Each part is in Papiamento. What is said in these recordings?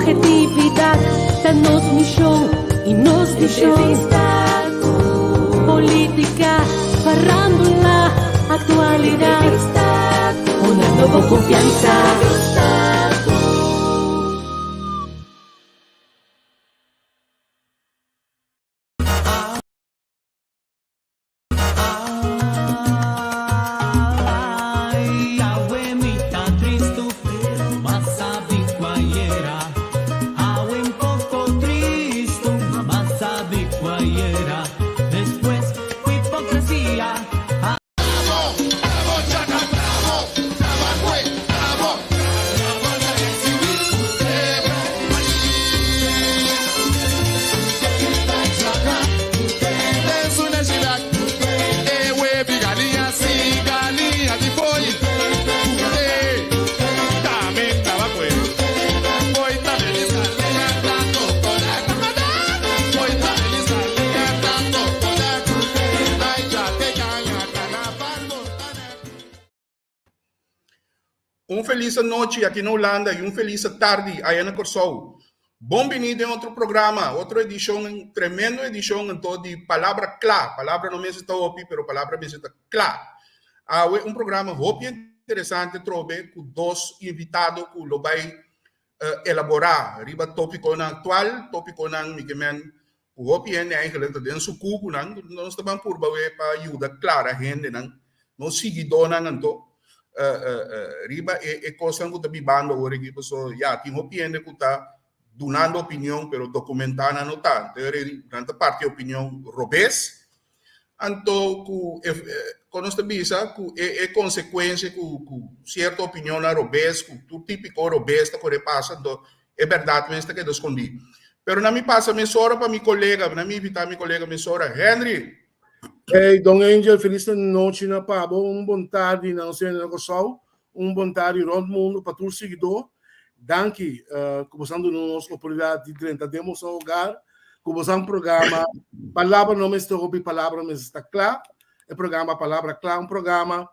Objetividad ta nos mishon i nos vishon. Entrevista ku politica, farándula, actualidad. Entrevista ku Honrando bo confiansa. Entrevista ku. Un felis anochi aki na Hulanda y un felis tardi aya na Kòrsou. Bon bini den otro programa, otro edishon, tremendo edishon anto di Palabra Kla. Palabra no mester ta hopi, pero palabra mester ta kla. Awe un programa hopi interesante trobe ku dos invitado ku lo bai elaborá riba tópikonan aktual, tópikonan mi ke men ku hopi hende eigenlijk ta den suku ku nan, nos ta ban purba we pa yuda klara hendenan, nos siguidónan anto riba e kosnan ku ta bibando awor aki, pasobra ya tin hopi hende ku ta dunando opinion pero dokumentá nan no ta, anto nan ta parti opinion robes. Anto ku e kon nos ta bisa ku e e konsekuensia ku ku sierto opinionnan robes ku tur tipiko robes ta kore pasa anto e bèrdat mes ta keda skondí. Pero na mi pasa mesora pa mi kolega, na mi invitá mi kolega mesora, Henry! Hey Don Angel, felis nochi na pa bo, un bon tardi na nos hende na Kòrsou, un bon tardi rònt mundu pa tur siguidó. Danki ku boso a duna nos oportunidat di drenta den boso hogar ku boso programa Palabra No Mester Hopi, Palabra Mester Ta Kla. E programa Palabra Kla un programa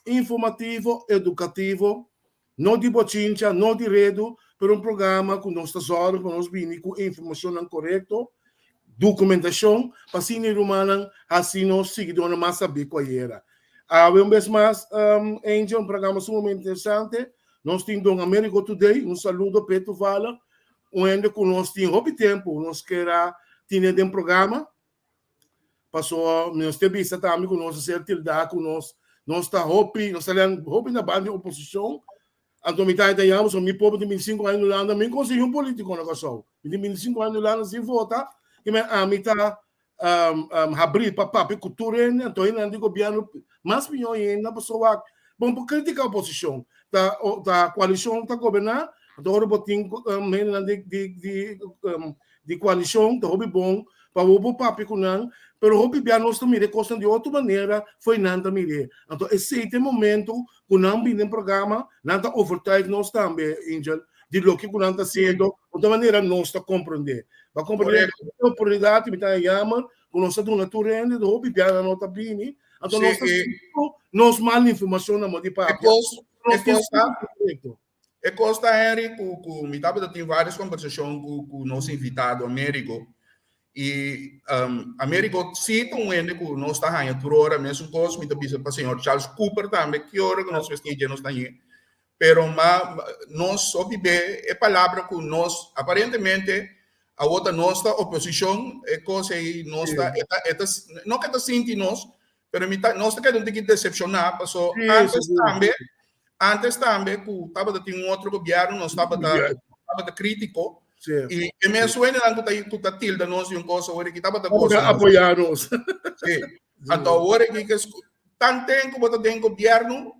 informativo, edukativo, no di bochincha, no di redu, pero un programa ku nos ta zòrg pa nos bini ku e informashonnan korekto, dokumentashon, pa asina e rumannan hasi nos siguidónan mas sabí ku ayera. Awe un bes mas, Angel, un programa sumamente interesante. Nos tin Don Americo Today, un saludo p'e toevallig, un hende ku nos tin hopi tempu nos ker a tine den programa, paso nos te bisa tambe ku nos a ser tildá ku nos nos ta hopi, nos ta len hopi na banda di oposishon, anto mi ta yama pasobra mi pober tin bintisinko aña na Hulanda, mi konsigi un politiko na Kòrsou, mi tin bintisinko aña na Hulanda sin vota, i ami ta habrí pa papia ku tur hende, anto hendenan di gobièrnu mas mihó hende pasobra wak bon por kritiká oposishon, ta ta koalishon ta goberná, anto ora bo tin hendenan di di di di koalishon ta hopi bon pa bo por papia ku nan, pero hopi bia nos ta mira e kosnan di otro manera fo'i nan ta mir'é, anto esei ta e momento ku nan bini den programa nan ta overtuig nos tambe Angel di loke ku nan ta hasiendo, otro manera nos ta komprendé. Ba komprendé e oportunidat mi ta yama ku nos ta duna tur hende, de hopi biaha nan no ta bini, anto nos ta sinti ku nos mal informashon na moda di papia. E kos ta, e kos ta Henry ku ku mi tabata tin varios kombersashon ku ku nos invitado Amerigo i Amerigo si ta un hende ku nos ta haña tur ora mesun kos mi ta bisa pa señor Charles Cooper tambe ki ora ku nos mester dje nos ta hañ'é. Pero ma nos hopi be e palabra ku nos aparentemente awor ta nos ta oposishon e kos ei nos ta e ta e ta no ke ta sinti nos pero mi ta nos ta keda un tiki desepshoná paso antes tambe antes tambe ku tabata tin un otro gobièrnu nos tabata tabata kritiko i e mes hendenan ku ta ku ta tilda nos di un kos awor aki tabata gosa nos apoyá nos si anto awor aki tanten ku bo ta den gobièrnu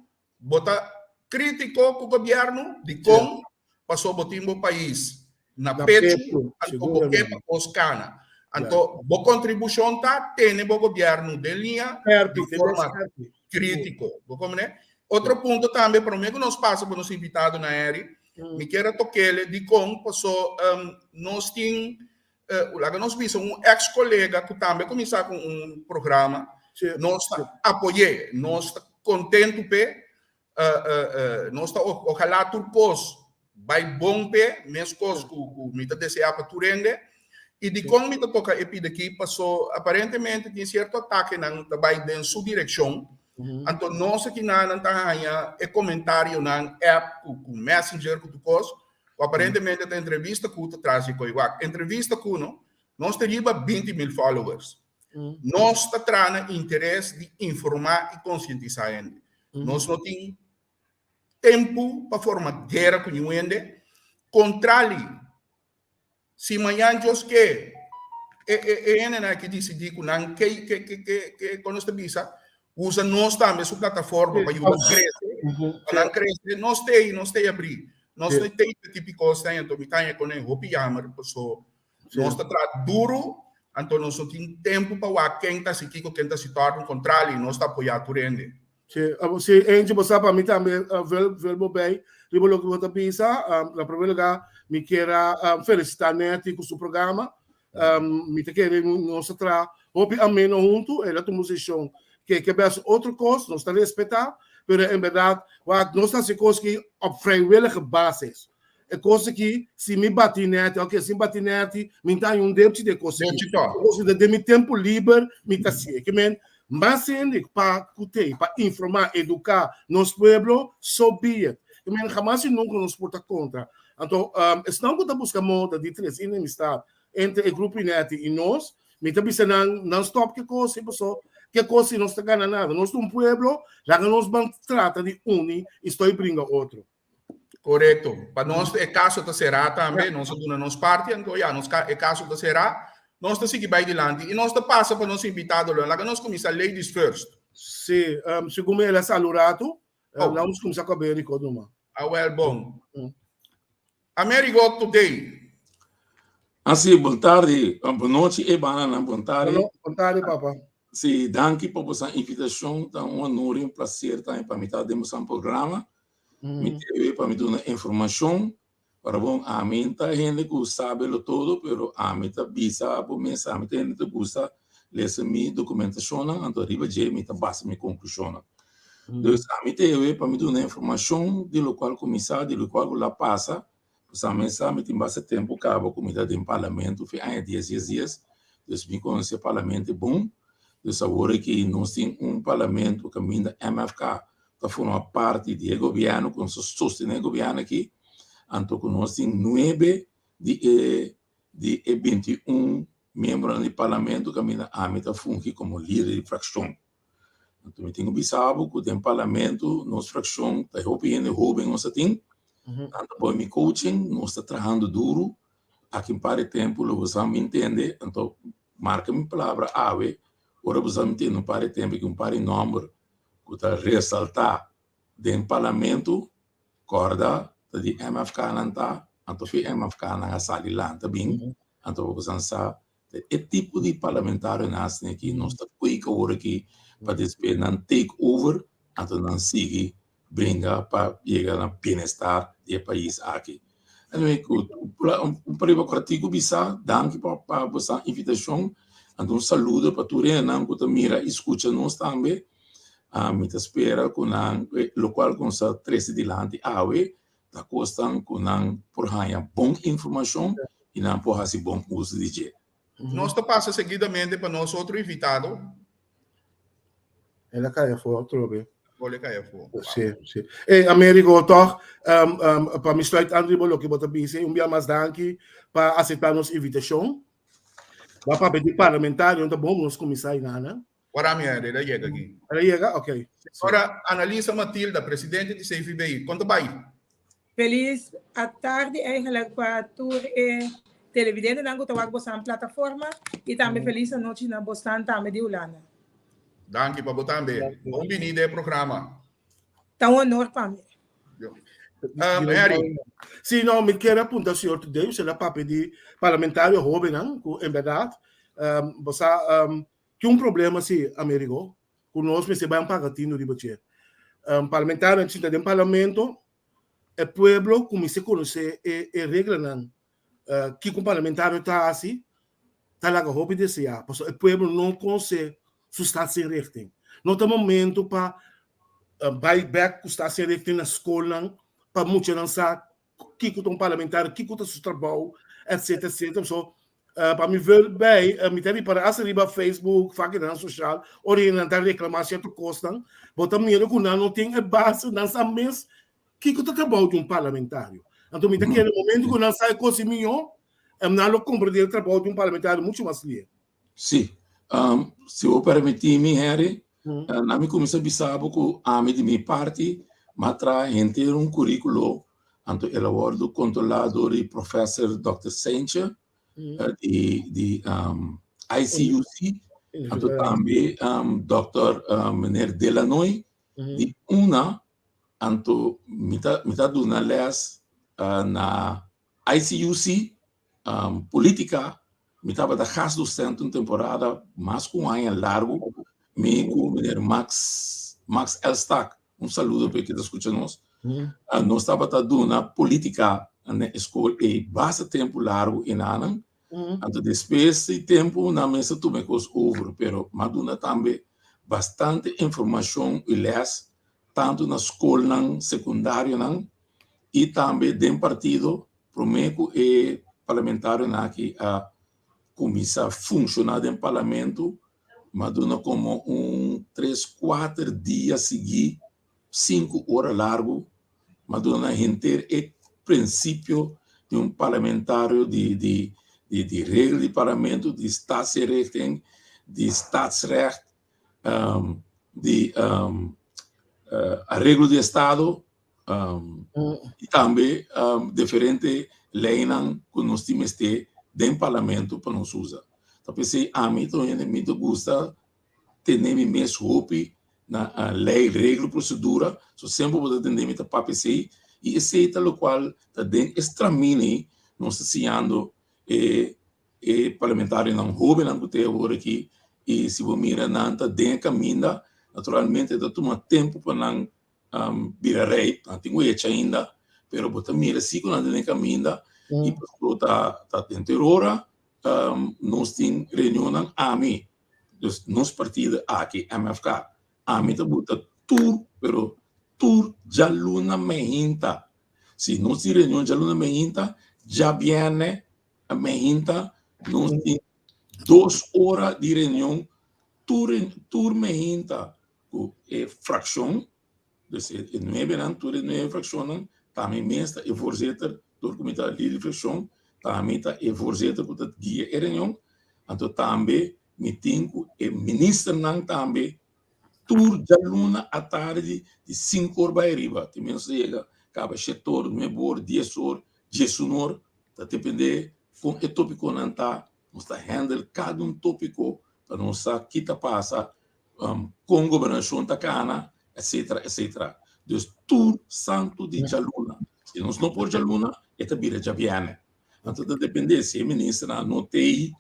Bo ta critico cu gobierno? Dicon? Paso bo tin bo pais na pecho, anto bo ke pa cos cana. Anto bo contribucion ta tene bo gobierno den liña di forma critico. Bo comprende? Otro punto tambe, prome cu nos pasa pa nos invitado na Harry, mi kier a tokele dicon paso nos tin Laga nos bisa un ex colega cu tambe a cuminsa cu un programa, nos ta apoy'é, nos ta contento p'e, nos ta ojalá tur cos bai bon p'e, meskos ku mi ta deseá pa tur hende. I dikon mi ta toka e pida aki? Paso aparentemente tin sierto atakenan ta bai den su direkshon. Anto nos akinanan ta haña e komentarionan app ku messenger ku tur kos, ku aparentemente ta entrevista ku ta tras di Koiwak. Entrevista ku no, nos ta riba 20,000 followers. Nos ta traha na interes di informá i konsientisá hende. Nos no tin tempu pa forma guera ku niun hende. Kontrali, si mañan Dios ke, e e e hendenan aki disidí ku nan ke ke ke ke ke kon nos ta bisa, usa nos tambe su plataforma pa yuda krese, pa nan krese, nos t'ei, nos t'ei abrí. Nos no t'ei pa tipi kosnan, anto mi ta haña ku nan hopi yamer, paso Nos ta traha duru, anto nos no tin tempu pa wak ken ta hasi kiko, ken ta hasi tòrdu. Kontrali, nos ta apoyá tur hende. Sí, sí, Angie, bo sa pa mi tambe vul, vul bo bij riba loke bo ta bisa. Na primer lugar, mi kier a felicita Netty ku su programa. Mi ta kere nos ta traha hopi ameno huntu. El a tuma un desishon ke ke bes otro kos, nos ta respetá, pero en bèrdat, wak, nos ta hasi kos ki op vrijwillige basis. E kos aki, si mi bati nèti, oke, si mi bati nèti, mi ta haña un depchi di e kos aki. E kos aki ta den mi tempu liber, mi ta hasié. Ke men, mas hende pa ku t'ei, pa informá, eduká nos pueblo, so be it. Ke men, hamas i nunka nos por ta kontra. Anto, esnan ku ta buska moda di trese enemistat entre e grupo nèti i nos, mi ta bisa nan, nan stòp ke kos ei, paso ke kos ei nos ta gana nada. Nos ta un pueblo, laga nos ban trata di uni i stòi bringa otro. Korekto. Pa nos e kaso ta será tambe, nos a duna nos parti, anto ya, nos e kaso ta será. Nos ta sigui bai dilanti i nos ta pasa pa nos invitadonan. Laga nos kuminsá ladies first. Sí, segun mi el a sali un ratu, laga nos kuminsá ku Amerigo numa. Awel bon. Amerigo today. Ah sí, bon tardi, bon nochi e bananan, bon tardi. Bon tardi papa. Sí, danki pa boso invitashon, ta un honor i un plaser tambe pa mi ta den boso programa. Mi debe pa mi duna informashon, pero bon, ami ta hende ku sabe lo todo, pero ami ta bisa bo mes, ami ta hende ta gusta lesa mi dokumentashonnan, anto riba dje mi ta basa mi konklushonnan. Dus ami debe pa mi duna informashon di lokual ku mi sa, di lokual ku la pasa, Pasobra mi sa mi tin basta tempu kaba ku mi ta den parlamento fin aña dies dies dies, dus mi konosé parlamento bon. Dus awor aki nos tin un parlamento kaminda MFK ta forma parti di e gobièrnu ku nos ta sostené e gobièrnu aki, anto ku nos tin nuebe di e di e 21 miembronan di parlamento kaminda ami ta fungi komo lider di frakshon. Anto mi tin ku bisa bo ku den parlamento nos frakshon ta e hopi hende hoben nos a tin. Nan ta pone mi coaching, nos ta trahando duru. Aki un par di tempu lo bo sa mi ntende, anto marka mi palabra awe, ora bo sa mi ntende un par di tempu ki un par di nòmber ku ta resaltá den parlamento, kòrda ta di MFK nan ta, anto fi MFK nan a sali lanta bin, anto bo sa sa Ta e tipo di parlamentarionan asina aki nos ta kweek awor aki pa despues nan take over anto nan sigui bringa pa yega na bienestar di e pais aki. Anyway, ku un pariba kortiku bisa, danki pa pa boso invitashon, anto un saludo pa tur hendenan ku ta mira i skucha nos tambe. Mi ta spera ku nan lokual ku nos a trese dilanti awe Ta kosnan ku nan por haña bon informashon i nan por hasi bon uso di dje. Nos ta pasa seguidamente pa nos otro invitado. El a kai afó atrobe. Gol e kai afó. Sí, sí. Ey, Amerigo, tòg, pa mi sluit aan riba loke bo ta bisa, un bia mas danki pa aseptá nos invitashon. Bo a papia di parlamentario, ta bon ku nos kuminsá einan. Ora mi el a yega aki. El a yega? Ok. Ora Annalisa Matilda, presidente di CVBI, kon ta bai? Feliz atardi eigenlijk pa tur e televidentenan ku ta wak bosan plataforma i tambe feliz anochi na bosnan tambe di Hulanda. Danki pa bo tambe. Bon bini den e programa. Ta un honor pa mi. Harry. Sí, no, mi kier a punta señor Today, usted a papia di parlamentario hobennan ku en berdad, bo sa, Tin un problema si, Amerigo, ku nos mester bai paga tinu riba dje. Parlamentarionan sinta den parlamento, e pueblo kuminsá konosé e e reglanan kiko un parlamentario ta hasi, ta laga hopi deseá, pasobra e pueblo no konosé su staatsinrichting. No ta momento pa bai bèk ku staatsinrichting na skolnan pa muchanan sa. kiko ta un parlamentario, kiko ta su trabou, etc. Etc. So, pa mi ver bij, mi ta ripara hasta riba Facebook, fakinan social, ora nan ta reclama cierto cosnan, bo ta mira cu nan no tin e base, nan sa mes kiko ta trabou di un parlamentario. Anto mi ta kere momento cu nan sa e cos mihó, nan lo comprende e trabou di un parlamentario mucho mas lihe. Sí. Si bo permití mi, Henry, na mi kuminsá bisa bo ku ami di mi parti m'a traha henter un kuríkulo, anto el a wòrdu kontrolá dor di Professor Dòkter Seintje di di ICUC, anto tambe Dòkter Meneer Delanoy di una, anto mi ta mi ta duna lès na ICUC Politica, mi tabata gastdocent un temporada mas cu un aña largo, mi cu meneer Max, Max Elstak, un saludo pa e ke ta scucha nos, nos tabata duna politica na e school ey basta tempo largo enanan, anto despues di tempo nan mester tuma e cos over, pero m'a duna tambe bastante informacion y les tanto na scolnan secundarionan y tambe den partido. Promé ku e parlamentarionan aki a kuminsá funshoná den parlamento, m'a duna komo un tres kuater dia siguí, sinku ora largu, m'a duna henter e prinsipio di un parlamentario di di di regla di parlamento, di staatsinrichting, di staatsrecht, di areglo di estado. I tambe diferente leinan ku nos tin mester den parlamento pa nos usa. Ta p'esei ami ta un hende mi ta gusta tene mi mes hopi na lei, regla, prosedura. So semper bo ta tende mi ta papia esei i esei ta lokual ta den e stramina ei nos ta siñando e e parlamentarionan hobennan ku ta awor aki i si bo mira nan ta den e kaminda naturalmente ta tuma tempu pa nan bira rei, nan tin wecha ainda, pero bo ta mira si ku nan ta den kaminda i pasobra ta ta den tur ora nos tin reunionnan ami, dus nos partido aki MFK, ami ta buta tur pero tur djaluna meinta, si nos tin reunion djaluna meinta, djabièrnè meinta nos tin dos ora di reunion tur tur meinta ku e frakshon, dus e nuebenan, tur e nuebe frakshonnan, ta mi mes ta e voorzitter, dor ku mi ta lider di frakshon, ta mi ta e voorzitter ku ta guia e reunion, anto tambe mi tin ku e ministernan tambe tur djaluna atardi di sinku or bai ariba, tin mes ta yega kaba shete or, nuebe or, dies or, diesun or, ta depende kon e topikonan ta, nos ta handle kada un topiko pa nos sa ki ta pasa kon gobernashon ta kana, etcetera, etcetera. Dus tur santu di djaluna. Si nos no por djaluna, e ta bira djabièrnè. Anto ta dependé si e ministernan no t'ei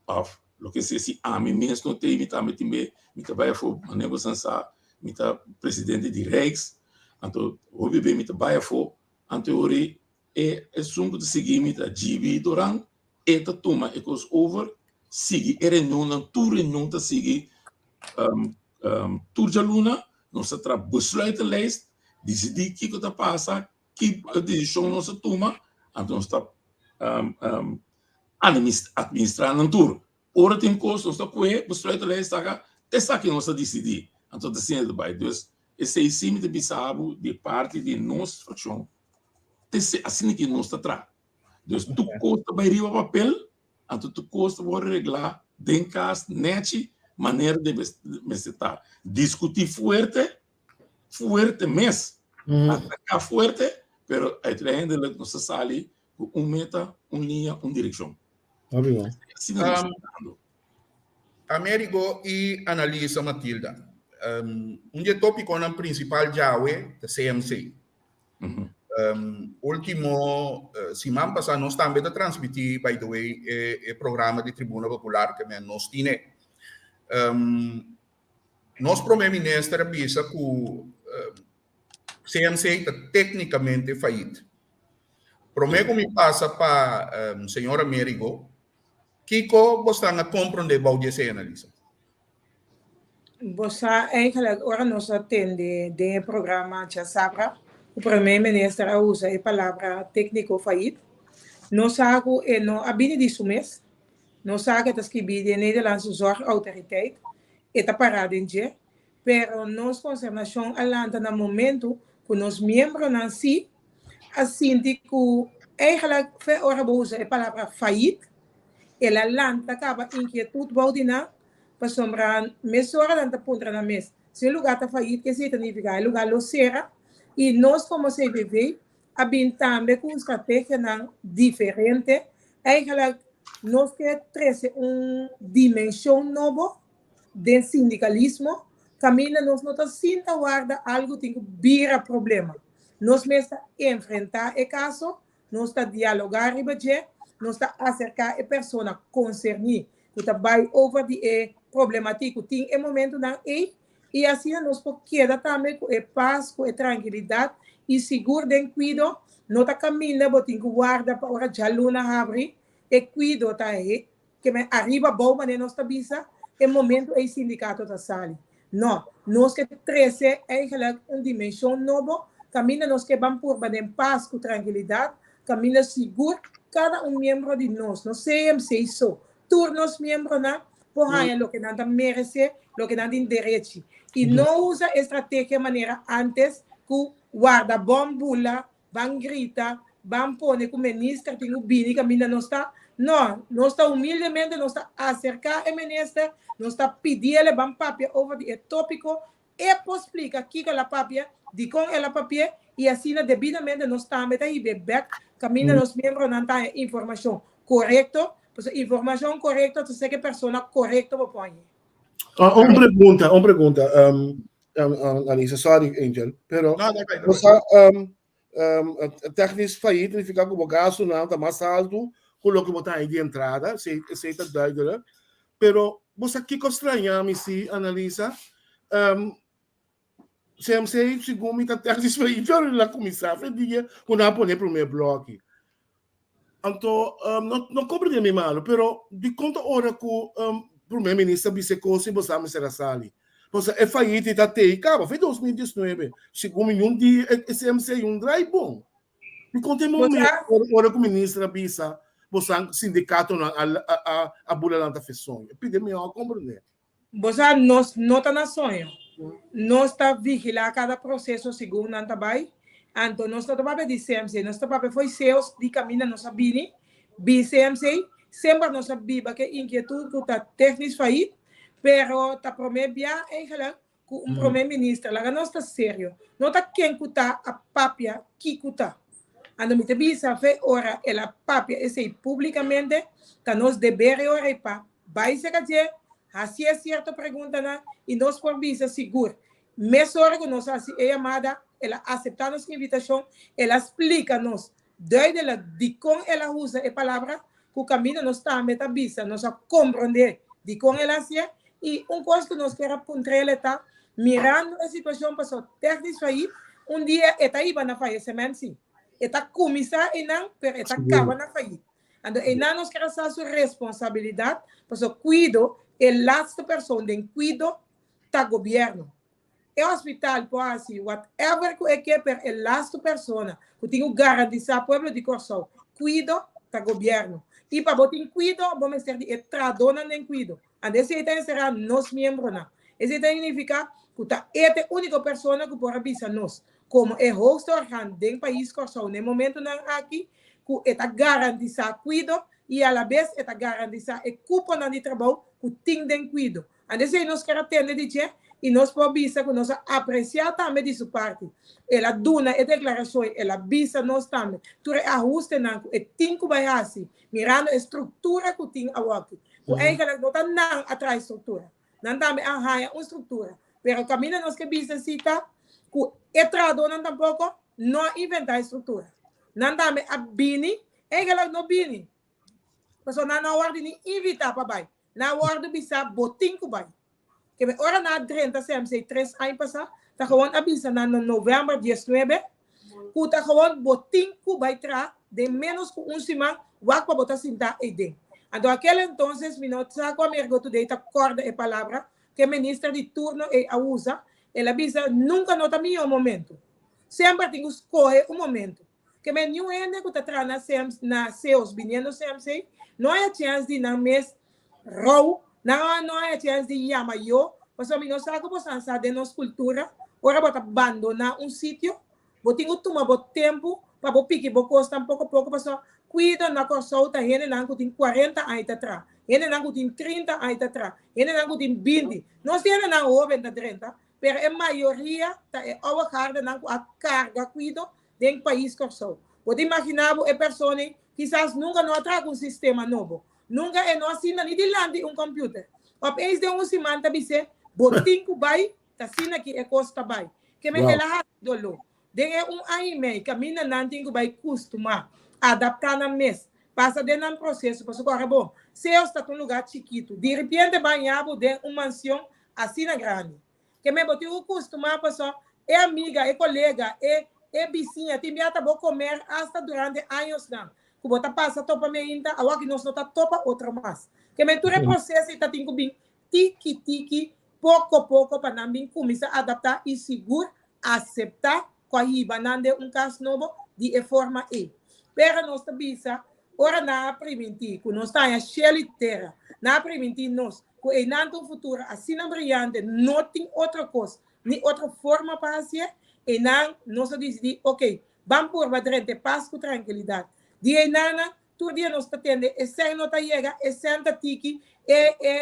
òf loke sea, si ami mes no t'ei, mi tambe tin be, mi ta bai afó, manera bo san sa, mi ta presidente di Rijks, anto hopi be mi ta bai afó, anto e ora ei e esun ku ta sigui mi ta GB Doran, E ta tuma e kos over, sigui e reunionnan, tur reunion ta sigui tur djaluna, nos ta traha besluitenlijst, disidí kiko ta pasa, ki desishon nos ta tuma, anto nos ta administrá nan tur. Ora tin kos nos ta kohe besluitenlijst saka, esaki nos ta disidí, anto ta asina ta bai. Dus esei sí mi ta bisa bo di parti di nos frakshon, asina ki nos ta traha. Dus tur kos ta bai riba papel, anto tur kos ta wòrdu reglá den kas nèchi manera debe mester ta. Diskutí fuerte, fuerte mes, ataká fuerte, pero uiteindelijk nos ta sali ku un meta, un liña, un direkshon. Asina nos ta trahando. Amerigo i Analisa Matilda, un di e tópikonan prinsipal djawe ta CMC. Ultimo siman pasá nos tambe ta transmití, by the way, e programa di Tribuna Popular ke men nos tine. Nos prome minister a bisa ku CMC ta téknikamente fayit. Prome ku mi pasa pa señor Amerigo, kiko bo stan a komprondé bou di esei, Analisa? Bo sa eigenlijk ora nos a tende den e programa djasabra. ku Prome Minister a usa e palabra tékniko fayit. Nos sa ku e no a bini di su mes. Nos sa ku e ta skibí den Nederlandse Zorgautoriteit, e ta pará den dje. Pero nos konsernashon a lanta na momentu ku nos miembronan sí a sinti ku eigenlijk fe ora bo usa e palabra fayit, el a lanta kaba inkietut bou di nan, pasobra mesora nan ta puntra nan mes, si e lugá ta fayit ke esei ta nifiká? E lugá lo sera? I nos komo CVV a bin tambe ku strategianan diferente, eigenlijk nos ke trese un dimenshon nobo den sindikalismo, kaminda nos no ta sinta warda algu tin ku bira problema. Nos mes ta enfrentá e kaso, nos ta dialogá riba dje, nos ta aserká e persona konserní ku ta bai over di e problematik ku tin e momentunan ei, i asina nos por keda tambe ku e pas, ku e trankilidat i sigur den kuido. No ta kaminda bo tin ku warda pa ora djaluna habri, e kuido ta Ke men ariba abou manera nos ta bisa, e momento ei sindikato ta sali. No, nos ke trese eigenlijk un dimenshon nobo, kaminda nos ke ban purba den pas ku trankilidat, kaminda sigur kada un miembro di nos, no CMC so, tur nos miembronan por haña loke nan ta meresé, loke nan tin derechi. I no usa e strategia manera antes ku warda bon bula Ban grita, ban pone ku minister tin ku bini kaminda nos ta. No, nos ta humildemente nos ta aserká e minister, nos ta pidiele ban papia over di e tópiko, e por splika kiko el a papia, dikon el a papi'é i asina debidamente nos tambe ta hib'é bèk kaminda nos miembronan ta haña informashon korekto, pasobra informashon korekto ta ser ku e persona korekto bo por hañ'é. Un pregunta, un pregunta. Anisa, sorry Angel, pero No, no, no, bo sa technisch failliet significa ku bo gastunan ta mas altu ku loke bo ta haña di entrada, esei esei ta duidelijk. Pero bo sa kiko straña mi si, Annalisa? CMC segun mi ta technisch failliet pero el a kuminsá fe dia ku nan a pone e promé blòki. Anto no no komprendé mi malu, pero dikon ta ora ku promé minister bisa e kos i bo sa mester a sali? Pasobra e fayit ei ta tei kaba fe 2019, segun mi niun dia e CMC un drai bon. Dikon ta e momento ora ku minister a bisa bo sa sindikatonan a a bula lanta fe soño? Pidi mi a komprendé. Bo sa, nos no ta na soño. Nos ta vigilá kada proseso segun nan ta bai. Anto nos no ta papia di CMC, nos ta papia fo'i seos di kaminda nos a bini, bin CMC. Semper nos a biba ku e inkietut ku ta technisch failliet, pero ta promé bia eigenlijk ku un promé minister. Laga nos ta serio. No ta ken ku ta a papia kiko ta. Anto mi ta bisa fe ora el a papia esei públikamente, ta nos deber e ora ei pa Bai serka dje, hasié sierto preguntanan i nos por bisa sigur. Mesora ku nos hasi e yamada, el a aseptá nos invitashon, el a splika nos duidelijk dikon el a usa e palabra ku kaminda nos tambe ta bisa. Nos a komprondé dikon el a hasié. I un kos ku nos kier a puntr'el e ta, mirando e situashon pasó tèknis fayit, un dia e ta hiba na fayesement sí. E ta kuminsá einan, pero e ta kaba na fayit. Anto einan nos kier a sa su responsabilidad, pasobra cuido, e laatste persoon den cuido ta gobierno. E hospital por haci whatever cu e ke, pero e laatste persona cu tin cu garantisa pueblo di Corsou cuido ta gobierno. Y pa bo tin cuido, bo mester di e trahadornan den cuido. Anto esey ta encera nos miembronan. Esey ta significa cu ta e ta e unico persona cu por a bisa nos, como e hoogste orgaan den pais Corsou na e momentonan aki, ku e ta garantisá kuido i alabes e ta garantisá e kuponan di trabou ku tin den kuido. Anto esei nos ker a tende di dje i nos por bisa ku nos a apresiá tambe di su parti. El a duna e deklarashon, el a bisa nos tambe tur e ahustenan ku e tin ku bai hasi mirando e struktura ku tin awoki, ku eigenlik no ta nan a traha e struktura, Nan tambe a haña un struktura. Pero kaminda nos ke bisa si ta ku e trahadónan tampoko no a inventá e struktura. Nan tambe a bini, eigenlijk no bini, pasobra nan no a wòrdu ni invitá pa bai. Nan a wòrdu bisá bo tin ku bai. Keme ora nan a drenta CMC tres aña pasá, ta gewoon a bisa nan na novèmber diesnuebe ku ta gewoon bo tin ku bai traha den ménos ku un siman wak pa bo ta sintá eiden. Anto aquel entonces mi no sa ku Amerigo Today ta kòrda e palabra ku e minister di turno ei a usa, el a bisa nunka no ta mihó momento. Semper tin ku skohe un momento. Ke men niun hende ku ta traha na CMC, na CEOS biniendo CMC, no haya chèns di nan mes rou, nan no haya chèns di yama yo, pasobra mi no sa ku boso a sa den nos kultura, ora bo ta bandoná un sitio, bo tin ku tuma bo tempu pa bo piki bo kosnan poko poko, pasobra kuido na Kòrsou ta hendenan ku tin kuarenta aña ta traha, hendenan ku tin trinta aña ta traha, hendenan ku tin binti, nos tin hendenan hóben ta drenta, pero e mayoria ta e oude gardenan ku a karga kuido den pais Kòrsou. Bo ta imaginá bo e persona ei kisas nunka no a traha ku un sistema nobo, nunka e no a sinta ni dilanti un kòmpiuter. Opeens den un siman ta bis'é, bo tin ku bai, ta asina ki e kos ta bai. Ke men el a hasi doló. Den e un aña i mei kaminda nan tin ku bai kustumá, adaptá nan mes, pasa den nan proseso, pasobra ora bo Seos ta ta un lugá chikitu, diripiente baña bo den un mansion asina grandi. Ke men bo tin ku kustumá paso e amiga, e kolega, e e bisiña tin bia ta bo komer asta durante añosnan ku bo ta pasa topa meinta, awor ki nos no ta topa otro mas. Ke men tur e proseso ei ta tin ku bin tiki tiki, poko poko pa nan bin kuminsá adaptá i sigur aseptá ku a hiba nan den un kas nobo di e forma ei. Pero nos ta bisa, ora nan a primintí ku nos ta haña shelu i tera, nan a primintí nos ku einan ta un futuro asina briyante, no tin otro kos ni otro forma pa hasié, einan nos a disidí, oke, ban purba drenta e pas ku trankilidat. Di einannan, tur dia nos ta tende e sèn no ta yega, e sèn ta tiki, e e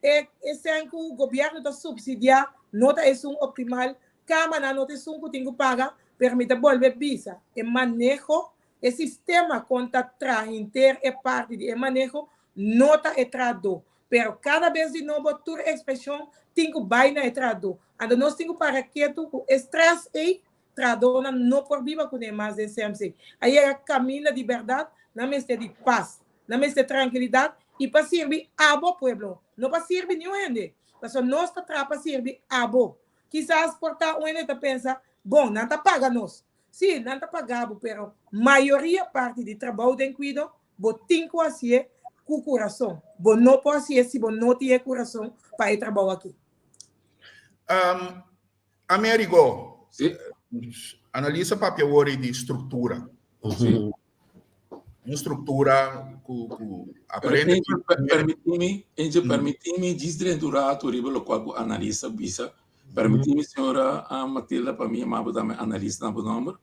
e e sèn ku gobièrnu ta supsidiá no ta esun optimal, kamanan no ta esun ku tin ku paga, pero mi ta bolbe bisa, e maneho, e sistema kon ta traha henter e parti di e maneho no ta e trahadó, pero kada bes di nobo tur ekspreshon tin ku bai na e trahadó. Anto nos tin ku para ketu ku e strès ei Trahadónan no por biba kuné mas den CMC. A yega kaminda di bèrdat, nan mester di pas, nan mester trankilidat i pa sirbi abo pueblo, no pa sirbi niun hende. Pasobra nos ta traha pa sirbi abo. Kisas por ta un hende ta pensa, bon, nan ta paga nos. Sí, nan ta paga bo, pero mayoria parti di trabou den kuido bo tin ku hasié ku kurason. Bo no por hasié si bo no tin e kurason pa e trabou aki. Amerigo, sí. Analisa papia wori di struktura. Sí. Un struktura ku, ku aparente... Permitimi, Angel, mm. permitimi, djis drenta un rato riba lo cual ku analisa bisa. Permitimi, señora uh, Matilda, pa mi yamabo tambe analista na bo nomber.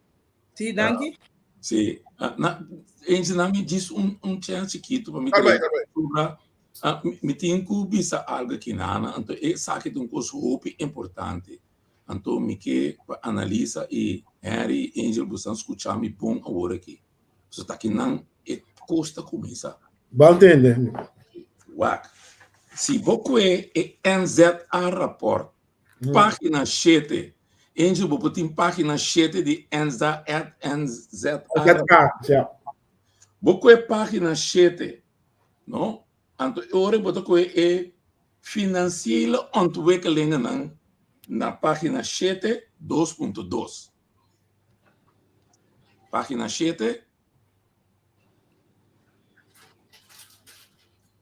Sí, danki. Uh, sí. Uh, na, Angel, na mi djis un, un chance chiquito pa mi tra Ah, mi tin ku bisa algu aki nana, anto esaki ta un kos hopi importante. Anto mi ke pa Analisa i Henry i Angel bo san skucha mi bon awor aki. So ta kinan e kos ta kuminsá. Bo a tende. Wak, si bo kue e NZA rapport, página shete, Angel bo por tin página shete di NZA NZA rapport. Ja. Bo kue página shete, No? Anto e ora bo ta kohe e financiële ontwikkelingennan na pagina shete dos punto dos. Pagina shete.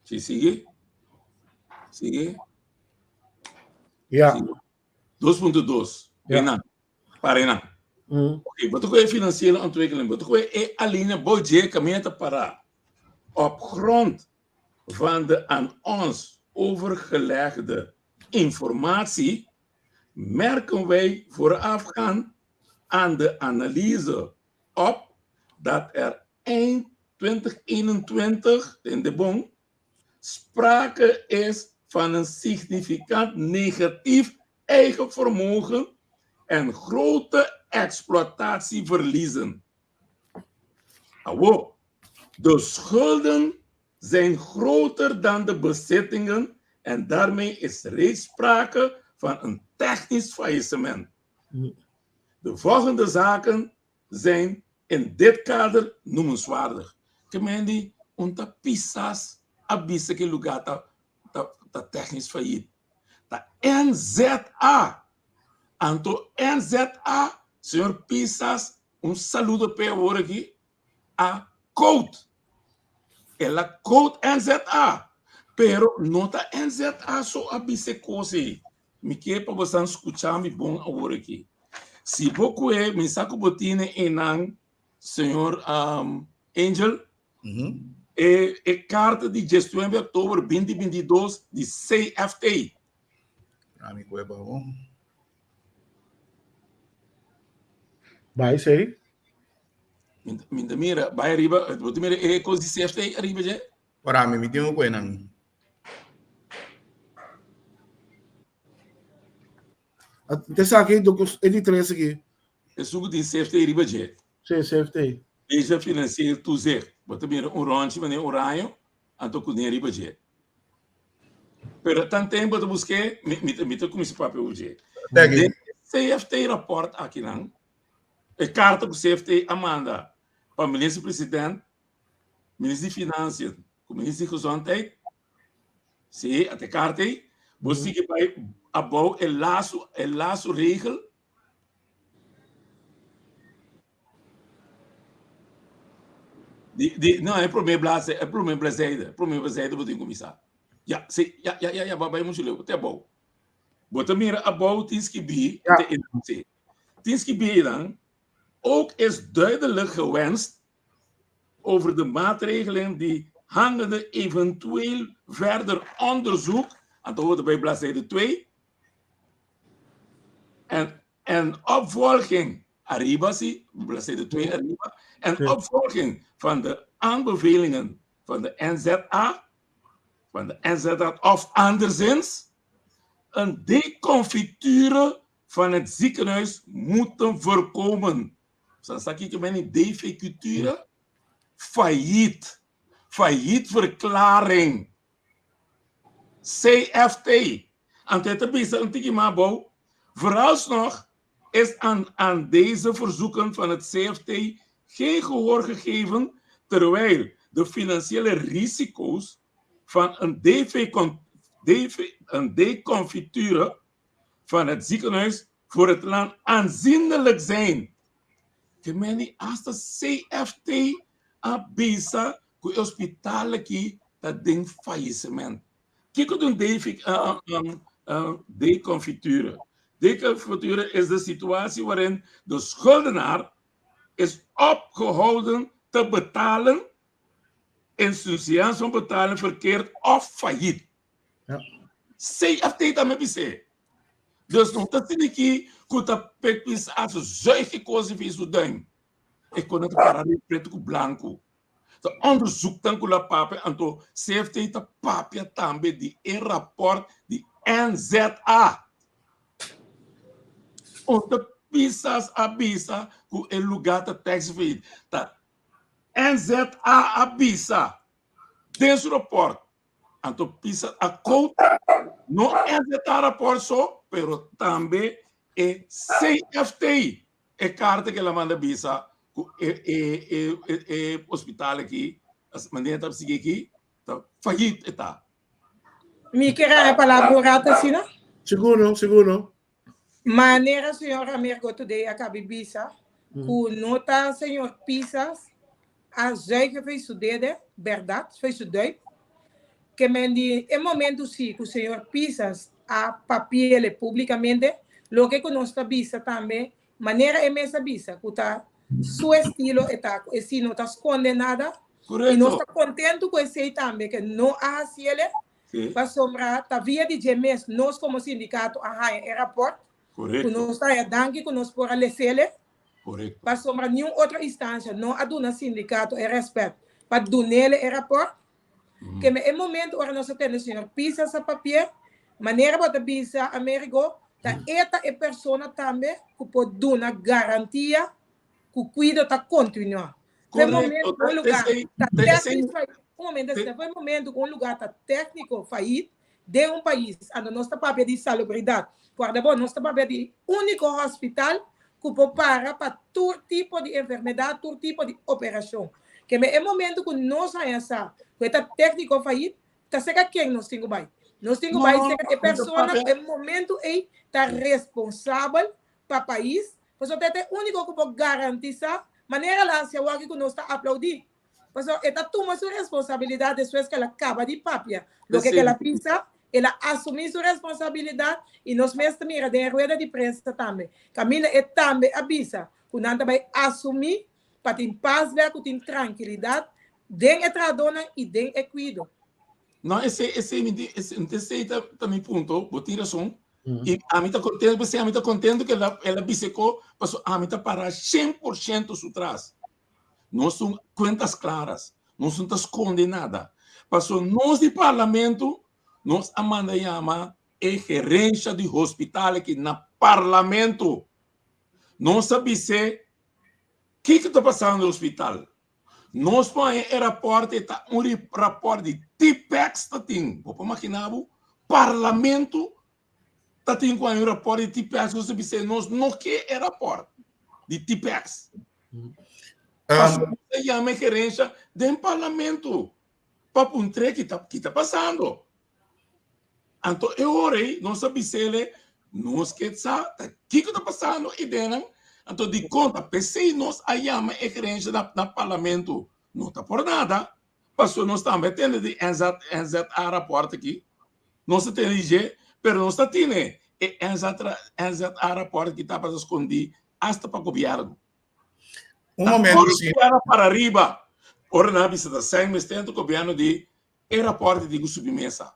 Si, sigui. Sigui. Ja. 2.2. Ja. Einan. Para einan. Mm. Ok, bo ta kohe financiële ontwikkeling, bo ta kohe e alinea bo dje kaminda ta para. Op grond van de aan ons overgelegde informatie merken wij voorafgaand aan de analyse op dat er eind 2021 in de bon sprake is van een significant negatief eigen vermogen en grote exploitatieverliezen. Awo, de schulden zijn groter dan de bezittingen en daarmee is reeds sprake van een technisch faillissement. De volgende zaken zijn in dit kader noemenswaardig. Ke men di un ta Pisas a bisa ke lugar ta ta ta technisch failliet. Ta NZA. Anto NZA, señor Pisas, un saludo p'e awor aki, a quote. El a quote NZA. Pero no ta NZA so a bisa e kos ei. Mi ke pa bosan skucha mi bon awor aki. Si bo kue, mi sa ku bo tine einan, señor um, Angel, e, e karta di 19 oktober 2022 di CFT. Ami kue pa bo. Bai, sei. Mi ta mira, bai ariba, bo ta mira e kos di CFT ariba dje? Ora mi, mi tin un kue nan. Te sa aki, e di tres aki. Esun ku tin CFT riba dje. Sí, CFT. Deze financieel toezicht. Bo ta mira un ròntje manera un rayo, anto ku den riba dje. Pero tanten bo ta busk'é, mi, mi, mi ta kuminsá papia over dje. Den CFT rapport akinan, e karta ku CFT a manda pa minister president, minister di Financiën ku minister di Gezondheid, sí, ata e karta ei, bo sigui bai abou e laso, e laso regel Di, di, no, e promé bladzijde, e promé bladzijde, e promé bladzijde bo tin kuminsá. Ya, sí, ya, ya, ya, ya, bai muchu leu, te abou. Bo ta mira abou tin skibí, Ja. te sí. Tin skibí dan, ook is duidelijk gewenst over de maatregelen die hangende eventueel verder onderzoek, anto bo ta bai bladzijde 2, en, en opvolging, arriba sí, bladzijde 2 arriba, en Sí. opvolging van de aanbevelingen van de NZA, van de NZA of anderszins, een deconfiture van het ziekenhuis moeten voorkomen. Sa sa kiko men deconfiture? Failliet. Faillietverklaring. CFT. Anto e ta bisa un tiki mas abou, Vooralsnog is aan, aan deze verzoeken van het CFT geen gehoor gegeven, terwijl de financiële risico's van een, DV, DV, een deconfiture van het ziekenhuis voor het land aanzienlijk zijn. Ke meni hasta CFT a bisa ku e hospital aki ta den fayisement. Kiko ta un deconfiture? Deconfiture is de situatie waarin de schuldenaar is opgehouden te betalen, insuficiëntie van betaling verkeerd of failliet. Ja. CFT ta me bis'é. Dus no ta sinti ki ku ta pek pis a su zuig e kos di su duim. E kon ta para di pretu ku blanku. Ta onderzoek tan ku la papia anto CFT ta papia tambe di e rapport di NZA. Onta pisas a bisa ku e lugar ta tax free. Ta NZA a bisa den su rapport Anto pisa a quote no NZA rapport so, pero tambe e CFT, e karta ku el a manda bisa ku e e e e e hospital aki, manera ta sigui aki, ta fayit e ta. Mi kier a e palabra un rato asina? Sigur no, sigur no. Manera señor Amergo Today a kabi bisa ku no ta señor Pisas a zuigen fei su dede, bèrdat, fei su duip. Ke men di e momento si ku señor Pisas a papiele públikamente, loke ku nos ta bisa tambe, manera e mes a bisa ku ta su estilo e ta, ku e si no ta skonde nada, i nos ta kontentu ku esei tambe ke no a hasiele. Pasobra ta via di dje mes nos komo sindikato a haña e rapòrt ku nos ta haña danki ku nos por a les'ele. Pasobra niun otro instansha no a duna sindikato e rèspèt pa dun'ele e rapòrt. Keme e momento ora nos a tende señor Pisas a papi'é, manera bo ta bisa Amerigo, ta e ta e persona tambe ku por duna garantia ku kuido ta kontinuá. Fue momento ku un lugar ta tékniko fayit, un momento asina, fue momento ku un lugar ta tékniko fayit den un pais, anto nos ta papia di salubridat. Guarda bon, nos ta papia di úniko hospital ku por para pa tur tipo di enfermedat, tur tipo di operashon. Keme e momento ku nos haña sa ku e ta tékniko fayit, ta seka ken nos tin ku bai? Nos tin ku bai seka e persona ku e momento ei ta responsabel pa pais, pasobra ta e úniko ku por garantisá manera la hacia wak ku nos ta aplaudí. Pasobra e ta tuma su responsabilidat despues ku el a kaba di papia loke ku el a bisa. El a asumí su responsabilidat i nos mes ta mira den e rueda di prensa tambe. Kaminda e tambe a bisa ku nan ta bai asumí pa tin pas bek ku tin trankilidat den e trahadónan i den e kuido. No, esei, esei mi di, esei, esei ta, ta mi punto, bo tin rason. I ami ta contento, p'esei ami ta contento ku el a, el a bisa e ko, pasobra ami ta para 100% su tras. Nos un cuentas claras, nos no ta sconde nada. Paso nos di parlamento, nos a manda yama e gerencia di hospital aki na parlamento. Nos a bis'é kiko ta pasando na hospital. Nos por haña e rapport, e ta un rapport di Tipex ta tin. Bo por magina bo, parlamento ta tin ku un rapport di Tipex, nos ta bisa nos no ke e rapport di Tipex. Pasobra nos ta yama e gerencia den parlamento pa puntr'é ki ta ki ta pasando. Anto e ora ei nos a bis'ele nos ke sa ta kiko ta pasando ei den nan, anto dikon ta p'esei nos a yama e gerencia na na parlamento. No ta por nada, Pasobra nos tambe a tende di NZ, NZA rapport aki. Nos a tende di dje, pero nos ta tine e NZ, NZA rapport aki tabata skondí asta pa gobièrnu. Un momento, si. Era para riba. Ora nan a bisa ta sèn mester ento gobièrnu di e rapport di ku subi mesa.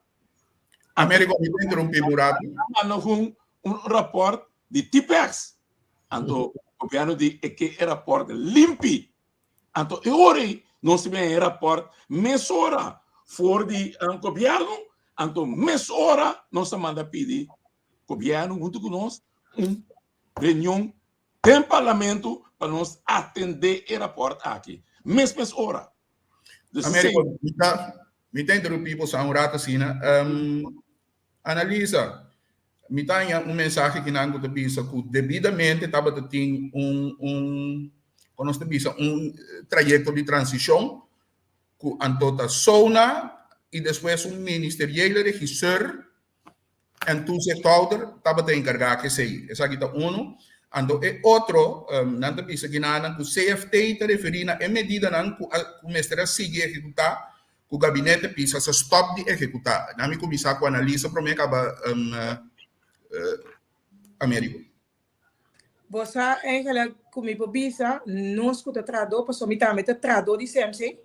Americo, mi ta interrumpí bo un rato. A manda un, un rapport di Tipex. Anto gobièrnu di e ke e rapport limpi. Anto e ora ei nos ta bin e rapòrt mesora for di gobièrnu, anto mesora nos ta manda pidi gobièrnu huntu ku nos un reunion den parlamento pa nos atendé e rapòrt aki mes mes ora. Americo, mi ta interrumpí bo sa un rato asina. Analisa, Mi ta haña un mensahe kinan ku ta bisa ku debidamente tabata tin un un kon nos ta bisa un trayekto di transishon ku anto ta Sona i despues un ministeriële regisseur en toezichthouder tabata enkargá ku esei. Esaki ta unu. Anto e otro nan ta bisa kinanan ku CFT ta referí na e medidanan ku a ku mester a sigui ehekutá Ku gabinete pisa sa stop di ehekutá. Na mi kuminsá ku analisa promé kaba Americo. Bo sa eigenlijk ku mi por bisa nos ku ta trahadó pasobra mi tambe ta trahadó di CMC.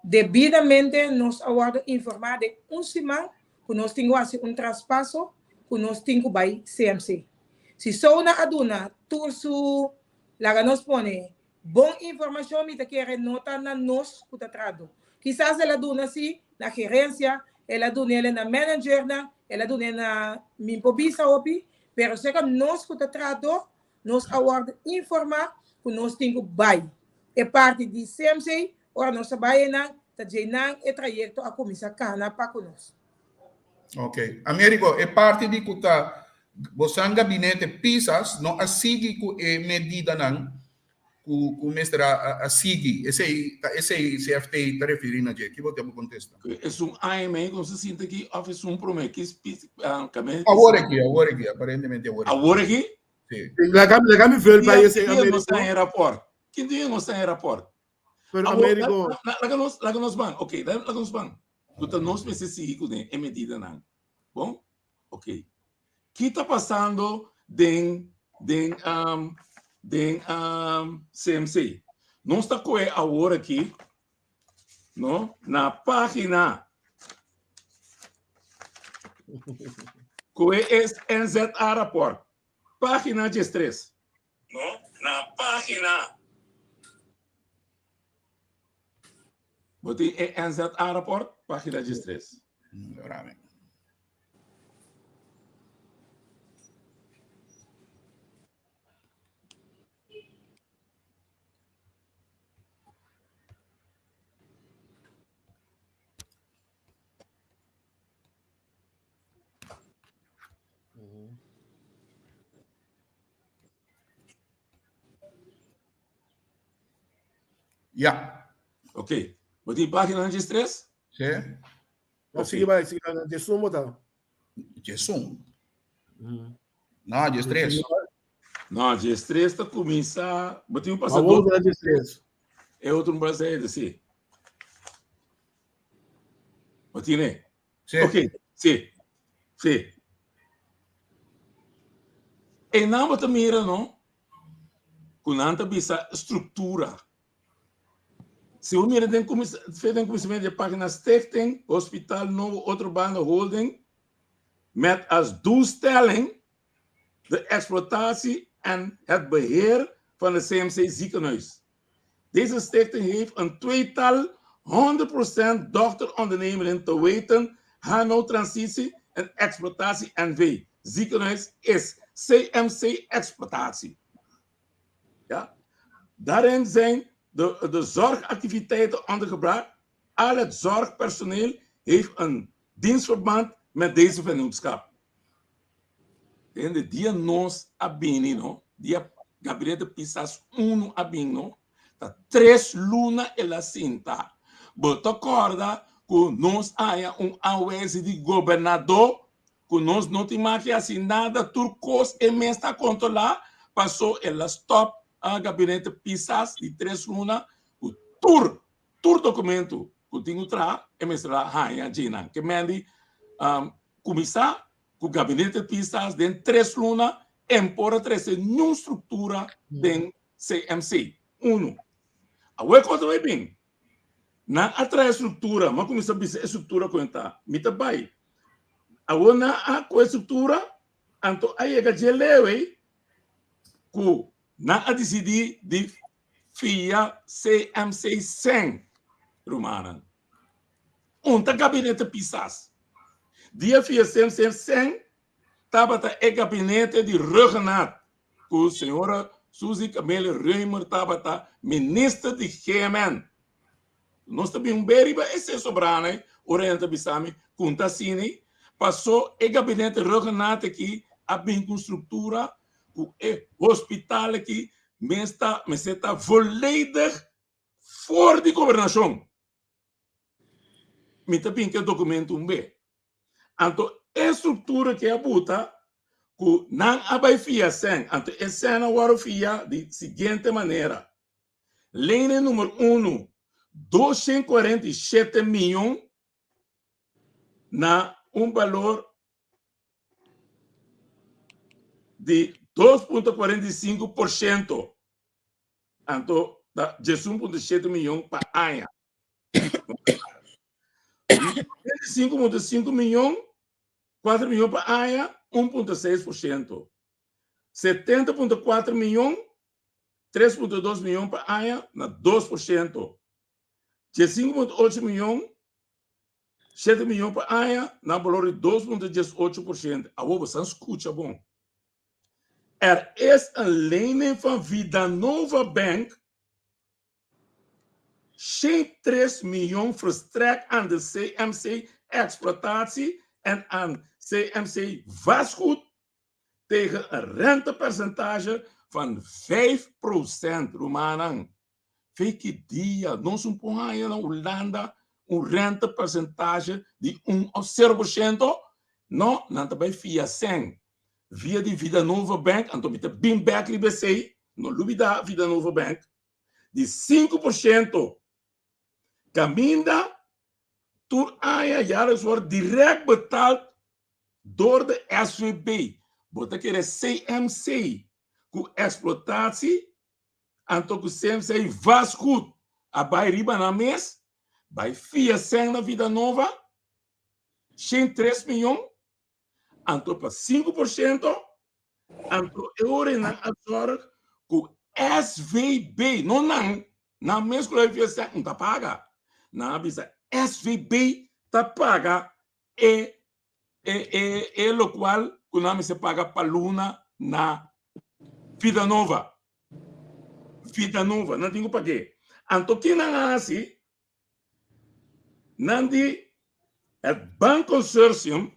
Debidamente nos a wòrdu informá den un siman ku nos tin ku hasi un traspaso ku nos tin ku bai CMC. Si Sona a duna tur su laga nos pone Bon informashon mi ta kere no ta na nos ku ta trado. Kisas el a duna si na gerensia, el a dun'el na managernan, el a dun'el na mi por bisa hopi, pero serka nos ku ta trado nos a wòrdu informá ku nos tin ku bai. E parti di CMC ora nos a bai einan ta djeinan e trayekto a kuminsá kana pa ku nos. Ok. Americo, e parti di ku ta bosan gabinete Pisas no a sigui ku e medidanan ku ku mester a a sigui. Esei ta esei CFT ta referi na dje. Ki bo tin bo kontesta? Esun AMA ku nos a sinti aki òf esun promé ki kabinete Pisas? Awor aki, awor aki, aparentemente awor aki. Awor aki? Si. Laga laga mi vul pa esei Ki dia nos ta haña rapòrt? Ki dia nos ta haña rapòrt? Pero Americo. Laga nos laga nos ban, ok, laga nos ban. Ku ta nos mester sigui ku den e medidanan. Bon? Ok. Ki ta pasando den den um, den um, CMC? Nos ta kohe awor aki, no? Na página kohe es NZA rapport, página 13. No? Na página Bo tin e NZA rapport, página 13. Rame. Ja. Ok. Bo tin página 13? Sí. No, sigue bai, sigue bai. Djesun bo ta. Djesun. No, djestres. No, djestres ta kuminsá. Bo tin un pasa Awor bo ta djestres. E otro un pasa ede, sí. Bo tin e? Sí. Ok. Sí, sí. Einan bo ta mira no, ku nan ta bisa struktura. Si bo mira den kumis, fe den kuminsamentu di e página Stichting Hospital Novo Otrobanda Holding met als doelstelling de exploitatie en het beheer van de CMC Ziekenhuis. Deze stichting heeft een tweetal 100% dochterondernemingen te weten Hano Transitie en Exploitatie NV. Ziekenhuis is CMC Exploitatie. Ja? Daarin zijn de, de zorgactiviteiten ondergebracht. Al het zorgpersoneel heeft een dienstverband met deze vennootschap. Tende dia nos a bini no, dia Gabinete Pisas unu a bin no, ta tres luna el a sinta. Bo ta kòrda ku nos a haña un aanwijzing di gobernadó ku nos no tin mag di hasi nada, tur kos e mes ta kontrolá, pasó el a stòp Gabinete Pisas di tres luna ku tur tur dokumento ku tin ku traha e mester a haña dje nan. Ke men di kuminsá ku Gabinete Pisas den tres luna en por a trese niun struktura den CMC. Unu. Awor kos ta bai bin? Nan a traha e struktura, mi a kuminsá bisa e struktura kon e ta. Mi ta bai. Awor nan a kohe e struktura, anto a yega dje leu ei ku nan a disidí di fia CMC sèn, rumannan. Un ta gabinete Pisas. Dia fia CMC sèn tabata e gabinete di Rhuggenaath ku señora Suzy Camelia Römer tabata minister di GMN. Nos ta bin be riba esei sobrana ei ora hende ta bisa mi ku un ta asina ei. Paso e gabinete Rhuggenaath aki a bin ku un struktura ku e hospital aki mes ta mester ta volledig for di gobernashon. Mi ta bin ku e dokumento un be. Anto e struktura ke a buta ku nan a bai fia sèn, anto e sèn a wòrdu fia di siguiente manera, Lene numero unu, 247 miyon na un balor di 2.45%, anto ta 11.7 miyon pa aña. 5.5 miyon, 4 miyon pa aña, 1.6%. 70.4 miyon, 3.2 miyon pa aña na 2%. 15.8 miyon, 7 miyon pa aña na balor di 2.18%. Awor bo san skucha bon. Er is een lening van Vidanova Bank 103 miyon verstrekt aan de CMC Exploitatie en aan CMC Vastgoed tegen een rentepercentage van 5%. Rumannan, fe ki dia nos un por haña na Hulanda un rentepercentage di un of 0%? No, nan ta bai fia sèn via di Vidanova Bank, anto mi ta bin bek riba esei, no lubida Vidanova Bank, di 5% kaminda tur aña jaarlijks wordt direct betaald door de SVB. Bo ta kere CMC ku eksplotatie, anto ku CMC vastgoed a bai riba nan mes, bai fia sèn na Vidanova, 103 miyon, anto pa 5%, anto e ora nan a zorg ku SVB, no nan, nan mes ku lo fia sèn no ta paga, nan a bisa SVB ta paga e e e e lokual ku nan mester paga pa luna na Vidanova. Vidanova, nan tin ku pag'é. Anto ki nan a hasi? Nan di het bankconsortium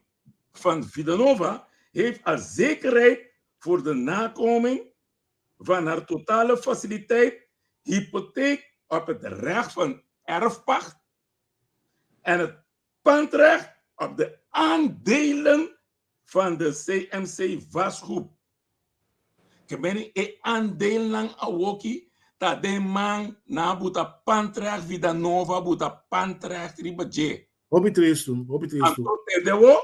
van Vidanova heeft als zekerheid voor de nakoming van haar totale faciliteit hypotheek op het recht van erfpacht en het pandrecht op de aandelen van de CMC Vastgoed. Ke meni e aandeelnan awoki ta den man na buta pandrecht Vidanova buta pandrecht riba dje. Hopi tristu, hopi tristu. Anto tende wo,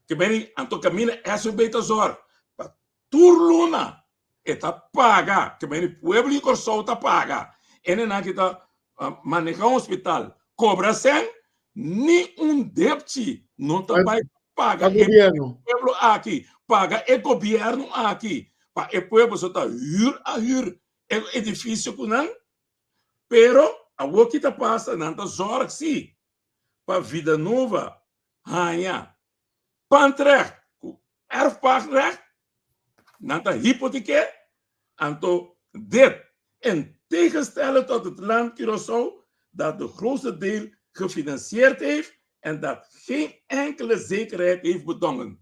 ke beni anto kaminda SVB ta zorg pa tur luna e ta paga, ke beni pueblo di Kòrsou ta paga, hendenan ki ta maneha un hospital kobra sèn, ni un depchi no ta bai paga e pueblo aki, paga e gobièrnu aki, pa e pueblo so ta hür a hür e edifisio ku nan. Pero awor ki ta pasa nan ta zorg si pa Vidanova haña pandrecht ku erfpachtrecht, nan ta hipoteké, anto dit in tegenstelling tot het land Curaçao dat de grootste deel gefinancierd heeft en dat geen enkele zekerheid heeft bedongen.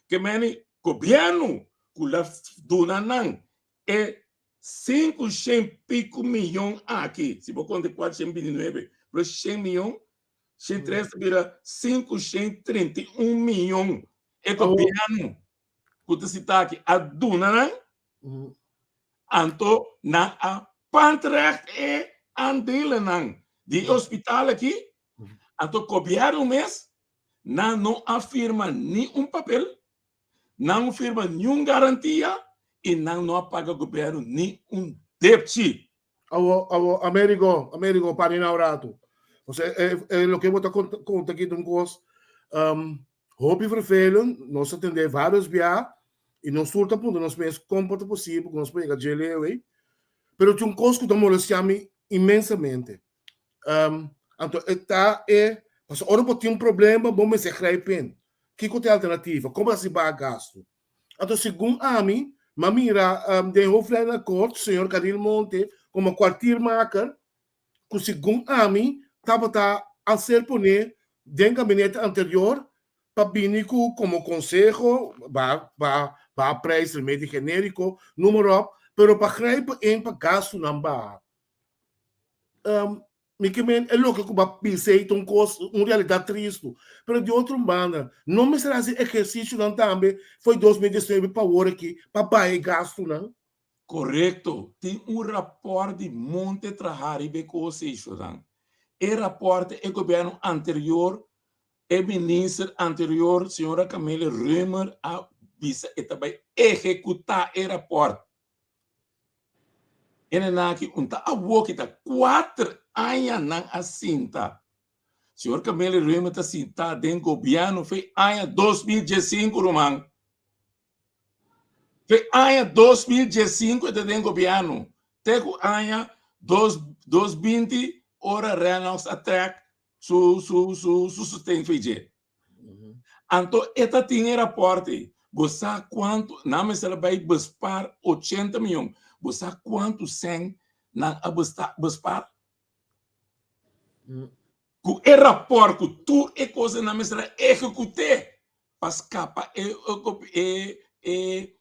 Ke meni gobièrnu ku la duna nan e Sinku shen piku miyon aki, si bo konta e kuater shen binti nuebe plus shen miyon, shen tres ta bira 531 miyon e gobièrnu ku ta sita aki a duna nan, anto nan a pantrecht e aandelennan di e hospital aki, anto gobièrnu mes nan no a firma ni un papel. Nan no firma niun garantia i nan no a paga gobierno ni un depchi. Awo, awo, Amerigo, Amerigo, para na un rato. Ose, e, e, loke bo ta konta, konta aki ta un kos, um, hopi vervelend, nos a tende varios bia, i nos tur ta puntra nos mes kon por ta posibel ku nos por yega dje leu ei. Pero tin un kos ku ta molestia mi inmensamente. Um, anto e ta e, pasobra ora bo tin un problema, bo mester grijp in. Kiko ta e alternativa? Kon bo ta hasi baha gastu? Anto segun ami, m'a mira um, den hoofdlijnakkoord, señor Caril Monte komo kwartiermaker, ku segun ami tabata a ser pone den gabinete anterior pa bini ku komo konseho, baha, baha, baha prijs remedi generiko, noem maar op, pero pa grijpen in pa gastunan baha. Um, mi ke men e loke ku ba bisa ei ta un kos, un realidat tristu. Pero di otro banda, no mester hasi ehersisionan tambe fo'i 2019 pa awor aki pa baha e gastunan? Korekto, tin un rapòrt di Monte traha riba e kos ei, Shodan. E rapòrt e gobièrnu anterior, e minister anterior, señora Camelia Römer a bisa e ta bai ehekutá e rapòrt. Hendenan aki un ta awoki ta kuater aña nan a sinta. Señor Camelia Römer ta sinta den gobièrnu fe aña 2015 ruman. Fe aña 2015 e ta den gobièrnu. Te ku aña dos dos binti ora Rennox a trèk su su su su sosten fe dje. Anto e ta tin e rapòrt ei. Bo sa kuantu nan mester a bai bespaar ochenta mion. Bo sa kuantu sèn nan a bespaar? Ku e rapòrt ku tur e kosnan nan mester a ehekut'é pa skapa e e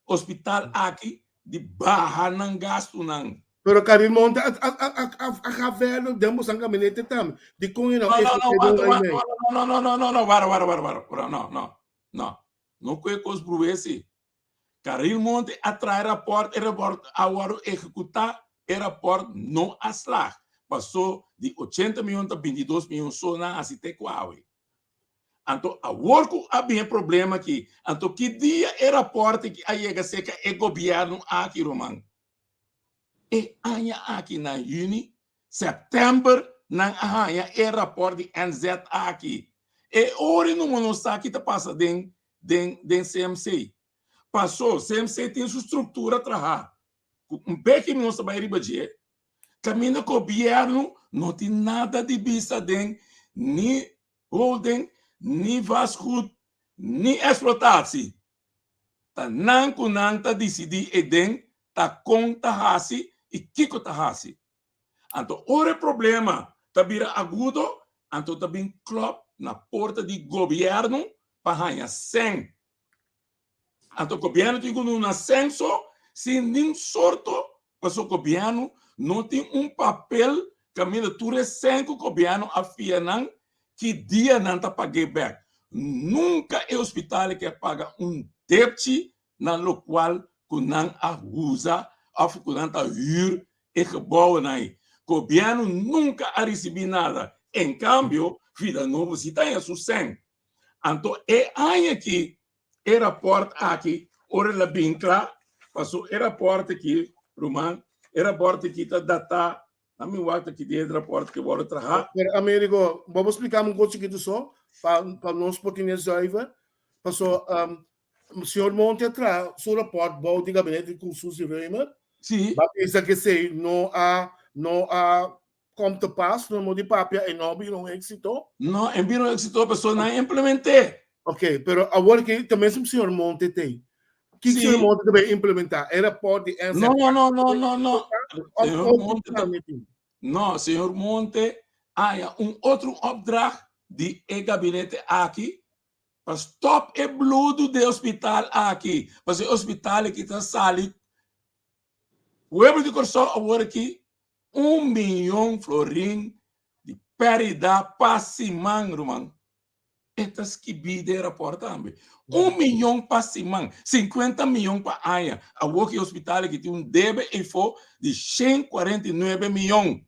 hospital aki di baha nan gastunan. Pero Caril Monte a a a a a ga verder den bosan gabinete tambe. Dikon e no No, no, no, ehersé wara, den wara, ahí? no, no, no, no, no, wara, wara, wara, wara, wara, no, no, no. No ku e kos bruesi. Caril Monte a traha e rapòrt, e rapòrt a wòrdu ehekutá, e rapòrt no a slag. Pasó di ochenta mion ta bintidos mion so nan a hasi te ku awe. Anto awor ku a bin e problema aki, anto ki dia e rapòrt aki a yega serka e gobièrnu aki, ruman? E aña aki na yüni, sèptèmber nan a haña e rapòrt di NZ aki. E ora numa nos sa ki ta pasa den den den CMC. Pasó CMC tin su struktura trahá ku un beki nos ta bai riba dje, Kaminda gobièrnu no tin nada di bisa den ni holding, ni vastgoed, ni eksplotatie. Ta nan ku nan ta disidí eden ta kon ta hasi i kiko ta hasi. Anto ora e problema ta bira agudo, anto ta bin klòp na porta di gobièrnu pa haña sèn. Anto gobièrnu tin ku duna sèn so sin nin sorto pasobra gobièrnu no tin un papel kaminda tur e sèn ku gobièrnu a fia nan ki dia nan ta pag'é bèk. Nunka e hospital ke a paga un depchi na lokual ku nan a usa òf ku nan ta hür e gebouwnan ei. Gobièrnu nunka a risibí nada. En kambio, Vida Nobo si ta haña su sèn. Anto e aña aki, e rapòrt aki, ora el a bin kla, paso e rapòrt aki, ruman, e rapòrt aki ta datá, na mi wak ta ki dia e rapòrt aki wòrdu trahá. Pero Amerigo, bo por splika mi un kos chikitu so, pa pa nos por tene zuiver? Paso señor Monti a traha su rapòrt bou di gabinete ku Suzy Römer. Sí. Ba bisa ke esei no a no a Kom te pas, no mo di papia e no bira un éxito. No, e bira un éxito, pasobra nan a implement'é. Ok, pero awor ki ta mesmo señor Monte t'ei. Kiko Sí. señor Monte ta bay implementá? E raport di NZK? No, no, no, no, no. Of Señor otro Monte ta, plan e tin? no, señor Monte haya un otro opdracht di e gabinete aki pa stop e bludu den hospital aki, pasobra e hospital aki ta sali pueblo di Kòrsou awor aki Un miyon florin di pèrdida pa siman, ruman. E ta skibí den e rapòrt tambe. Un miyon pa siman, sinkuenta miyon pa aña. Awor ki e hospital aki tin un debe eifó di 149 miyon.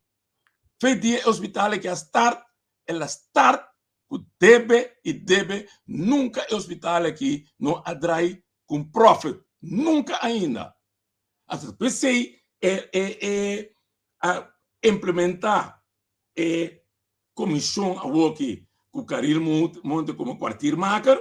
Fe dia e hospital aki a start, el a start ku debe i debe. Nunka e hospital aki no a drai ku un profit. Nunka ainda. Anto p'esei e e e a implementá e komishon awoki ku Caril Monte komo kwartiermaker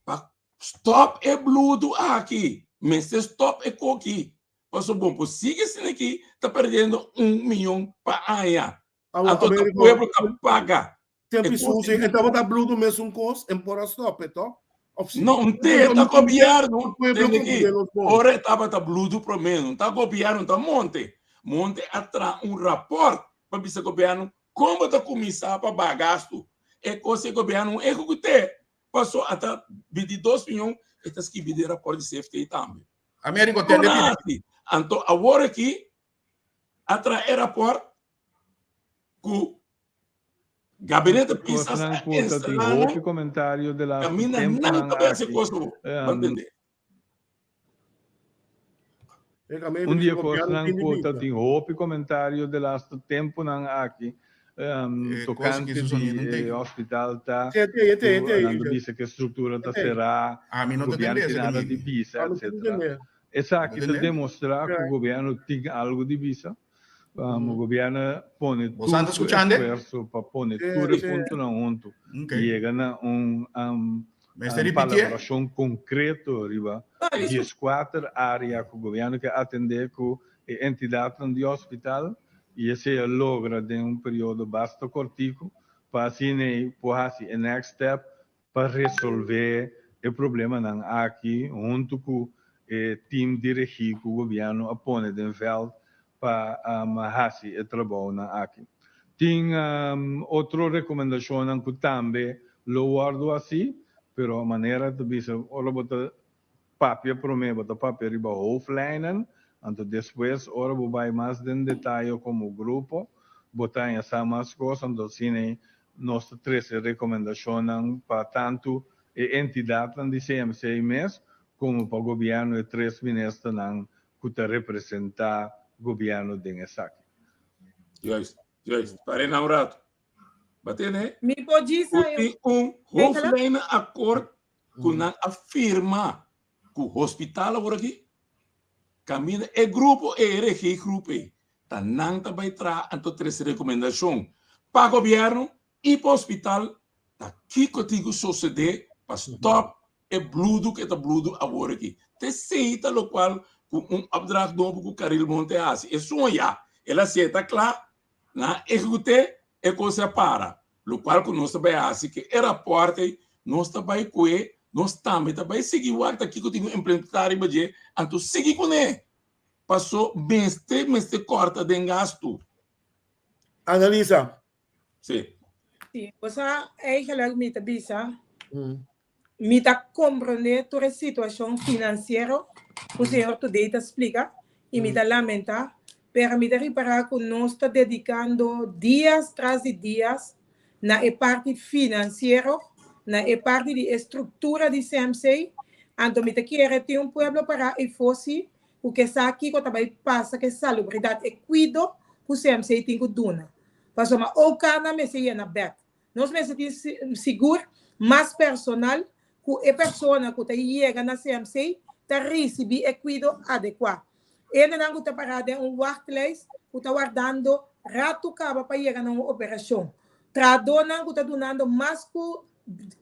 pa stòp e bludu aki. Mester stòp e koki pasobra bo por sigui asina aki ta perdiendo un miyon pa aña. Anto ta pueblo ta paga. Tempi Susi, e tabata bludo mesun kos, en por a stop e to? Of si? No, un te ta gobierno, tende ki, ora e tabata bludo prome, no ta gobierno, ta Monte. Monte a traha un raport pa bisa gobierno kon bo ta kuminsa pa baha gastu. E kos e gobierno no ehekut'é, paso ata 22 miyon e ta skibi den raport di CFT tambe. Americo, tende ki. Anto awor aki a traha e raport ku gabinete Pisas Kosnan a ku ta tin instalá hopi nan komentario de laatste kaminda nan tempunan ta bai hasi aki. kos bo Ehm, mantende. Un di e kosnan ku ta tin hopi komentario de laatste tempunan aki ehm, E kos tokante ki su di sonido e tei. hospital ta Te, te, te, ku te, nan ta bisa ku e struktura ta te. será, Ami no ta gobièrnu tende tin ese nada di domingo. bisa, Ami ta etcetera. tende. Esaki No ta tende? demostrá ku gobièrnu tin algu di bisa. Gobièrnu pone Bo sa tur ta su skuchande? esfuerso pa pone tur e puntonan huntu i yega na un Mester ripitié? palabrashon konkreto riba dieskuater área ku gobièrnu ke atendé ku e entidatnan di hospital i esei a logra den un periodo basta kòrtiku pa asina ei por hasi e next step pa resolvé e problemanan aki huntu ku e team di regí ku gobièrnu a pone den vèlt pa hasi e trabounan aki. Tin otro rekomendashonnan ku tambe lo wòrdu hasí, pero manera ta bisa ora bo ta Papia promé bo ta papia riba hoofdlijnen, anto despues ora bo bai mas den detayo komo grupo, bo ta haña sa mas kos, anto asina ei nos ta trese rekomendashonnan pa tantu e entidatnan di CMC mes komo pa gobièrnu e tres ministernan ku ta representá gobièrnu den esaki. Juist, juist. Par'é na un ratu. Batene? Mi por djis Ku a tin un hoofdlijnenakkoord ku nan a firma ku hospital awor aki, kaminda e grupo ei, e regigroep ei, ta nan ta bai traha anto trese rekomendashon pa gobièrnu i pa hospital ta kiko tin ku sosodé pa stòp e bludu ku e ta bludu awor aki. Ta esei ta lokual ku un opdracht nobo ku Caril Monte a hasi. Esun ya, el a hasié, ta kla, Nan a ehekut'é, e kos a para. Lokual ku nos ta bai hasi ku e rapòrt ei, nos ta bai ku'é, nos tambe ta bai sigui wak ta kiko tin ku implementá riba dje, anto sigui kuné. Paso mester mester kòrta den gastu. Analisa. Sí. Sí, bo sa eigenlijk mi ta bisa Mi ta komprondé tur e situashon finansiero ku señor Today ta splika i mi ta lamentá, pero mi ta ripará ku nos ta dedikando dias tras di dias na e parti finansiero, na e parti di e struktura di CMC, anto mi ta kere tin un pueblo pará ei fosi ku ke sa kiko ta bai pasa ku e salubridat, e kuido ku CMC tin ku duna. Pasobra OK-nan mester yena bèk. Nos mester tin sigur mas personal ku e persona ku ta yega na CMC ta risibí e kuido adekuá. Hendenan ku ta pará den un wachtlijst ku ta wardando ratu kaba pa yega na un operashon. Trahadónan ku ta dunando mas ku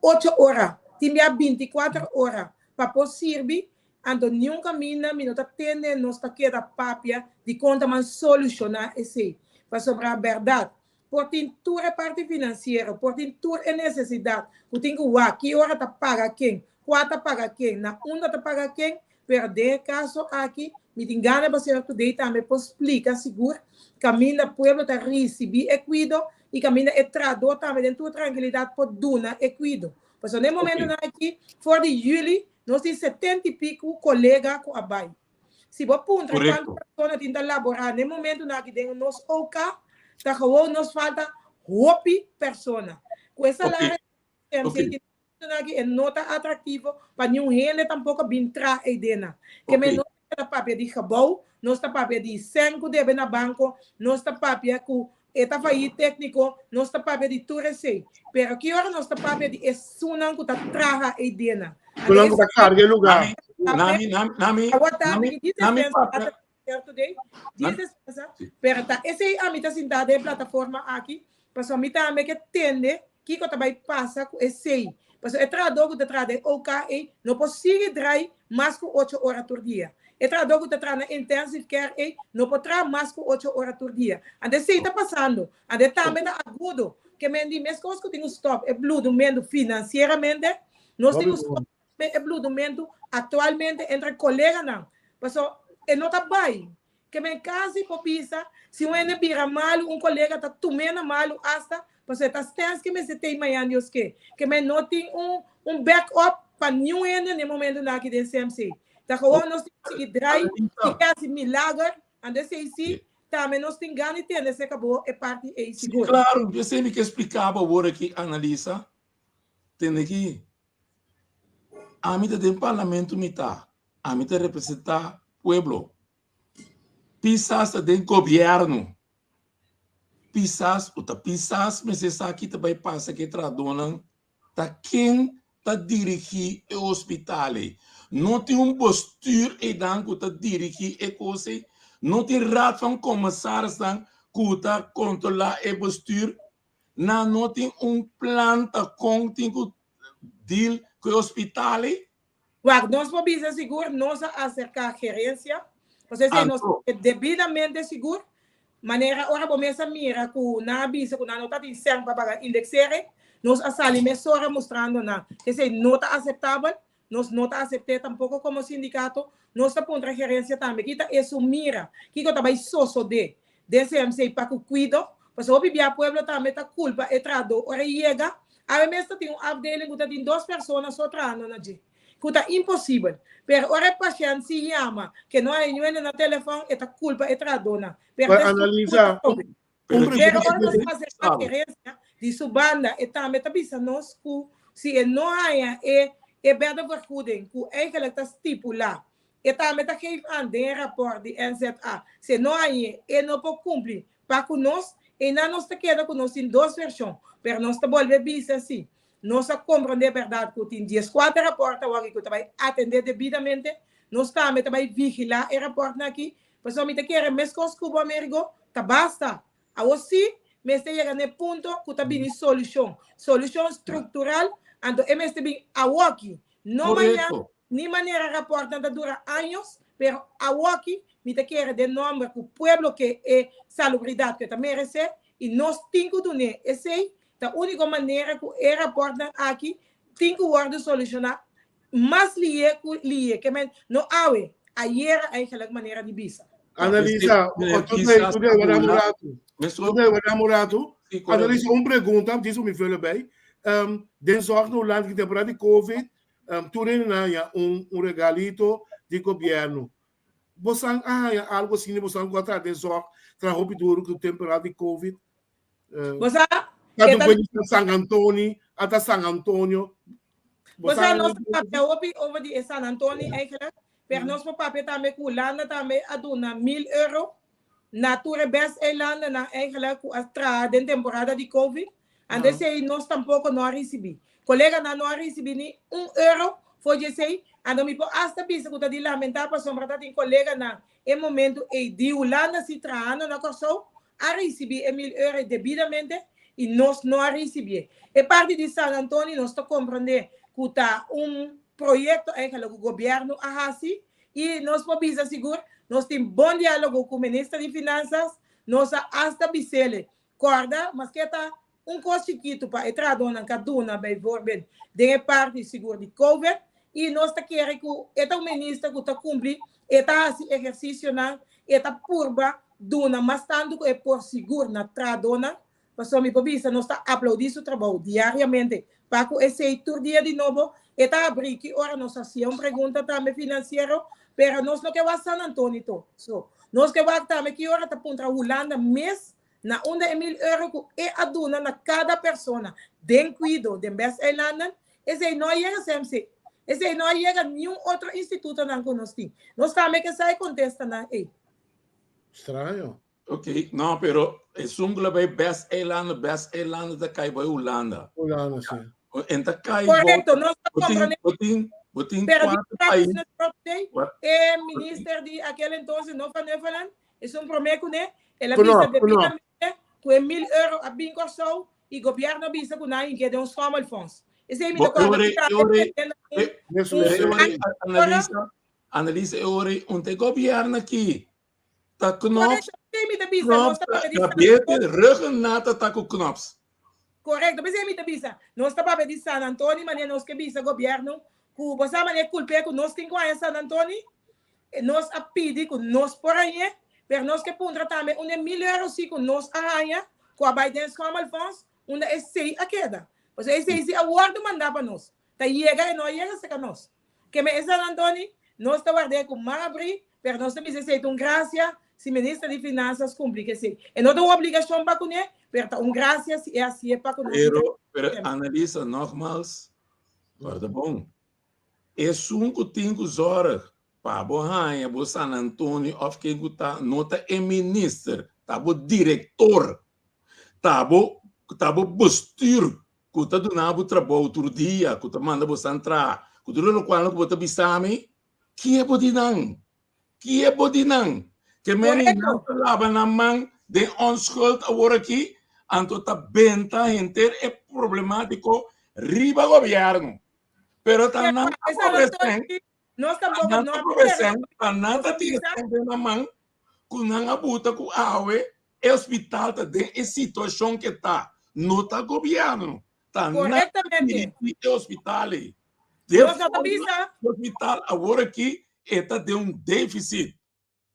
ocho ora, tin bia bintikuater ora pa por sirbi, anto niun kaminda mi no ta tende nos ta keda papia di kon ta man solushoná esei. Pasobra bèrdat, Por tin tur e parti finansiero, por tin tur e nesesidat ku tin ku wak ki ora ta paga ken, kua ta paga ken, na unda ta paga ken, pero den e kaso aki mi tin gana pa señor Today tambe por splika sigur kaminda pueblo ta risibí e kuido i kaminda e trahadó tambe den tur trankilidat por duna e kuido. Pasobra na e momentonan aki for di yüli nos tin setenta i piku kolega ku a bai. Si bo puntra Correcto. cuanto persona tin ta labora n'e momentonan aki den nos OK, ta gewoon nos falta hopi persona. Cu e salario Ok. MC Ok. tin momentonan aki e no ta atractivo pa niun hende tampoco bin traha eydennan. Ke men Ok. nos ta papia di gebouw, nos ta papia di cen cu debe na banco, nos ta papia cu e ta fayi tecnico, nos ta papia di tur esey. Pero ki ora nos ta papia di esunnan cu ta traha eydennan? Anto Esunnan cu ta carga e lugar. Nami, nami, nami, Awor ta nami, mi di nami despensa papia. today, di Nami, despensa, sí. pero ta esey ami ta sinta den e plataforma aki, pasobra mi tambe ke tende kiko ta bay pasa cu esey. Pasobra e trahador cu ta traha den OK ey no por sigui draai mas cu ocho ora tur dia. E trahador cu ta traha na intensive care ey no por traha mas cu ocho ora tur dia. Anto esey ta pasando. Anto e tambe ta agudo. Ke men di mescos cu tin un stop e bloedumento financieramente, nos tin un stop e bloedumento actualmente entre coleganan. Pasobra e no ta bay. Ke men kasi por bisa, si un hende bira malu, un kolega ta tum'é na malu asta, pasobra e ta stens ke mester tei mañan Dios ke. Ke men no tin un un back up pa niun hende na e momentunan aki den CMC. Ta gewoon nos tin ku sigui drai i ke hasi milager, anto esei si, tambe nos tin gana di tende serka bo e parti ei Sí, sigur. claro, esei mi ke spliká bo awor aki, Annalisa. Tende aki, ami ta den parlamento mi ta, ami ta representá pueblo. Pisas ta den gobièrnu. Pisas ku ta Pisas mester sa ki ta bai pasa ku e trahadónan. Ta ken ta dirigí e hospital ei? No tin un bestuur einan ku ta dirigí e kos ei? No tin raad van commissarisnan ku ta kontrolá e bestuur? Nan no tin un plan ta kon tin ku deal ku e hospital ei? Wak, nos por bisa sigur nos a aserká gerensia, pasobra esei nos Anto. debidamente sigur, manera ora bo mes a mira ku nan a bisa ku nan no ta tin sèn pa paga indexering, nos a sali mesora mustrando nan esei no ta aseptabel, nos no ta asept'é tampoko komo sindikato, nos ta puntra gerensia tambe ki ta esun mira, kiko ta bai sosodé den CMC pa ku kuido, pasobra hopi bia pueblo tambe ta kulpa e trahadó ora e yega, awe mes ta tin un afdeling ku ta tin dos persona so trahando na dje, ku ta imposibel, pero ora e pashènt si yama ke no hay niun hende na telefòn e ta kulpa e trahadónan, pero Pero ta Annalisa, esun un Pero pregunta ora nos aserká gerensia di su banda e tambe ta bisa nos ku si e no haña e e beddenvergoeding ku eigenlijk ta stipulá E tambe ta geef aan den e raport di NZA, si e no hañ'é, e no por cumpli pa cu nos, einan nos ta keda cu nos tin dos version, pero nos ta bolbe bisa si nos a comprende berdad cu tin diescuater raport awor y cu ta bay atende debidamente, nos tambe ta bay vigila e raportnan aki, pasobra mi ta kere mescos cu bo Amerigo, ta basta. Awor si mester yega na e punto cu ta bini solucion, solucion structural, anto e mester bin awoki, no mañan, Correcto. Ni manera raportnan ta dura años, pero awoki mi ta kere den nomber ku pueblo ke e salubridat ku e ta meresé i nos tin ku dun'é esei, ta úniko manera ku e raportnan aki tin ku wòrdu solushoná mas lié ku lié, ke men no awe, ayera eigenlijk manera di bisa. Annalisa, today wara un ratu. Today wara un ratu. Annalisa, un pregunta, djis mi vul erbij. Den zorg na Hulanda ki temporada di covid, Tur hende nan haña un un regalito di gobièrnu. Bosan a haña algu asina? Bosan ku a traha den zòg, traha hopi duru ku temporada di covid? Bo sa, Ta e ta dupe di San Antoni, ata San Antonio. Bo sa, nos a papia hopi over di e San Antoni eigenlijk, pero nos por papia tambe ku Hulanda tambe a duna mil euro. Na tur e best eilandennan eigenlijk ku a traha den temporada di Covid, anto esei nos tampoko no a risibí. Koleganan no a risibí ni un euro for di esei, anto mi por asta bisa ku ta di lamentá pasobra ta tin koleganan e momentu ei di Hulanda si trahando na Kòrsou a risibí e mil euro ei debidamente i nos no a risibié. E parti di San Antonio nos ta komprondé ku ta un proyekto eigenlijk ku gobièrnu a hasi I nos por bisa sigur, nos tin bon diálogo ku Minister di Finansas, nos a asta bis'ele, kòrda, maske ta un kos chikitu pa e trahadónan ka duna bijvoorbeeld den e parti sigur di Covid, i nos ta kere ku e ta un minister ku ta kumpli, e ta hasi ehersisionan, e ta purba duna mas tantu ku e por sigur na trahadónan, Pasobra mi por bisa nos ta aplaudí su trabou diariamente. Pa ku esei tur dia di nobo e ta abrí ki ora nos hasié un pregunta tambe finansiero, pero nos no ke wak San Antonio to. So, nos ke wak tambe ki ora ta puntra Hulanda mes na unda e mil euro ku e a duna na kada persona den kuido den Besteilanden, esei no a yega CMC. Esei no a yega niun otro institutonan ku nos tin. Nos tambe ke sa e kontestanan ei. Straño. Ok, no, pero esun ku la bai best eilanden, best eilanden ta kai bai Hulanda. Hulanda, sí. En ta kai Correcto, nos ta bo tin, comprende. bo tin, bo tin Pero di cuatro Trump país. is not day, Wa- e minister di aquel entonces, no van Huffelen, es un promé kuné, el a Kuno, bisa kuno. debidamente ku e 1000 euro a bin Kòrsou i gobièrnu a bisa ku nan a hink'é den un schommelfonds. Esei mi ta Bo, kòrda e ku ta ora, e ora, un Mes e un ora, seri. analisa, analisa e ora, un te gobièrnu aki Ta knops. Correcto, p'esei mi ta bisa, nos Knops, ta papia di San gabete, Antonio. ruggenata ta ku knops. Correcto, p'esei mi ta bisa, nos ta papia di San Antonio, manera nos ke bisa gobierno ku bo sa manera kulp'é ku nos tin ku haña San Antonio, nos a pidi ku nos por hañ'é, pero nos ke puntra tambe unda e mil euro si ku nos a haña ku a bai den schommelfonds, unda esei a keda. Pasobra esei si a wòrdu mandá pa nos, ta yega e no a yega serka nos. Keme e San Antoni, nos ta ward'é ku man abrí, pero nos ta bisa esei ta un grasia si Minister di Finansas kumpli ku esei. E no ta un obligashon pa kuné, pero ta un grasia si e hasié pa ku nos. Pero, pero Annalisa, nogmaals, warda bon. Esun ku tin ku zòrg pa bo haña bo San Antoni òf ken ku ta, no ta e minister, ta bo direktor, ta bo, ta bo bestuur ku ta duna bo trabou tur dia, ku ta manda bo san traha, ku tur e lokualnan ku bo ta bisa mi, kie bo di nan? Kie bo di nan? Ke meni nan ta laba nan man den onschuld awor aki, anto ta benta henter e problemátiko riba gobièrnu. Pero ta nan a kobre sèn, Nos tampoco nan no ta a kobre kere sèn, ta nan ta tira sèn den nan man, ku nan a buta ku awe e hospital ta den e situashon ke ta. No ta gobièrnu, ta nan Correctamente. dirigí e hospital ei. De Nos no ta forma bisa. e hospital awor aki e ta den un deficit.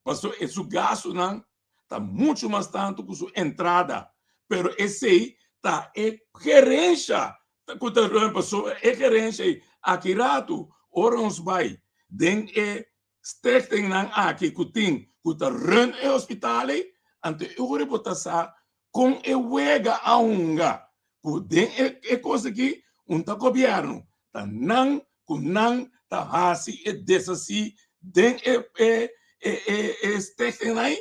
Pasobra e su gastunan ta muchu mas tantu ku su entrada. Pero esei ta e gerensha ku ta run pasobra e gerensha ei aki ratu ora nos bai den e stichtingnan aki ku tin ku ta run e hospital ei, anto e ora bo ta sa kon e wega a hunga ku den e e kos aki un ta gobièrnu ta nan ku nan ta hasi e desasí den e e e e e stichtingnan ei,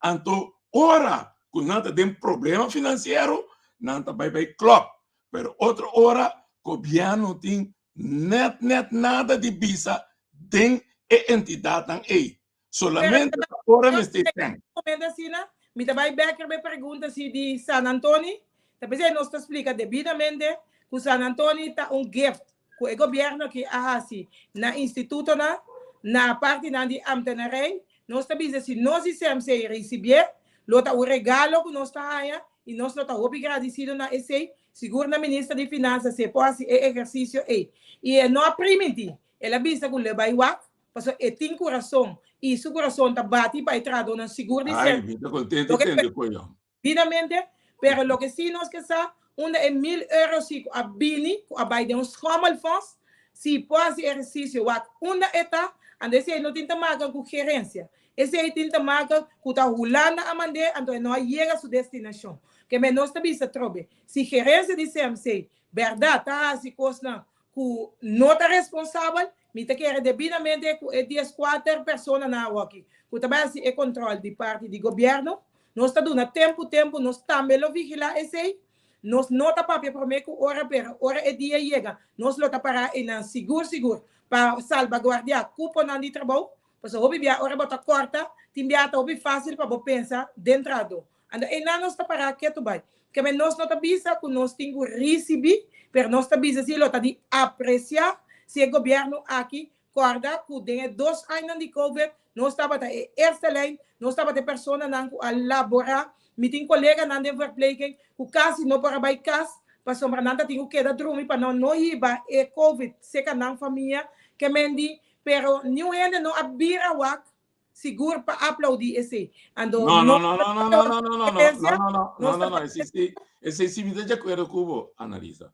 anto ora ku nan ta den problema finansiero nan ta bai bai klòp, pero otro ora gobièrnu tin nèt nèt nada di bisa den e entidatnan ei. Solamente Pero, ta ora mester ten. Momento asina, mi ta bai bek riba e pregunta si di San Antoni. Ta p'esei nos ta splika debidamente ku San Antoni ta un gift ku e gobièrnu aki a hasi na institutonan, na partinan di ambtenarij. Nos ta bisa si nos di CMC risibié, lo ta un regalo ku nos ta haña i nos lo ta hopi gradisido na esei, sigur na Minister di Finansa si e por hasi e ehersisio ei. I e no a primintí, el a bisa ku lo e bai wak Pasobra e tin kurason i su kurason ta bati pa e trahadónan sigur di Ai, ser. mi ta contento Loke tende cu yo. Debidamente, pero loke si nos ke sa, unda e mil euro si ku a bini, ku a bai den un schommelfonds, si por hasi ehersisio wak unda e ta, anto esei no tin ta maka ku gerensia. Esei tin ta maka ku ta Hulanda a mand'é, anto e no a yega su destinashon. Ke men nos ta bisa trobe, si gerensia di CMC bèrdat ta hasi kosnan. ku no ta responsabel, mi ta kere debidamente ku e dieskuater personanan awoki ku ta bai hasi e kontrol di parti di gobièrnu, nos ta duna tempu tempu, nos tambe lo vigilá esei. Nos no ta papia promé ku ora, pero ora e dia yega, nos lo ta pará einan sigur sigur pa salbaguardiá kuponan di trabou. Pasobra hopi bia ora bo ta kòrta, tin bia ta hopi fásil pa bo pensa den trahadó. Anto einan nos ta pará ketu bai. Keme nos no ta bisa ku nos tin ku risibí, pero nos ta bisa si lo ta di apresiá si e gobièrnu aki kòrda ku den e dos añanan di covid nos tabata e eerste lijn, nos tabata e personanan ku a laborá. Mi tin koleganan den verpleging ku kasi no por a bai kas pasobra nan ta tin ku keda drumi pa nan no hiba e covid serka nan famia. Kemen di, pero niun hende no a bira wak Sigur pa aplaudí esei. Anto No, no no, no, no, no, no, no, no, no, no, preferencia, no, no, nos no, no, ta no, esei sí, esei sí mi ta di akuerdo ku bo, Annalisa.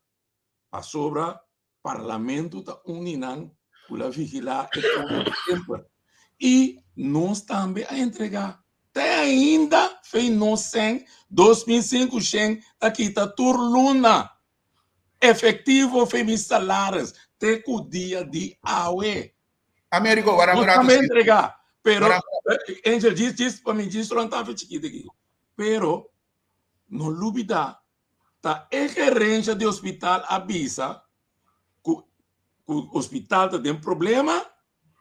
Pasobra parlamento ta un di nan ku la vigilá e kos semper. I nos tambe a entregá. Te ainda fei nos sèn, 2500 ta kita tur luna. Efektivo fei mi salaris te ku dia di awe. Americo, wara Nos un rato tambe sí. entrega, pero Wara eh, Angel, djis, djis, pa mi djis solo un tafe chikito aki. Pero no lubida, ta e gerencia di hospital a bisa ku ku hospital ta den problema,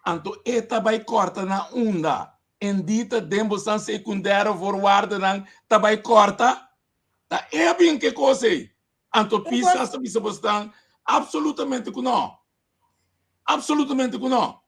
anto e ta bai korta na unda. Endita den bosan secundaire voorwaardennan ta bai korta. Ta e a bin ke kos ei. Anto Un kos Pisas ta bisa bosnan absolutamente ku no. Absolutamente ku no.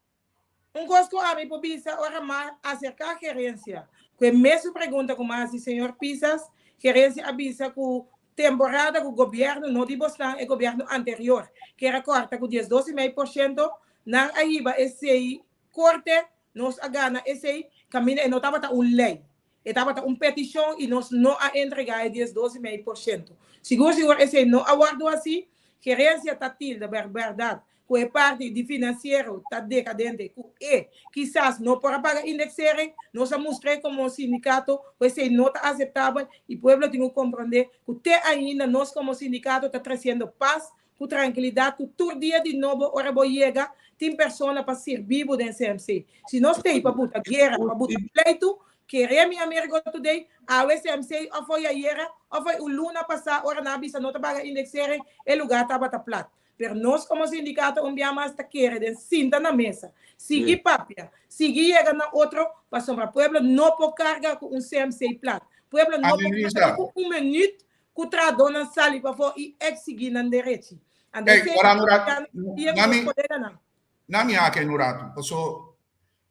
Un kos ku ami por bisa ora m'a aserká gerensia ku e mesun pregunta ku m'a hasi señor Pisas, gerensia a bisa ku temporada ku gobièrnu, no di bosnan, e gobièrnu anterior, kier a kòrta ku diesdos i mei por shento, nan a hiba esei korte, nos a gana esei, kaminda e no tabata un lei. E tabata un petishon i nos no a entregá e diesdos i mei por shento. Sigur sigur esei no a wòrdu hasí. Gerensia ta tilda bèrdat ku e parti di finansiero ta dekadente ku e kisas no por a paga indexering. Nos a mustr'é komo sindikato ku esei no ta aseptabel i pueblo tin ku komprondé ku te ainda nos komo sindikato ta tresiendo pas Ku trankilidat ku tur dia di nobo ora bo yega tin persona pa sirbi bo den CMC. Si nos tei pa buta guera, pa buta pleitu, kere mi Amerigo Today, awe CMC of hoy ayera of hoy un luna pasá ora nan a bisa no ta paga indexering, e lugar tabata plat. Pero nos komo sindikato un bia mas ta kere den sinta na mesa, sigui papia, sigui yega na otro pasobra pueblo no por karga ku un CMC plat. Pueblo no por karga ku un minuut Ku trahadónan sali pafó i eksigí nan derechi. Anto Ey, esei ora un rato, ta dia ku na nos mi, koleganan. na mi haki un rato, paso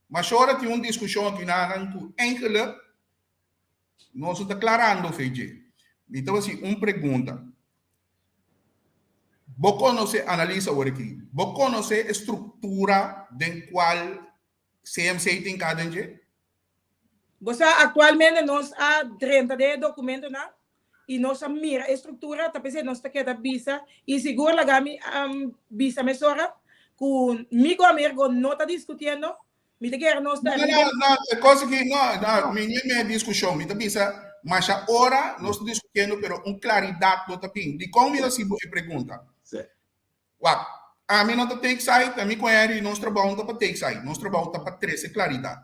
mashora tin un diskushon aki nanan ku eigenlijk nos no ta klarando fe dje. Mi ta hasi un pregunta. Bo konosé, analisa awor aki, bo konosé e struktura den kual CMC tin ka den dje? Bo sa aktualmente nos a drenta den e dokumentonan i nos a mira e struktura, ta p'esei nos ta keda bisa i sigur laga mi bisa mesora ku mi ku Amergo no ta diskutiendo, mi ta kere nos ta No, no, no, e kos aki no, no, mi no e diskushon, mi ta bisa masha ora nos ta diskutiendo pero un klaridat no ta bin. Dikon mi ta hasi bo e pregunta? Wak, ami no ta take side, ami ku Henry nos trabou no ta pa take side, nos trabou ta pa trese klaridat.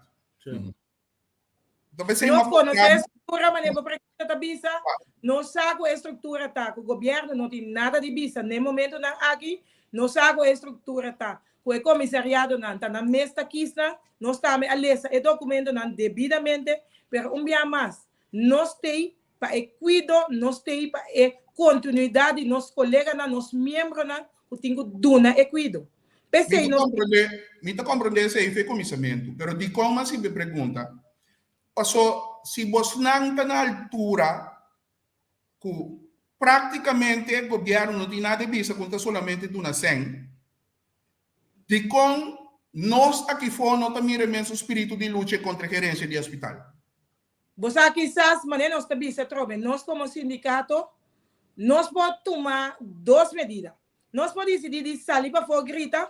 Ta p'esei Nos m'a konosé puntra e struktura, manera bo pregunta ta bisa, nos sa ku e struktura ta ku gobièrnu no tin nada di bisa n'e momentunan aki, nos sa ku e struktura ta ku e komisariadonan ta nan mes ta kisnan, nos tambe a lesa e dokumentonan debidamente, pero un bia mas, nos t'ei pa e kuido, nos t'ei pa e kontinuidat di nos koleganan, nos miembronan ku tin ku duna e kuido. P'esei Mi ta nos. komprondé, mi ta komprondé esei fe kuminsamentu, pero dikon mi a simple pregunta? Paso si bosnan ta na altura ku práktikamente gobièrnu no tin nada di bisa ku ta solamente duna sèn, dikon nos akifó no ta mira e mesun spiritu di lucha kontra e gerensia di hospital? Bo sa kisas manera nos ta bisa atrobe, nos komo sindikato nos por tuma dos medida. Nos por disidí di sali pafó grita,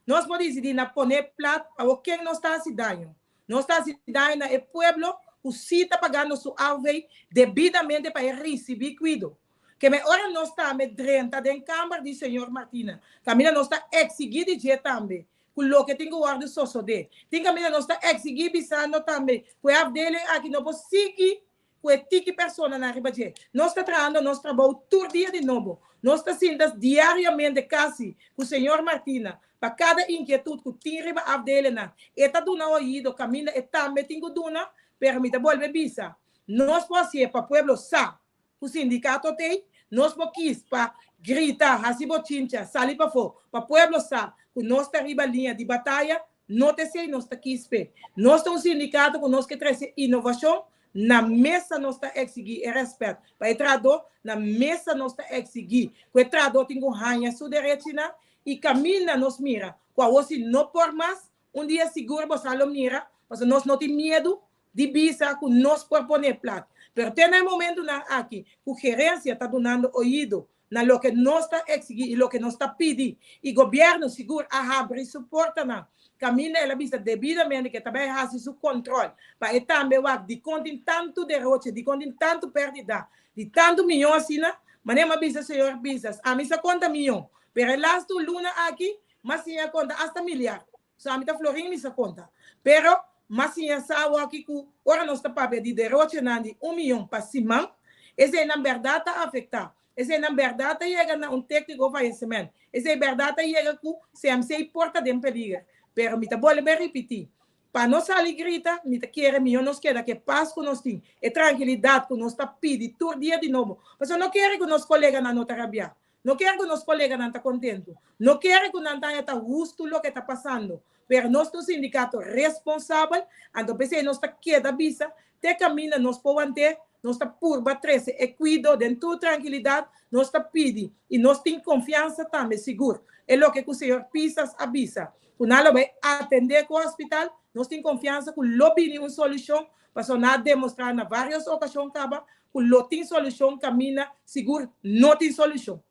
nos por disidí na pone plat, awor ken nos ta hasi daño? Nos ta hasi daño na e pueblo ku sí ta pagando su AOV debidamente pa e risibí kuido. Ke men ora nos tambe drenta den kamber di señor Martina, kaminda nos ta eksigí di dje tambe ku loke tin ku wòrdu sosodé. Tin kaminda nos ta eksigí bisando tambe ku e afdeling aki no por sigui ku e tiki personanan riba dje. Nos ta trahando nos trabou tur dia di nobo. Nos ta sinta diariamente kasi ku señor Martina pa kada inkietut ku tin riba afdelennan. E ta duna oido kaminda e tambe tin ku duna, pero mi ta bolbe bisa, nos por hasié pa pueblo sa ku sindikato t'ei, nos por kis pa grita, hasi bochincha, sali pafó pa pueblo sa ku nos ta riba liña di bataya, No ta esei nos ta kis p'e. Nos ta un sindikato ku nos ke trese inovashon, na mesa nos ta eksigí e rèspèt pa e trahadó, na mesa nos ta eksigí ku e trahadó tin ku haña su derechinan i kaminda nos mira ku awor si no por mas, un dia sigur bo sa lo mira, pasobra nos no tin miedu di bisa ku nos por pone plat. Pero te na e momentunan aki ku gerensia ta dunando oido na loke nos ta eksigí i loke nos ta pidi i gobièrnu sigur a habri su portanan kaminda el a bisa debidamente ku e ta bai hasi su kòntròl pa e tambe wak dikon tin tantu deroche, dikon tin tantu pèrdida di tantu miyon asina. Manera mi a bisa señor Pisas, ami sa konta miyon, pero e lastu luna aki mi a siña konta asta milyar. So ami ta florin mi sa konta. Pero m'a siña sa awoki ku ora nos ta papia di derochenan di un miyon pa siman, eseinan bèrdat ta afektá. Eseinan bèrdat ta yega na un tékniko fayesement. Esei bèrdat ta yega ku CMC por ta den peliger. Pero mi ta bolbe ripití, pa no sali grita, mi ta kere mihó nos keda ku e pas ku nos tin, e trankilidat ku nos ta pidi tur dia di nobo. Pasobra no kere ku nos koleganan no ta rabiá. No kere ku nos koleganan ta kontentu. No kere ku nan ta haña ta hustu loke ta pasando. Pero nos ta un sindikato responsabel, anto p'esei nos ta keda bisa te kaminda nos por want'é, nos ta purba trese e kuido den tur trankilidat, nos ta pidi i nos tin konfiansa tambe sigur e loke ku señor Pisas a bisa ku nan lo bai atendé ku hospital, nos tin konfiansa ku lo bini un solushon pasobra nan a demostrá na vários okashon kaba ku lo tin solushon kaminda sigur no tin solushon.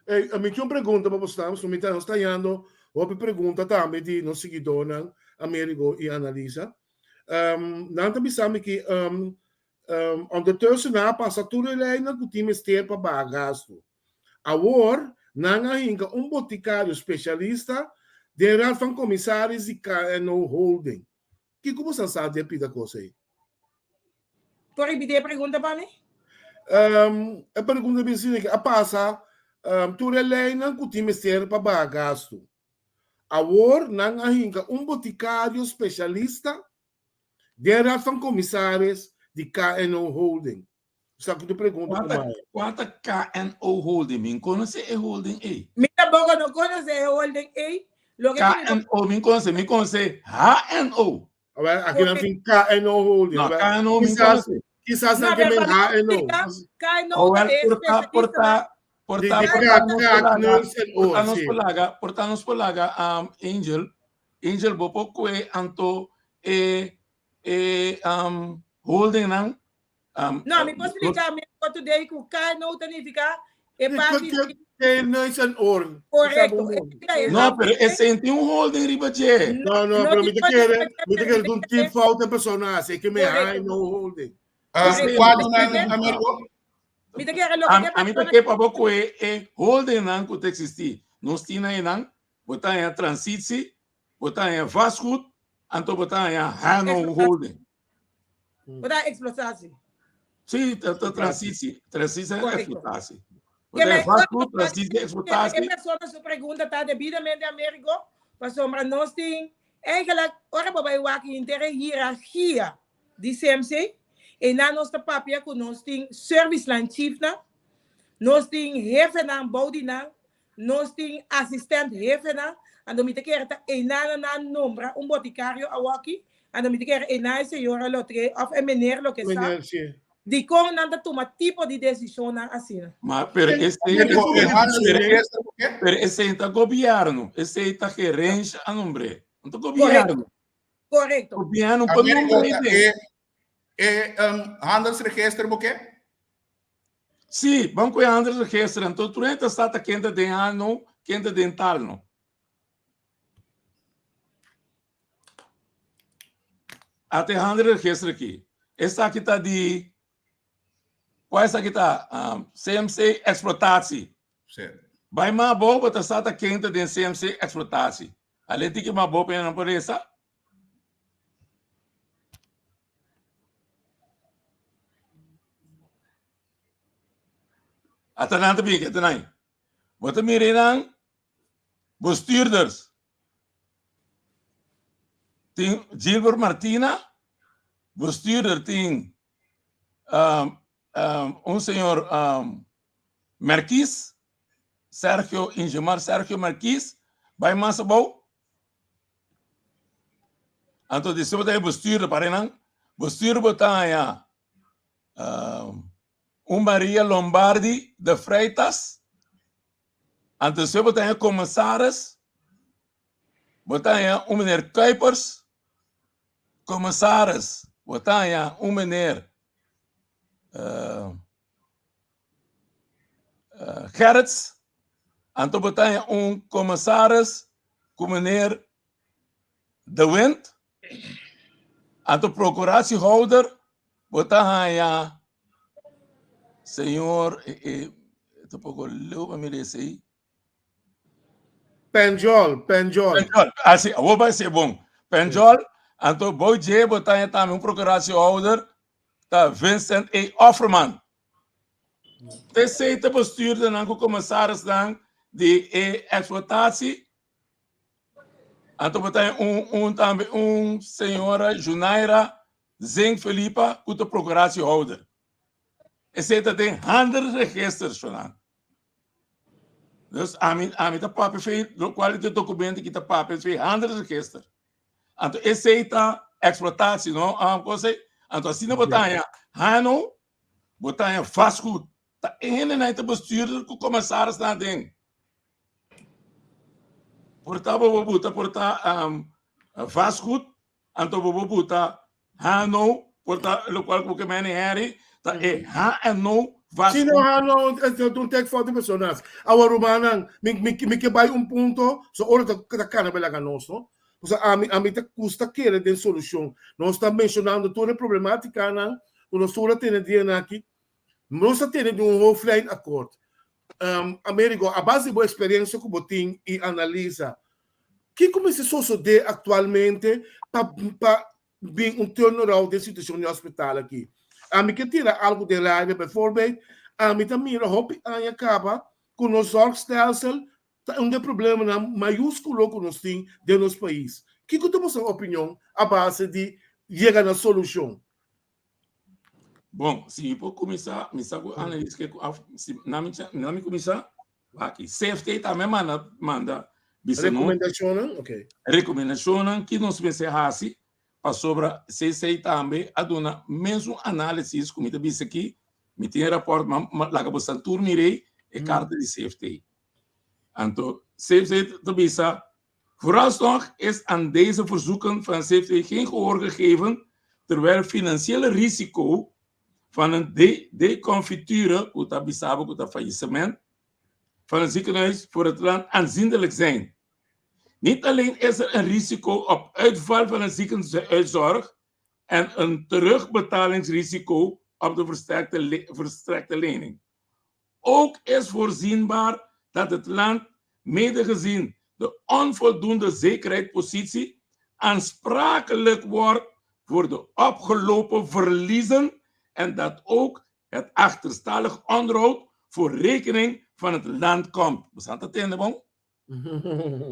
Ey, mi tin un pregunta pa bosnan, pasobra mi ta nos ta hañando hopi pregunta tambe di nos siguidónan Amerigo i Analisa. Nan ta bisa mi ki ondertussen nan a pasa tur e leinan ku tin mester pa baha gastu. Awor nan a hinka un botikario spesialista den Raad van Commissaris di KNO Holding. Kiko bo sa sa di e pida kos ei? Por ripiti e pregunta pa mi? E pregunta bin asina ke a pasa tur e leinan ku tin mester pa baha gastu. Awor nan a hinka un botikario spesialista den Raad van Commissaris di KNO Holding. Esaki ta pregunta ku Maya. Kua ta KNO Holding? Mi konosé e holding ei. Mi tampoko no konosé e holding ei. Loke ku mi KNO mi konosé, mi konosé HNO. Awel, aki nan tin KNO Holding. No, KNO mi konosé. Kisas nan ke men HNO. KNO ta e espesialista. Por ta, por ta, por ta nos por laga, por ta nos por laga, por ta nos por laga, Angel, Angel bo por kue anto e e holdingnan No, mi por splika mi por today ku KNO ta nifiká e parti di K neus en oor. Korekto. No, pero esei tin un holding riba dje. No, no, pero mi ta kere, mi ta kere ku un tip fout e persona hasi, e ke me HNO holding. Kua di nan, Amerigo? Mi ta kere loke ke Ami ta ke pa bo kohe e holdingnan ku ta eksistí. Nos tin na einan, bo ta haña Transitie, bo ta haña Vastgoed, anto bo ta haña HNO holding. Bo ta explotatie. Sí, ta ta transitie. Transitie en explotatie. Bo Ke ta me- vastgoed, transitie, explotatie. E persona su pregunta ta debidamente Amerigo, pasobra nos tin eigenlijk ora bo bai wak henter e hierarchia di CMC, einan nos ta papia ku nos tin service line chiefnan, nos tin hefenan bou di nan, Nos tin asistent hefenan, anto mi ta kere ta einan nan nombra un botikario awoki, anto mi ta kere einan e señora lo trae of e meneer lo ke sa, Meneer, si. dikon nan ta tuma tipo di desishonnan asina. Ma pero esei pero esei ta gobierno, esei ta gerensha a nombr'é, no ta gobierno. Korekto. Gobierno por nombr'é den. E handelsregister bo ke? Sí, ban ku e handelsregister. Anto tur hende ta sa ta ken ta den hano, ken ta den talno. Ata e handelsregister aki. Esaki ta di. Kua esaki ta? CMC Explotatie. Sí. Bai mas abou bo ta sa ta ken ta den CMC Explotatie. Ale tiki mas abou pa nan por resa. Ata nan ta bin, ata nan. Bo ta mira nan bestuurders. Tin Gilbert Martina, bestuurder tin um, um, un señor um, Merquis, Sergio Ingemar Sergio Merquis, bai mas abou. Anto di bo ta bestuurder para nan, bestuurder bo ta haña um, un Maria Lombardi de Freitas, anto si bo ta haña commissaris, bo ta haña un meneer Kuipers, commissaris, bo ta haña un meneer uh, uh, Gerrits, anto bo ta haña un commissaris ku meneer De Wind, anto procuratiehouder bo ta haña señor, eh, eh, ta poko leu pa mi lesa ahí. Penjol, Penjol. Penjol, ah sí, awor bai ser bon. Penjol, anto bo dje bo ta haña tambe un procuratiehouder ta Vincent A. Offerman. P'esei ta bestuurdernan ku commissarisnan di e explotatie. Anto bo ta un, un tambe un señora Junaira Zeng Felipa ku ta procuratiehouder. Esei ta den handelsregister, shonan. Dus ami, ami ta papia fe lokual di documento ki ta papia fe handelsregister. Anto esei ta explotatie, no? Ah, cosa ei. Anto asina bo ta haña hano, bo ta haña vastgoed. Ta e hendenan ta bestuurder ku commissarisnan aden. Por ta bo bo buta por ta um, vastgoed, anto bo bo buta Hano, por ta lokual ku ke mene Harry, ta e ha en no Si no vastgoed. ha no, e un tek fout di personas. Awor rumannan, mi mi mi ke bai un punto, so ora ta ta kana belaga nos, no? Pasobra ami ami ta gusta kere den solushon. Nos ta menshonando tur e problematikanan ku nos tur a tene dianan aki. Nos a tene di un hoofdlijnakkoord. Um, Amerigo, a base di bo eksperensia ku bo tin i analisa, kiko mester sosodé aktualmente pa pa bin un turnaround den situashon di hospital aki? Ami ke tira algu den aire, bijvoorbeeld, ami ta mira hopi aña kaba ku nos zorgstelsel ta un di e problemanan mayúskulo ku nos tin den nos pais. Kiko ta boso opinion a base di yega na solushon? Bon, si mi por kuminsá, mi sa ku Annelies ke ku af, si na mi na mi kuminsá, aki. CFT tambe manda manda bisa nos Rekomendashonnan? Oké. rekomendashonnan ki nos mester hasi pasobra CC tambe a duna mesun análisis ku mi ta bisa aki. Mi tin e rapòrt, ma ma laga boso tur mir'é e karta di CFT. Anto CFT ta bisa Vooralsnog is aan deze verzoeken van CFT geen gehoor gegeven, terwijl financiële risico van een de deconfiture, ku ta bisa bo ku ta faillissement, van het ziekenhuis voor het land aanzienlijk zijn. Niet alleen is er een risico op uitval van de ziekenhuiszorg en een terugbetalingsrisico op de versterkte verstrekte lening. Ook is voorzienbaar dat het land, mede gezien de onvoldoende zekerheidspositie, aansprakelijk wordt voor de opgelopen verliezen en dat ook het achterstallig onderhoud voor rekening van het land komt. We staan te tende, bon?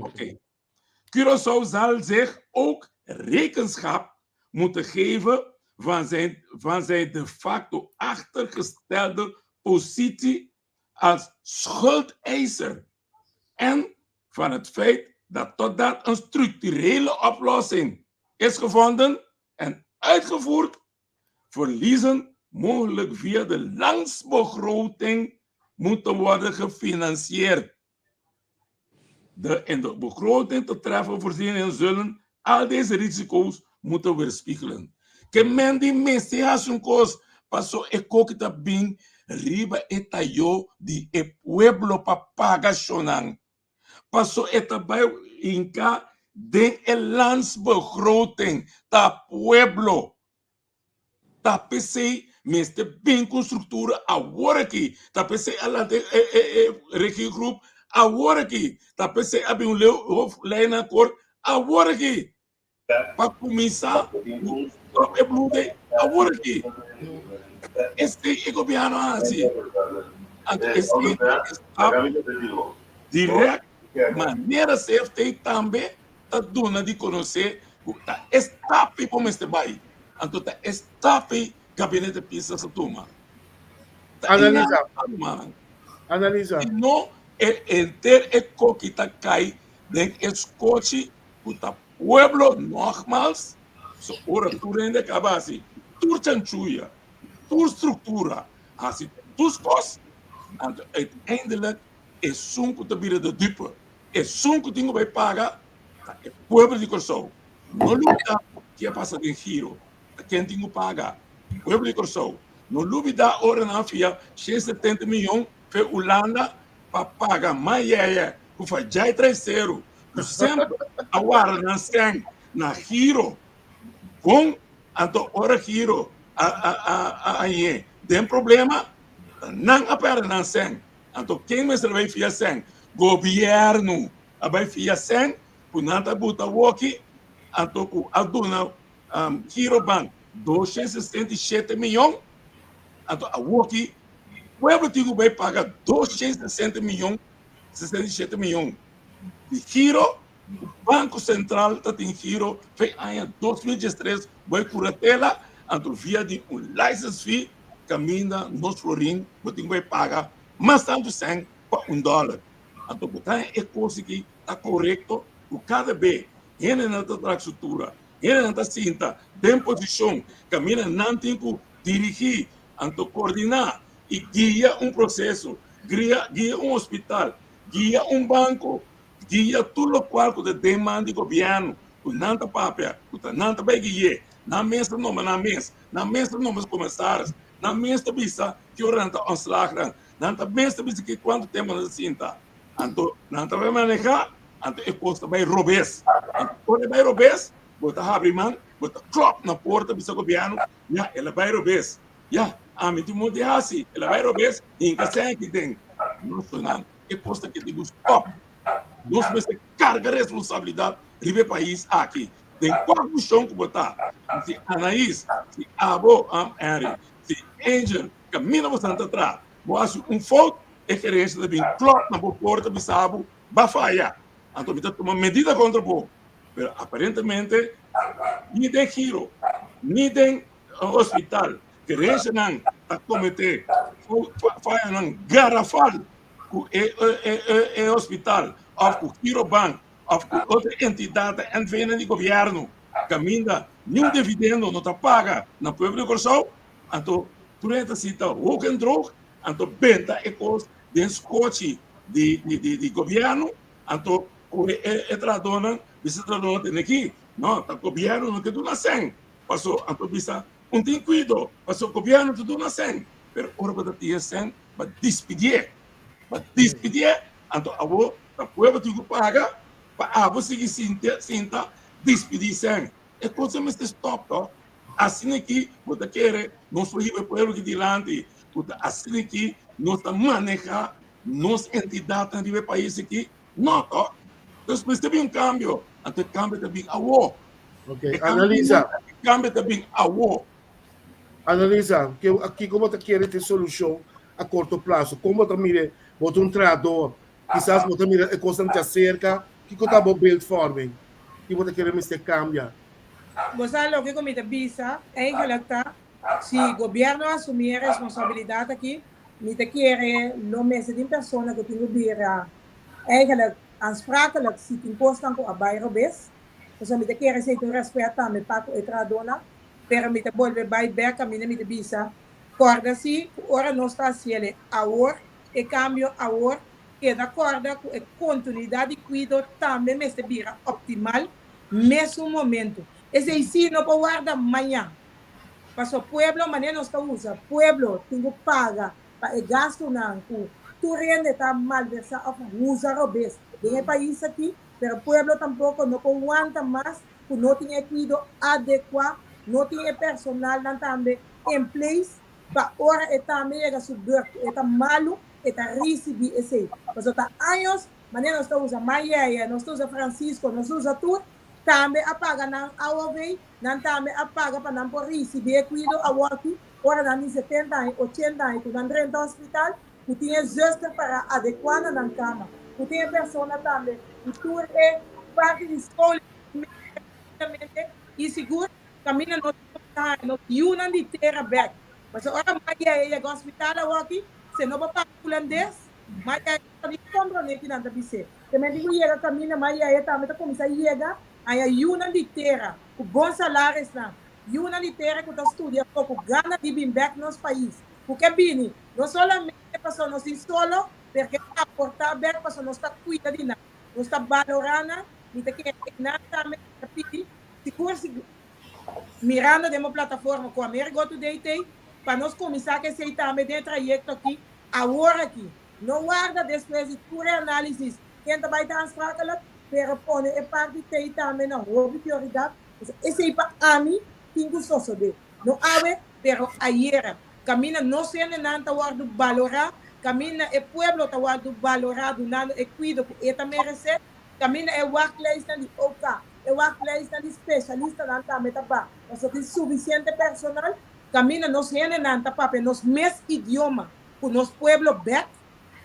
Oké. Curaçao zal zich ook rekenschap moeten geven van zijn, van zijn de facto achtergestelde positie als schuldeiser en van het feit dat totdat een structurele oplossing is gevonden en uitgevoerd, verliezen mogelijk via de landsbegroting moeten worden gefinancierd. De in de begroting te treffen voorzieningen zullen al deze risico's moeten weerspiegelen. Ke men di mester hasi un kos paso e koki ta bin riba e tayo di e pueblo pa paga shonnan. Paso e ta bai hinka den e landsbegroting ta pueblo. Ta p'esei. Mester bin ku struktura awor aki. Ta p'esei a lanta e e e regiegroep awor aki. Ta p'esei a bin un leu hoofdlijnenakkoord awor aki. Pa kuminsá ku stòp e bloeding awor aki. Esei e gobièrnu a hasi. Anto esei ta e stap dirèkt manera CFT tambe ta duna di konosé ku ta e stap ei bo mester bai. Anto ta e stap ei gabinete Pisas a tuma. Ta e nan Analisa. a tuma. Analisa. Si no, e henter e koki ta kai den e skochi ku ta pueblo nogmals. So ora tur hende kaba hasi tur chanchuya, tur struktura, hasi tur kos, anto uiteindelijk esun ku ta bira de dupe, esun ku tin ku bai paga ta e pueblo di Kòrsou. No lubidá ki a pasa den Giro, ta ken tin ku paga? Pueblo di Kòrsou. No lubidá ora nan a fia 170 miyon fe Hulanda pa paga Mayeye ku Fajai Traiseru ku semper a warda nan sèn na Giro. Bon, anto ora Giro a a a a hañ'é den problema, ta nan a pèrdè nan sèn. Anto ken mester a bai fia sèn? Gobièrnu a bai fia sèn ku nan ta buta woki, anto ku a duna Girobank 267 miyon, anto awoki pueblo tin ku bai paga 260 miyon, 67 miyon di giro ku Banko Sentral ta tin giro fe aña 2013 bai kuratela, anto via di un license fee kaminda nos florin bo tin ku bai paga mas tantu sèn pa un dòler. Anto bo ta e kos aki ta korekto ku kada be hendenan ta traha struktura, hendenan ta sinta den posishon kaminda nan tin ku dirigí, anto koordiná i guia un proseso, guia un hospital, guia un banko, guia tur lokual ku ta den man di gobièrnu ku nan ta papia, ku ta nan ta bai gui'é, nan mes ta nombra nan mes, nan mes ta nombra su komisaris, nan mes ta bisa ki ora nan ta ontslag nan, nan ta mes ta bisa ki kuantu tempu nan ta sinta. Anto nan ta bai manehá, anto e kos ta bai robes. Anto ora e bai robes, bo ta habri man, bo ta klòp na porta bisa gobièrnu, ya, el a bai robes. Ya, ami tin modo di hasi, el a bai robes, hinka sèn aki den. No, nan, e kos ta keda ku stòp. Nos mester karga responsabilidat riba e pais aki. Den kua fushon ku bo ta, si Anaís, si abo, Henry, si Angel, kaminda bo santa traha, bo hasi un fout, e gerencia ta bin klop na bo porta bisa bo, Ba faya. Anto mi ta tuma medida kontra bo. Pero aparentemente ni den giro, ni den hospital, gerencianan ta komete fayanan garafal ku e e hospital òf ku Girobank òf ku otro entidat NV-nan di gobièrnu kaminda niun dividendo no ta paga na pueblo di Kòrsou. Anto tur hende ta sinta hoog en droog, anto benta e kos den skochi di di di gobièrnu, anto kohe e e trahadónan bisa e trahadónan tene aki, no ta gobièrnu no ke duna sèn, paso anto bisa un tin kuido paso gobièrnu ta duna sèn, pero ora bo ta tin e sèn bo a dispidié, bo a dispidié, anto abo ta pueblo tin ku paga pa abo sigui sinta sinta dispidí sèn, e kos ei mester stòp tòg. Asina ki bo ta kere nos por hiba e pueblo aki dilanti ku ta asina ki nos ta maneha nos entidatnan riba e pais aki? No to. Entonces mester bin un kambio, anto e kambio ta bin awo. Ok, Analisa. E kambio ta bin awo. Analisa, kiko bo ta kere ta e solushon a korto plaso? Kon bo ta mira, bo ta un trahador, kisas bo ta mira e kosnan djaserka, kiko ta bo beeldvorming? Ki bo ta kere mester kambia? Bo sa loke ku mi ta bisa? Eigenlijk ta, si gobièrnu asumí e responsabilidat aki, mi ta kere lo mester tin persona ku tin ku bira eigenlijk aansprakelijk si tin kosnan ku a bai robes. Pasobra mi ta kere esei ta un rèspèt tambe pa ku e trahadónan. Pero mi ta bolbe bai bèk kaminda mi ta bisa, kòrda si ku ora nos ta hasiel e awor, e kambio awor, keda kòrda ku e kontinuidat di kuido tambe mester bira optimal Mesun momento. Esei sí no por warda mañan. Paso pueblo, manera nos ta usa, pueblo tin ku paga pa e gastunan ku tur hende ta malversá òf usa robes den e pais aki, pero pueblo tampoko no por wanta mas ku no tin e kuido adekuá, no tin e personalnan tambe en place. pa ora e tambe yega su beurt ku e ta malu, e ta risibí esei. Pasobra ta años manera nos ta usa Mayeye, nos ta usa Francisco, nos ta usa tur, tambe a paga nan AOV, nan tambe a paga pa nan por risibí e kuido awoki ora nan tin setenta aña, ochenta aña ku nan drenta hospital, ku tin e zuster para adekuá na nan kama, ku tin e persona tambe ku tur e parti di skol i sigur kaminda nos ta haña nos yunan di tera bèk. Pasobra ora Maya yega hospital awoki, se no por papia hulandes, Maya no ta ni komprondé ki nan ta bis'é. Te menti ku yega kaminda Maya tambe ta kuminsá yega haña yunan di tera ku bon salarisnan, yunan di tera ku ta studia afó, ku gana di bin bèk nos pais, ku ke bini no solamente pasobra nos tin solo, pero ke aportá bèk pasobra nos ta kuida di nan, nos ta balorá nan. Mi ta kere nan tambe ta pidi sigur sigur mirando den bo plataforma ku Amerigo Today tei pa nos kuminsá ku esei tambe den e trayekto aki awor aki. No warda despues di tur e análisis ken ta bai ta aansprakelijk, pero pone e parti tei tambe na hopi prioridat. Esei pa ami tin ku sosodé. No awe, pero ayera. Kaminda nos hendenan ta wòrdu balorá, kaminda e pueblo ta wòrdu balorá dunando e kuido ku e ta meresé, Kaminda e wachtlijstnan di OK, e wachtlijstnan di spesialistanan tambe ta ba, pasobra tin sufisiente personal. Kaminda nos hendenan ta papia nos mes idioma ku nos pueblo bèk.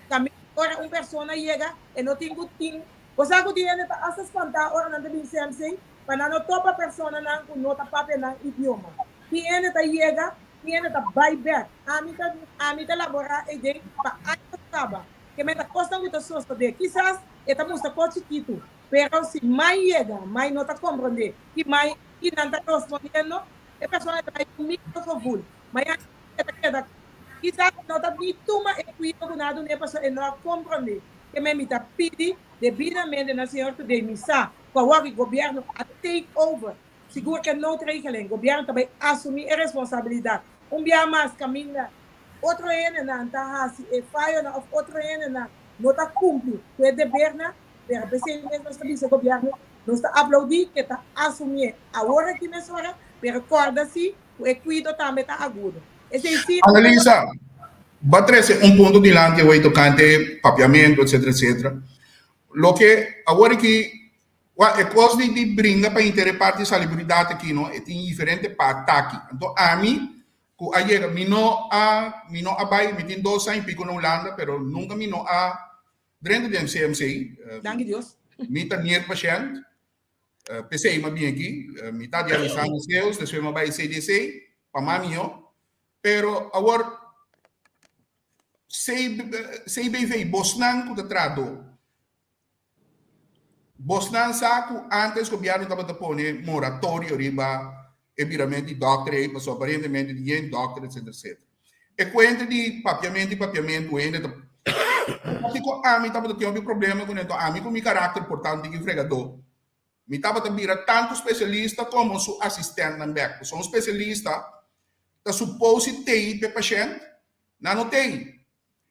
Kaminda ora un persona yega e no tin ku tin. Bo sa ku tin hende ta asta spantá ora nan ta bin CMC pa nan no topa personanan ku no ta papia nan idioma. Tin hende ta yega, tin hende ta bai bèk. Ami ta ami ta laborá eiden pa años kaba. Ke meta kosnan ku ta sosodé. Kisas e ta mustra kos chikitu, pero si mai yega, mai no ta komprondé ki mai ki nan ta respondiendo, e persona ta bai ku miedu gevoel. Mañana e ta keda kisas e no ta ni tuma e kuido ku nan a dun'é pasobra e no a komprondé. Ke men mi ta pidi debidamente na señor Today, mi sa ku awor ki gobièrnu a take over, sigur ke noodregeling, gobièrnu ta bai asumí e responsabilidat. Un bia mas kaminda otro hendenan ta hasi e fayonan òf otro hendenan no ta kumpli ku e debernan, pero p'esei mes nos ta bisa gobièrnu, nos ta aplaudí ke ta asumié awor aki mesora, pero kòrda si ku e kuido tambe ta agudo. Esei si. Annalisa, bo a trese un punto dilanti awor tokante papiamentu etcetera etcetera. Loke awor aki e kos di bringa pa inter e parti salibridat aki no, e tin diferente pataki. Anto ami Ku a yega. Mi no a mi no a bai, mi tin dos aña y pico na Hulanda, pero nunca mi no a drenta den CMC. Danki Dios. Mi ta nierpashent, p'esei mi a bin aki. Mi ta dialisá na Zeeuws, despues mi a bai CDC pa mas mihó. Pero awor CBV, bosnan ku ta traha dó, Bosnan sa ku antes gobièrnu tabata pone moratorio riba e biramentu di dòkter ei pasobra aparentemente tin yen dòkter etcetera etcetera. E kuenta di papiamentu i papiamentu hende ta Pakiko ami tabata tin hopi problema kuné enton ami ku mi karakter por tantu di fregadó mi tabata bira tantu spesialista komo su asistèntnan bèk pasobra un spesialista ta supose tei p'e pashènt nan no tei.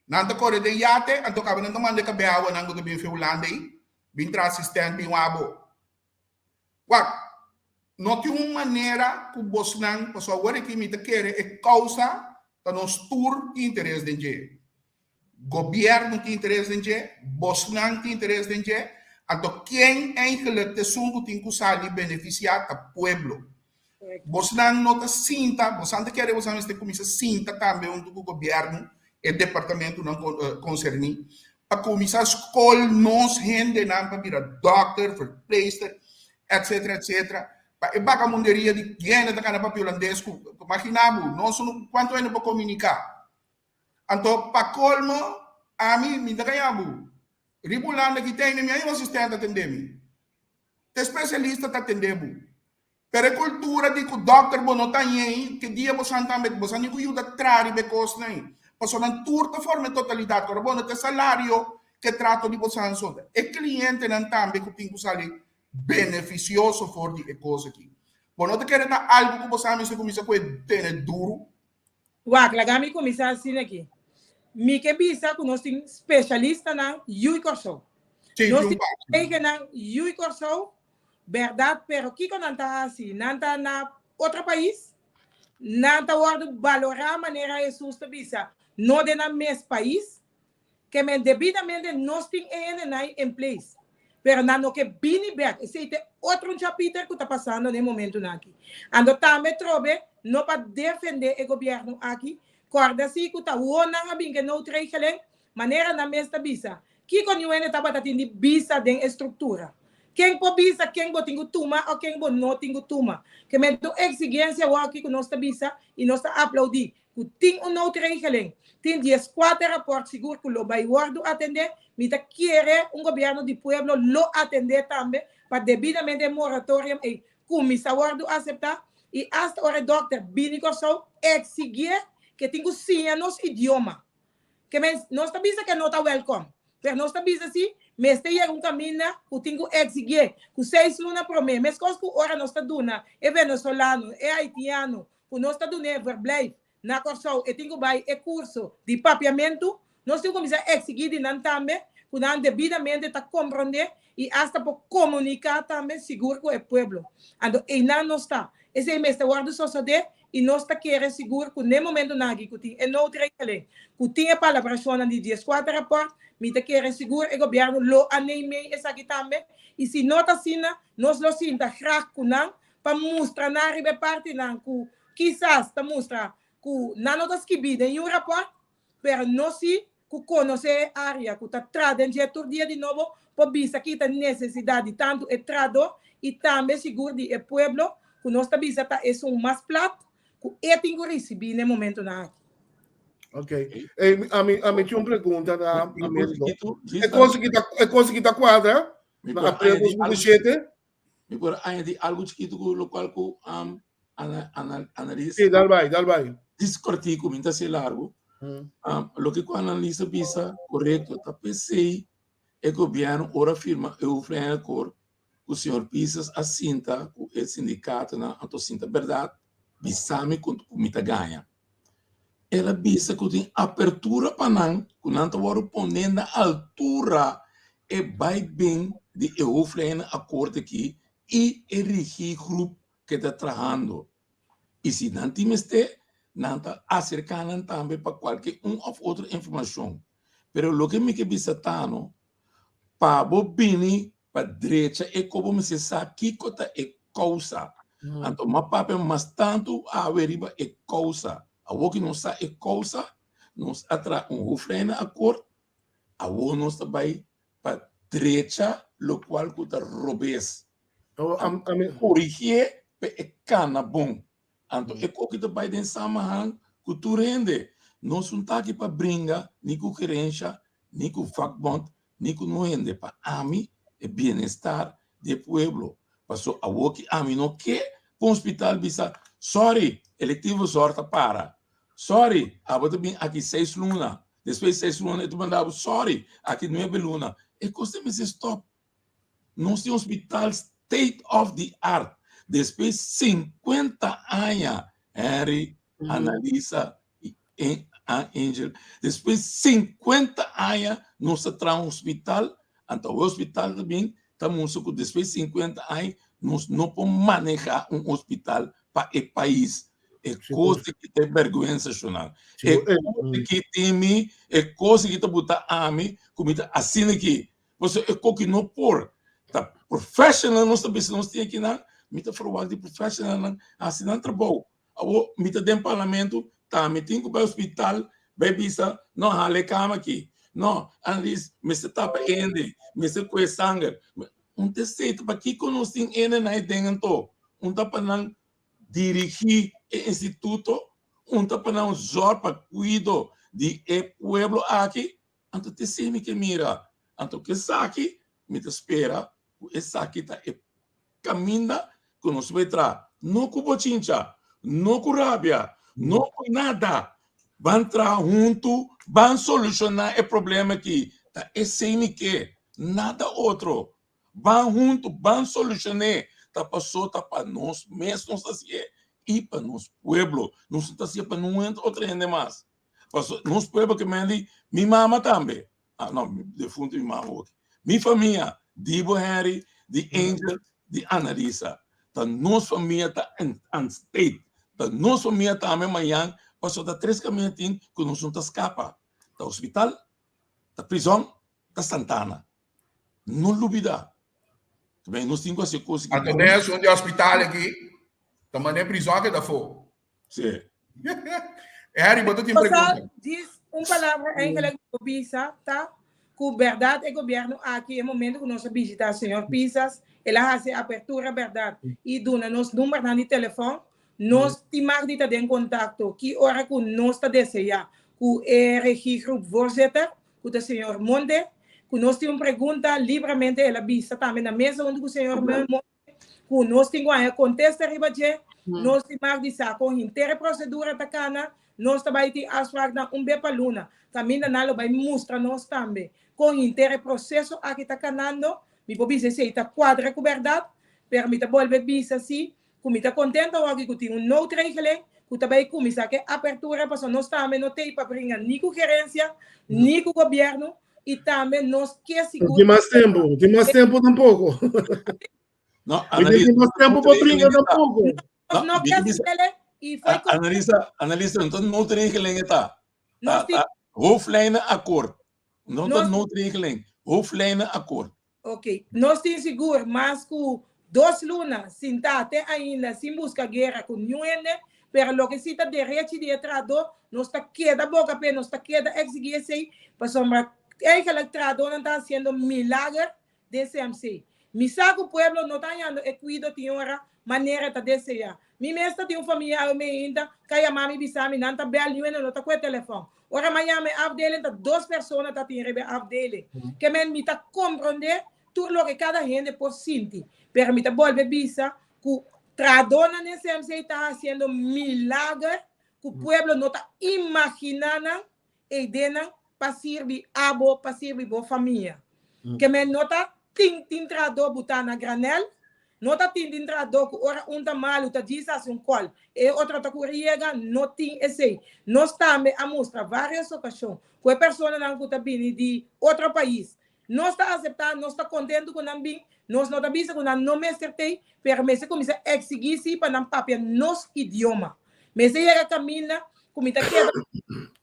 Nan ta kore den yate, anto kaba nan ta manda e kabeawanan ku ta bin fe Hulanda ei, bin traha asistent, bin wak bo. Wak, no tin un manera ku bosnan, pasobra awor aki mi ta kere e kousa ta nos tur tin interes den dje. Gobièrnu tin interes den dje, bosnan tin interes den dje, anto ken eigenlijk ta esun ku tin ku sali benefisiá ta pueblo. Bosnan no ta sinta, bosan ta kere bosan mester kuminsá sinta tambe huntu ku gobièrnu, e departamentunan konserní, pa kuminsá skol nos hendenan pa bira dòkter, verpleegster, etsetera, etsetera, pa e bagamunderia di hende ta kana papia hulandes ku, imaginá bo, nos no, kuantu hende por komuniká? Anto pa kolmo, ami, mi ta gaña bo, riba Hulanda ki tene mi, hay un asistente a tende mi. Te spesialista ta tende bo. Pero e kultura di ku dòkter bo no ta ñei, ke dia bo san tambe bo san tin ku yuda tra riba e kosnan ei. Pasobra nan tur ta forma e totalidat. Ora bo no ta e salario ke trato di bo san so. E klientenan tambe ku tin ku sali benefisioso for di e kos aki. Bo no ta kere ta algu ku bo sa mester kuminsá ku e tene duru. Wak, laga mi kuminsá asina aki. Mi ke bisa ku nos tin spesialistanan yu i Kòrsou. Nos tin koleganan yu i Kòrsou. Berdad, pero kiko nan ta hasi? Nan ta na otro pais? Nan ta wòrdu balorá manera Hesus ta bisa, no den nan mes pais. Ke men debidamente nos tin e hendenan in place, pero nan no ke bini bèk. Esei ta e otro un chapiter ku ta pasando na e momentunan aki. Anto tambe trobe no pa defendé e gobièrnu aki, kòrda si ku ta wou nan a bin ku e noodregeling, manera nan mes ta bisa. Kiko niun hende tabata tin di bisa den e struktura? Ken por bisa ken bo tin ku tuma o ken bo no tin ku tuma? Ke men tur eksigensia awor aki ku nos ta bisa i nos ta aplaudí ku tin un noodregeling, tin dieskuater rapòrt sigur ku lo bai wòrdu atendé, mi ta kere un gobièrnu di pueblo lo atendé tambe pa debidamente e moratorium ei kuminsá wòrdu aseptá i asta ora e dòkter bini Kòrsou eksigié ke tin ku siña nos idioma. Ke men, nos ta bisa ke no ta wèlkòm, pero nos ta bisa si mester yega un kaminda ku tin ku eksigié ku seis luna promé, meskos ku ora nos ta duna e venezolano, e haitiano ku nos ta dun'é verblijf na Kòrsou e tin ku bai e kurso di papiamentu, nos tin ku kuminsá eksigí di nan tambe ku nan debidamente ta komprondé i asta por komuniká tambe sigur ku e pueblo. Anto einan nos ta. Esei mester wòrdu sosodé i nos ta kere sigur ku n'e momentunan aki ku tin e noodregeling, ku tin e palabrashonnan di dieskuater rapòrt, mi ta kere sigur e gobièrnu lo a neimei esaki tambe i si no ta asina nos lo sinta grag ku nan pa mustra nan riba e partinan ku kisas ta mustra ku nan no ta skibí den yu rapòrt, pero nos si ku konosé e área ku ta traha den dje tur dia di nobo por bisa ki ta nesesidat di tantu e trahadó i tambe sigur di e pueblo ku nos ta bisa ta esun mas plat ku e tin ku risibí na e momentunan aki. Ok. Ey, ami, ami tin un pregunta na Amerigo. E kos ki ta, e kos ki ta kuadra na aprel 2007? Mi por añadi algo chikitu ku lokual ku um, ana, ana, Annalisa. Sí, dal bai, dal bai. Dis kortiku, mi ta hasi largu. Um, loke ku Annalisa bisa korekto, ta p'esei e gobièrnu ora firma e hooflijnenakkoord ku señor Pisas a sinta ku e sindikatonan, anto sinta bèrdat, bisa mi ku mi ta gaña. El a bisa ku tin apertura pa nan, ku nan ta wòrdu pone na altura e bai bin di e hooflijnenakkoord aki i e regigroep ke ta trahando. I si nan tin mester, nan ta aserká nan tambe pa kualke un òf otro informashon. Pero loke mi ke bisa ta no, pa bo bini pa drecha e ko bo mester sa kiko ta e kousa. Anto m'a papia mas tantu awe riba e kousa. Awor ki nos sa e kousa, nos a traha un hooflijnenakkoord, awor nos ta bai pa drecha lokual ku ta robes. Korigié pa e kana bon. Anto e koki ta bai den samenhang ku tur hende. Nos un ta aki pa bringa ni ku gerensha, ni ku vakbond, ni ku no hende. Pa ami e bienestar di e pueblo. Paso awoki ami no ke pa un hospital bisa, sorry, electivo zorg ta para. Sorry, abo ta bin aki seis luna. Despues di seis luna e ta manda bo, sorry, aki nuebe luna. E kos ta mester stop. Nos tin hospital state of the art. Despues 50 aña, Henry, Annalisa y Angel, despues 50 aña nos ta traha un hospital, anto e hospital ta bin ta mustra cu despues 50 aña nos no por maneha un hospital pa e pais. E cos aki ta e berguensa shonal. E cos aki tin mi, e cos aki ta buta ami cu mi ta asina aki. Pasobra e koki no por ta professional nos ta bisa nos tin akinan, mi ta verwagt di professionalnan hasi nan trabou. Awor mi ta den parlamento, ta mi tin ku bai hospital bai bisa no hala e kama aki, no Annelies mester tapa e hende, mester kohe sanger. Un ta esei ta pakiko nos tin hende na e den anto? Un ta pa nan dirigí e instituto, un ta pa nan zòrg pa kuido di e pueblo aki. Anto te esei mi ke mira. Anto ku esaki mi ta spera ku esaki ta e kaminda ku nos bai traha. No ku bochincha, no ku rabia, no ku nada. Ban traha huntu, ban solushoná e problema aki. Ta esei mi ke, nada otro. Ban huntu, ban solushon'é. Ta pasó ta pa nos mes nos ta hasié i pa nos pueblo. Nos no ta hasié pa niun otro hende mas. Paso nos pueblo ke men di mi mama tambe. Ah no, mi defunto mi mama hoki. Mi famia, di bo Henry, di Angel, di Annalisa. Ta nos famia ta on state. Ta nos famia tambe mañan pasobra ta tres kaminda tin ku nos no ta skapa, ta hospital, ta prizòn, ta santana. No lubida. Tambe nos tin ku hasi e kos aki. Anto den esun di hospital aki ta manda e prizòn keda afó. Sí. Harry, bo ta tin pregunta? Djis un palabra eigenlijk bo bisa ta ku bèrdat e gobièrnu aki e momento ku nos a bishita señor Pisas el a hasi e apertura bèrdat i duna nos numbernan di telefòn nos tin mag di ta den kontakto ki ora ku nos ta deseá ku e regiegroep voorzitter ku ta señor Monte ku nos tin un pregunta libramente el a bisa tambe na mesa huntu ku señor Monte ku nos tin ku haña kontesta riba dje, nos tin mag di sa kon henter e prosedura ta kana, nos ta bai tin afspraaknan un be pa luna, kaminda nan lo bai mustra nos tambe kon henter e proseso aki ta kanando. Mi por bisa esei ta kuadra ku bèrdat, pero mi ta bolbe bisa si ku mi ta kontento awor ku tin un noodregeling ku ta bai kuminsá ku e apertura pasobra nos tambe no t'ei pa bringa ni ku gerensia ni ku gobièrnu, i tambe nos ke sigur. No tin mas tempu, no tin mas tempu tampoko. No, Analisa, tin mas tempu pa bringa tampoko. Nos no ke sele i foi Analisa, Analisa, no ta noodregeling ta. Ta, ta hoofdlijnenakkoord. No ta noodregeling, hoofdlijnenakkoord. Ok, nos tin sigur mas ku dos luna sintá te ainda sin buska guera ku niun hende, pero loke si ta derechi di e trahadó, nos ta keda boka p'e, nos ta keda eksigí esei, pasobra eigenlijk trahadónan ta hasiendo milager den CMC. Mi sa ku pueblo no ta hañando e kuido tin ora manera e ta deseá. Mi mes ta tin un famia awe meinta ka yama mi bisa mi nan ta bèl niun hende no ta kue telefòn. Ora m'a yama e afdeling ta dos persona ta tin riba e afdeling. Ke men mi ta komprondé tur loke kada hende por sinti. Pero mi ta bolbe bisa ku trahadónan den CMC ta hasiendo milager ku pueblo no ta imaginá nan e idenan pa sirbi abo, pa sirbi bo famia. Ke men no ta tin tin trahadó butá na granèl, no ta tin tin trahadó ku ora un ta malu ta djis hasi un kòl, e otro ta kuri yega, no tin esei. Nos tambe a mustra vários okashon ku e personanan ku ta bini di otro pais, nos ta aseptá, nos ta kontentu ku nan bin, nos no ta bisa ku nan no mester tei, pero mester kuminsá eksigí sí pa nan papia nos idioma. Mester yega kaminda ku mi ta keda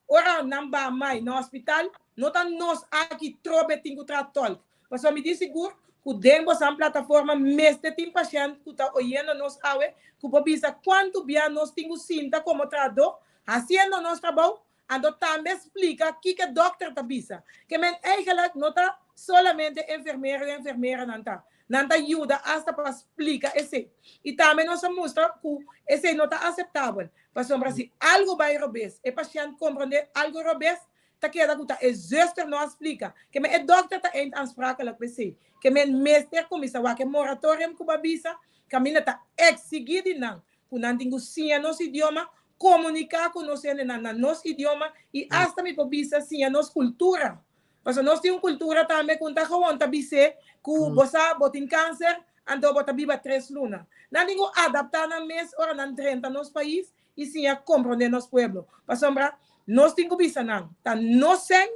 ora nan ba mai na hospital, no ta nos aki trobe tin ku traha tolk. Pasobra mi tin sigur ku den bosan plataforma mester tin pashènt ku ta oyendo nos awe ku por bisa kuantu bia nos tin ku sinta komo trahadó hasiendo nos trabou, anto tambe splika kiko e dòkter ta bisa. Ke men eigelijk no ta solamente enfermero i enfermeranan ta. Nan ta yuda asta pa splika esei. I tambe nos a mustra ku esei no ta aseptabel, pasobra si algu bai robes, e pashènt komprondé algu robes, ta keda ku ta e zuster no a splika. Ke men e dòkter ta eind aansprakelijk pa esei. Ke men mester kuminsá wak e moratorium ku bo a bisa, kaminda ta eksigí di nan ku nan tin ku siña nos idioma, komuniká ku nos hendenan na nos idioma i asta mi por bisa siña nos kultura. Pasobra nos tin un kultura tambe ku un ta gewoon ta bis'é ku bo sa bo tin kanser, anto bo ta biba tres luna. Nan tin ku adaptá nan mes ora nan drenta nos pais i siña komprondé nos pueblo. Pasobra nos tin ku bisa nan, ta nos sèn,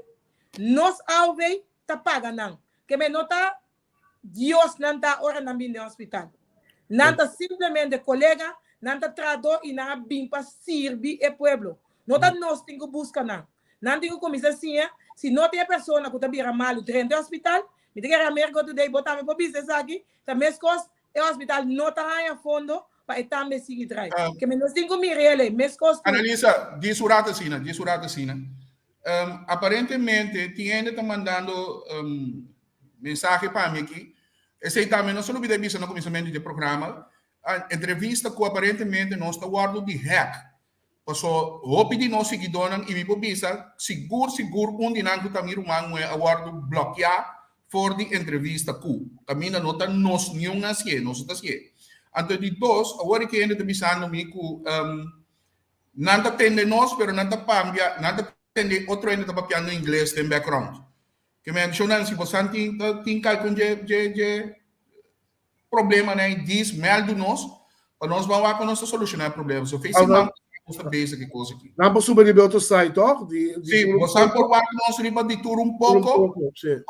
nos AOV ta paga nan. Ke men no ta Dios nan ta ora nan bin den hospital. Nan ta simplemente kolega, nan ta trahadó i nan a bin pa sirbi e pueblo. No ta nos tin ku buska nan. Nan tin ku kuminsá siña, si no tin e persona ku ta bira malu drenta e hospital, mi ta kere America Today bo tambe por bisa esaki, ta meskos e hospital no ta haña fondo pa e tambe sigui drai. Ke men nos tin ku mira elei, meskos ku. Analisa, djis un rato asina, djis un rato asina. Aparentemente tin hende ta mandando mensahe pa mi aki. Esei tambe nos a lubida bisa na kuminsamentu di e programa. Entrevista ku aparentemente nos ta wòrdu di hack. Paso hopi di nos siguidónan i mi por bisa sigur sigur un di nan ku ta mi ruman muhé a wòrdu blòkiá for di entrevista ku kaminda no ta nos niun a hasié, nos no ta hasié. Anto di dos, awor e hende ta bisando mi ku nan ta tende nos pero nan ta pambia, nan ta tende otro hende ta papiando ingles den background. Ke menshonan si bosan tin tin kalkun dje dje dje problemanan i dis mèldu nos pa nos ban wak ku nos ta solushoná e problema. So fe siman nos ta bezig ku e kos aki. Nan por subi riba e otro site tòg? Di Sí, bosan por wak nos riba di Tur Un Poko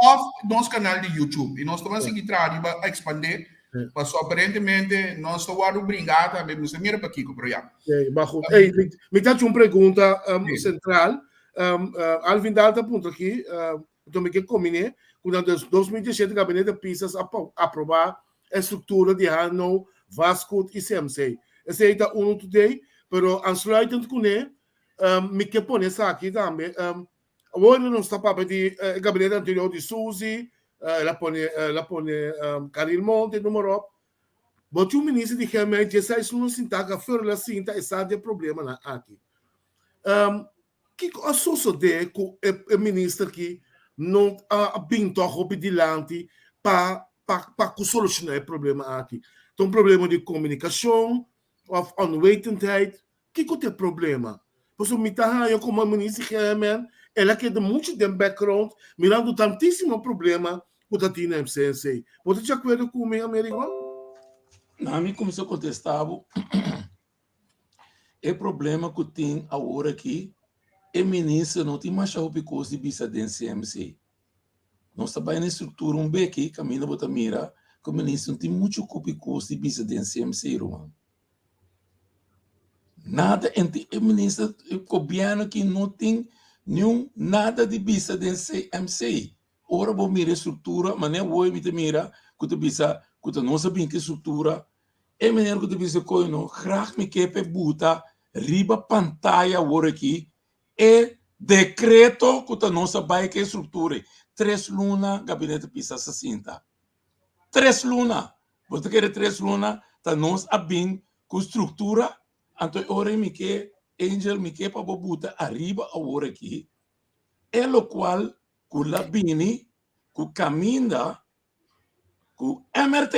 òf nos kanal di YouTube. I nos ta ban sigui traha riba ekspandé. Paso aparentemente nos ta wòrdu bringá tambe, mi no sa mira pakiko, pero ya. Sí, maar goed. Hey, mi, mi ta un pregunta um, central. Um, uh, Alvin Daal ta puntra aki, uh, enton mi ke kombiné, ku na 2017 gabinete Pisas a aprobá e struktura di HNO, Vastgoed i CMC. Esei ta unu today, pero aansluitend kuné, um, mi ke pone esaki tambe. Um, Awor nos ta papia di e gabinete anterior di Suzy, el a pone el a pone Caril Monte, noem maar op. Bo tin un minister di GMI dieseis luna sintá ku a flor el a sinta e sa di e problemanan aki. Kiko a sosodé ku e e minister aki no a bin tòg hopi dilanti pa pa pa ku solushoná e problema aki? Ta un problema di komunikashon òf onwetendheid? Kiko ta e problema? Pasobra mi ta haña komo minister GMN el a keda muchu den background mirando tantisimo problema ku ta tin na MCNC. Bo ta di akuerdo ku mi, Amerigo? Na mi kuminsá kontestá bo, e problema ku tin awor aki, e minister no tin masha hopi kos di bisa den CMC. Nos ta bai na e struktura un beki kaminda bo ta mira ku e minister no tin muchu hopi kos di bisa den CMC, ruman. Nada enti e minister e gobierno aki no tin niun nada di bisa den CMC. Ora bo mira e struktura, manera awor mi ta mira ku ta bisa ku ta nos a bin ku e struktura, e manera ku ta bisa koe no graag mi ke pa e buta riba pantaya awor aki e dekreto ku ta nos a bai ku e struktura ei. Tres luna gabinete Pisas a sinta. Tres luna! Bo ta kere tres luna ta nos a bin ku struktura? Anto e ora ei mi ke, Angel, mi ke pa bo buta ariba awor aki e lokual ku la bini ku kaminda ku MRT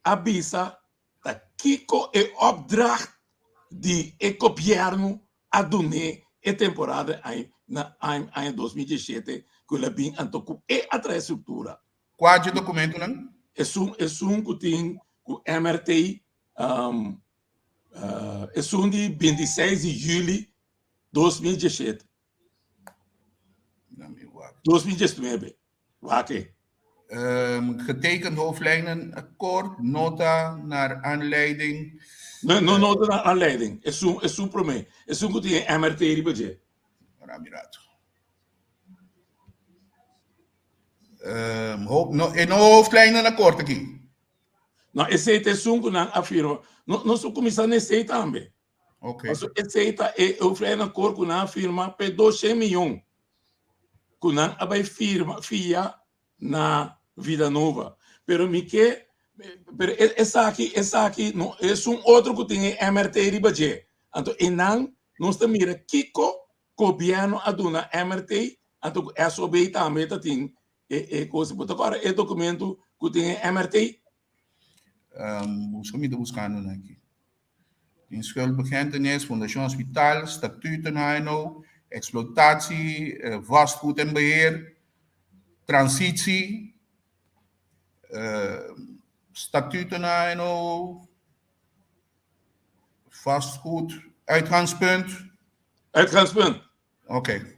a bisa ta kiko e opdracht di e gobièrnu a dun'é e temporada ei na aña 2017 ku el a bin anto ku e a trae struktura. Kua dje dokumentunan? Esun esun ku tin ku MRT esun di 26 di juli 2017. 2019. Wak e. Getekend hoofdlijnenakkoord, nota naar aanleiding. No, no nota naar aanleiding. Esun, esun promé. Esun ku tin e MRT riba dje. Rami rato. Um, no, e no hoofdlijnenakkoord aki. No, esei ta esun ku nan a firma. No, nos a kuminsá na esei tambe. Ok. Paso esei ta e hoofdlijnenakkoord ku nan a firma p'e 200 miyon. Ku nan a bai firma, fia na Vida Nova. Pero mi ke, pero esaki, esaki no esun otro ku tin e MRT riba dje. Anto einan nos ta mira kiko gobièrnu a duna MRT, anto ku SOB tambe ta tin e e kos. Bo ta kòrda e dokumento ku tin e MRT? Um, buska mi ta buskando nan aki. Tin schuldbekentenis, Fundashon Hospital, statuten HNO, exploitatie, vastgoed en beheer, transitie, statuten HNO, vastgoed, uitgangspunt. Uitgangspunt. Oké.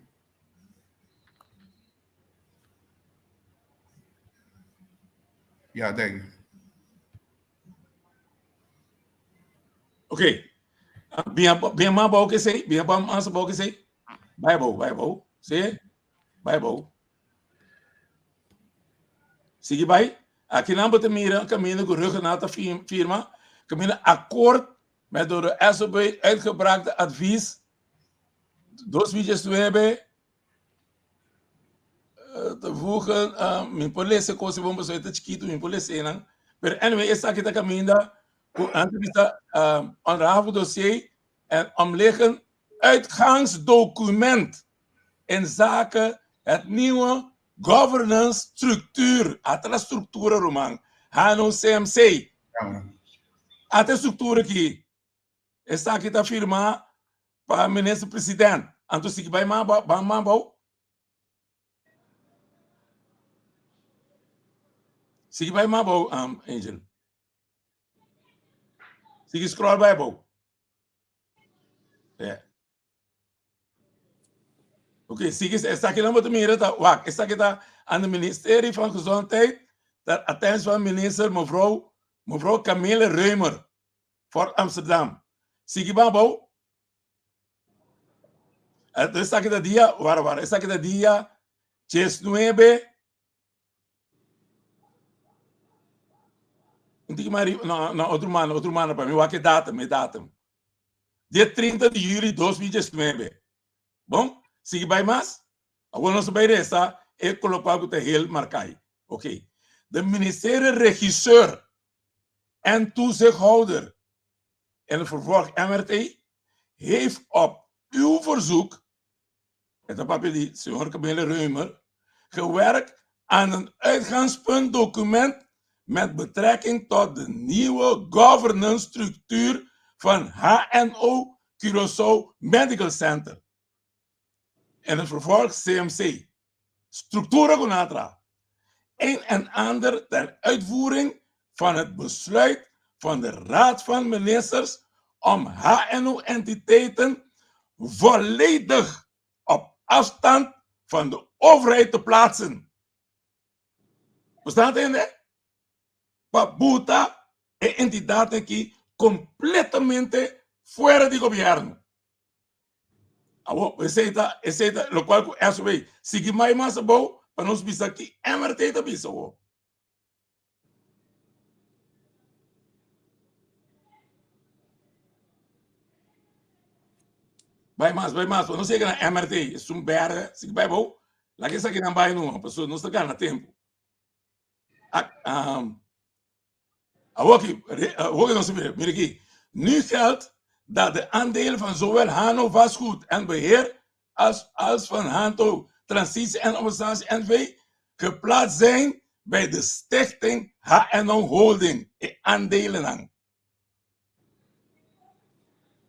Ja, denk ik. Ok. Bia, bia mas bou que sei, bia mas bou que sei. Bai bou, bai bou. Sí? Bai bou. Sigui bai. Aki nan bo ta mira kaminda ku Rhuggenaath ta firma, kaminda akkoord met door de SOB uitgebrachte advies 2019 te voegen, mi por lesa kos bon pasobra e ta chikitu, mi por lesa einan. Pero anyway, esaki ta kaminda ku nan ta bisa onderhavig dossier en omliggend uitgangsdocument in zake het nieuwe governance structuur. Ata la structura ruman. Hano CMC. Ata e structura aki. Esaki ta firma pa minister president. Anto sigui bai mas ban mas abou. Sigui bai mas abou, um, Angel. Sigui scroll bai abou. Yeah. Ok, sigui esaki nan bo ta mira ta wak, esaki ta aan de ministerie van Gezondheid. Ter attentie van minister mevrouw mevrouw Camille Reumer voor Amsterdam. Sigui ban abou. Esaki ta dia, wara wara, esaki ta dia 19 Un tiki mas riba, no, no, otro mana, otro mana pa mi wak e datum, e datum. Dia 30 di juli 2019. Bon, sigui bai mas. Awor nos bai resa e kolokual ku ta heel markai. Ok. De ministerie regisseur en toezichthouder in het vervolg MRT heeft op uw verzoek e ta papia di señor Camille Reumer, gewerkt aan een uitgangspuntdocument met betrekking tot de nieuwe governance structuur van HNO Curaçao Medical Center. In het vervolg CMC. Structura ku nan a traha. Een en ander ter uitvoering van het besluit van de Raad van Ministers om HNO-entiteiten volledig op afstand van de overheid te plaatsen. Bo tende? Pa buta e entidad aki completamente fuera di gobierno. Awor, esei ta, esei ta locual cu SOB sigui mai mas abou pa nos bisa ki MRT ta bisa awor. Bai mas, bai mas, pa nos yega na MRT, es un berga, sigui bai abou, laga esakinan bai numa, pasobra nos ta gana tempo. Um, awor aki, awor ki nos mira, mira aki. Nu geldt dat de aandelen van zowel Hano Vastgoed en Beheer als, als van Hanto Transitie en Organisatie NV geplaatst zijn bij de stichting HNO Holding, e aandelen.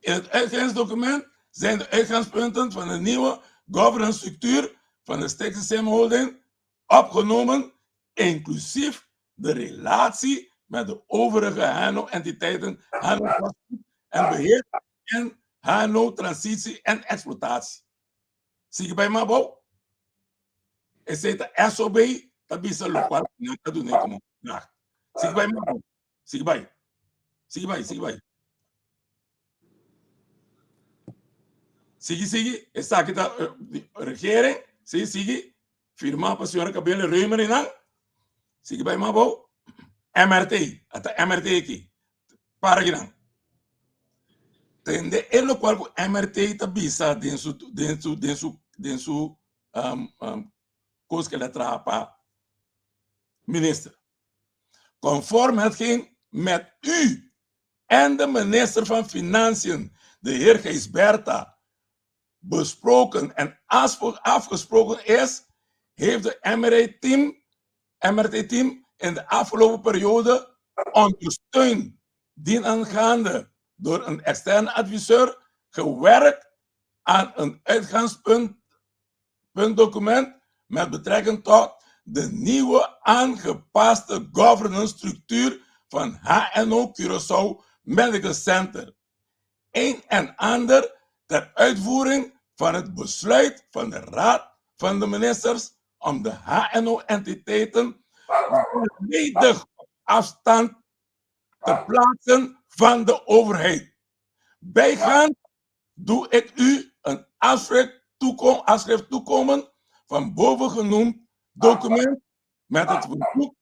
In het uitgangsdocument zijn de uitgangspunten van de nieuwe governance structuur van de Stichting Sim Holding opgenomen, inclusief de relatie met de overige HNO-entiteiten, HNO Vastgoed en Beheer en HNO Transitie en Exploitatie. Sigui bai mas abou. Esei ta SOB ta bisa lokual ku nan ta dun'é komo opdracht. Sigui bai mas abou. Sigui bai. Sigui bai, sigui bai. Sigui, sigui. Esaki ta regering. Sí, sigui. Firmá pa señora Cabello Reumer i nan. Sigui bai mas abou. MRT. Ata MRT aki. Para aki nan. Tende e lokual ku MRT ta bisa den su den su den su den su um, um, kos ku el a traha pa minister. Conform hetgeen met u en de minister van Financiën, de heer Gijsbertha, besproken en afgesproken is, heeft de MRT-team MRT-team in de afgelopen periode ondersteund dienaangaande door een externe adviseur gewerkt aan een uitgangspunt document met betrekking tot de nieuwe aangepaste governance structuur van HNO Curaçao Medical Center. Een en ander ter uitvoering van het besluit van de Raad van de Ministers om de HNO-entiteiten volledig op afstand te plaatsen van de overheid. Bijgaand doe ik u een afschrift, toekom, afschrift toekomen van bovengenoemd document met het verzoek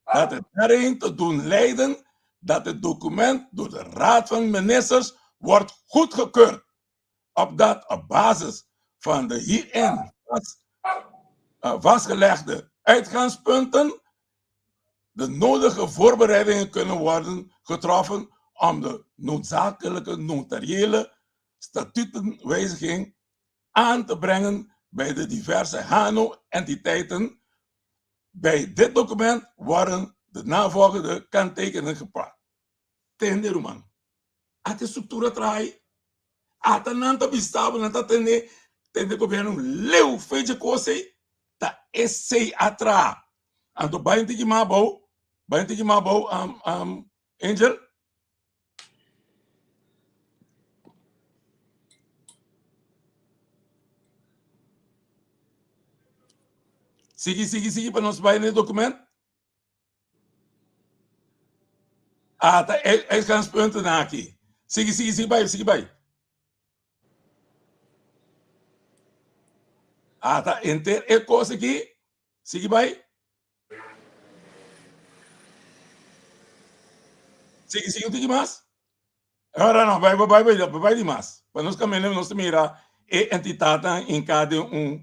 dat het daarin te doen leiden dat het document door de Raad van Ministers wordt goedgekeurd, opdat op basis van de hierin vast, uh, vastgelegde uitgangspunten de nodige voorbereidingen kunnen worden getroffen om de noodzakelijke notariële statutenwijziging aan te brengen bij de diverse HANO-entiteiten. Bij dit document worden de navolgende kanttekeningen geplaatst. Tende ruman. Ata e struktura traai. Ata nan ta bisa bo nan ta tende tende gobierno leu fe dje kos ei ta esei a traha. Anto bai un tiki mas abou, bai un tiki mas abou um, um, Angel. Sigui, sigui, sigui pa nos bai na e document. Ata e uitgangspuntennan aki. Sigui, sigui, sigui bai, sigui bai. Ata henter e kos aki. Sigui bai. Sigui, sigui un tiki mas. Ora no, bai, bai, bai, bai, bai di mas. Pa nos kaminda nos ta mira e entitatnan hinká den un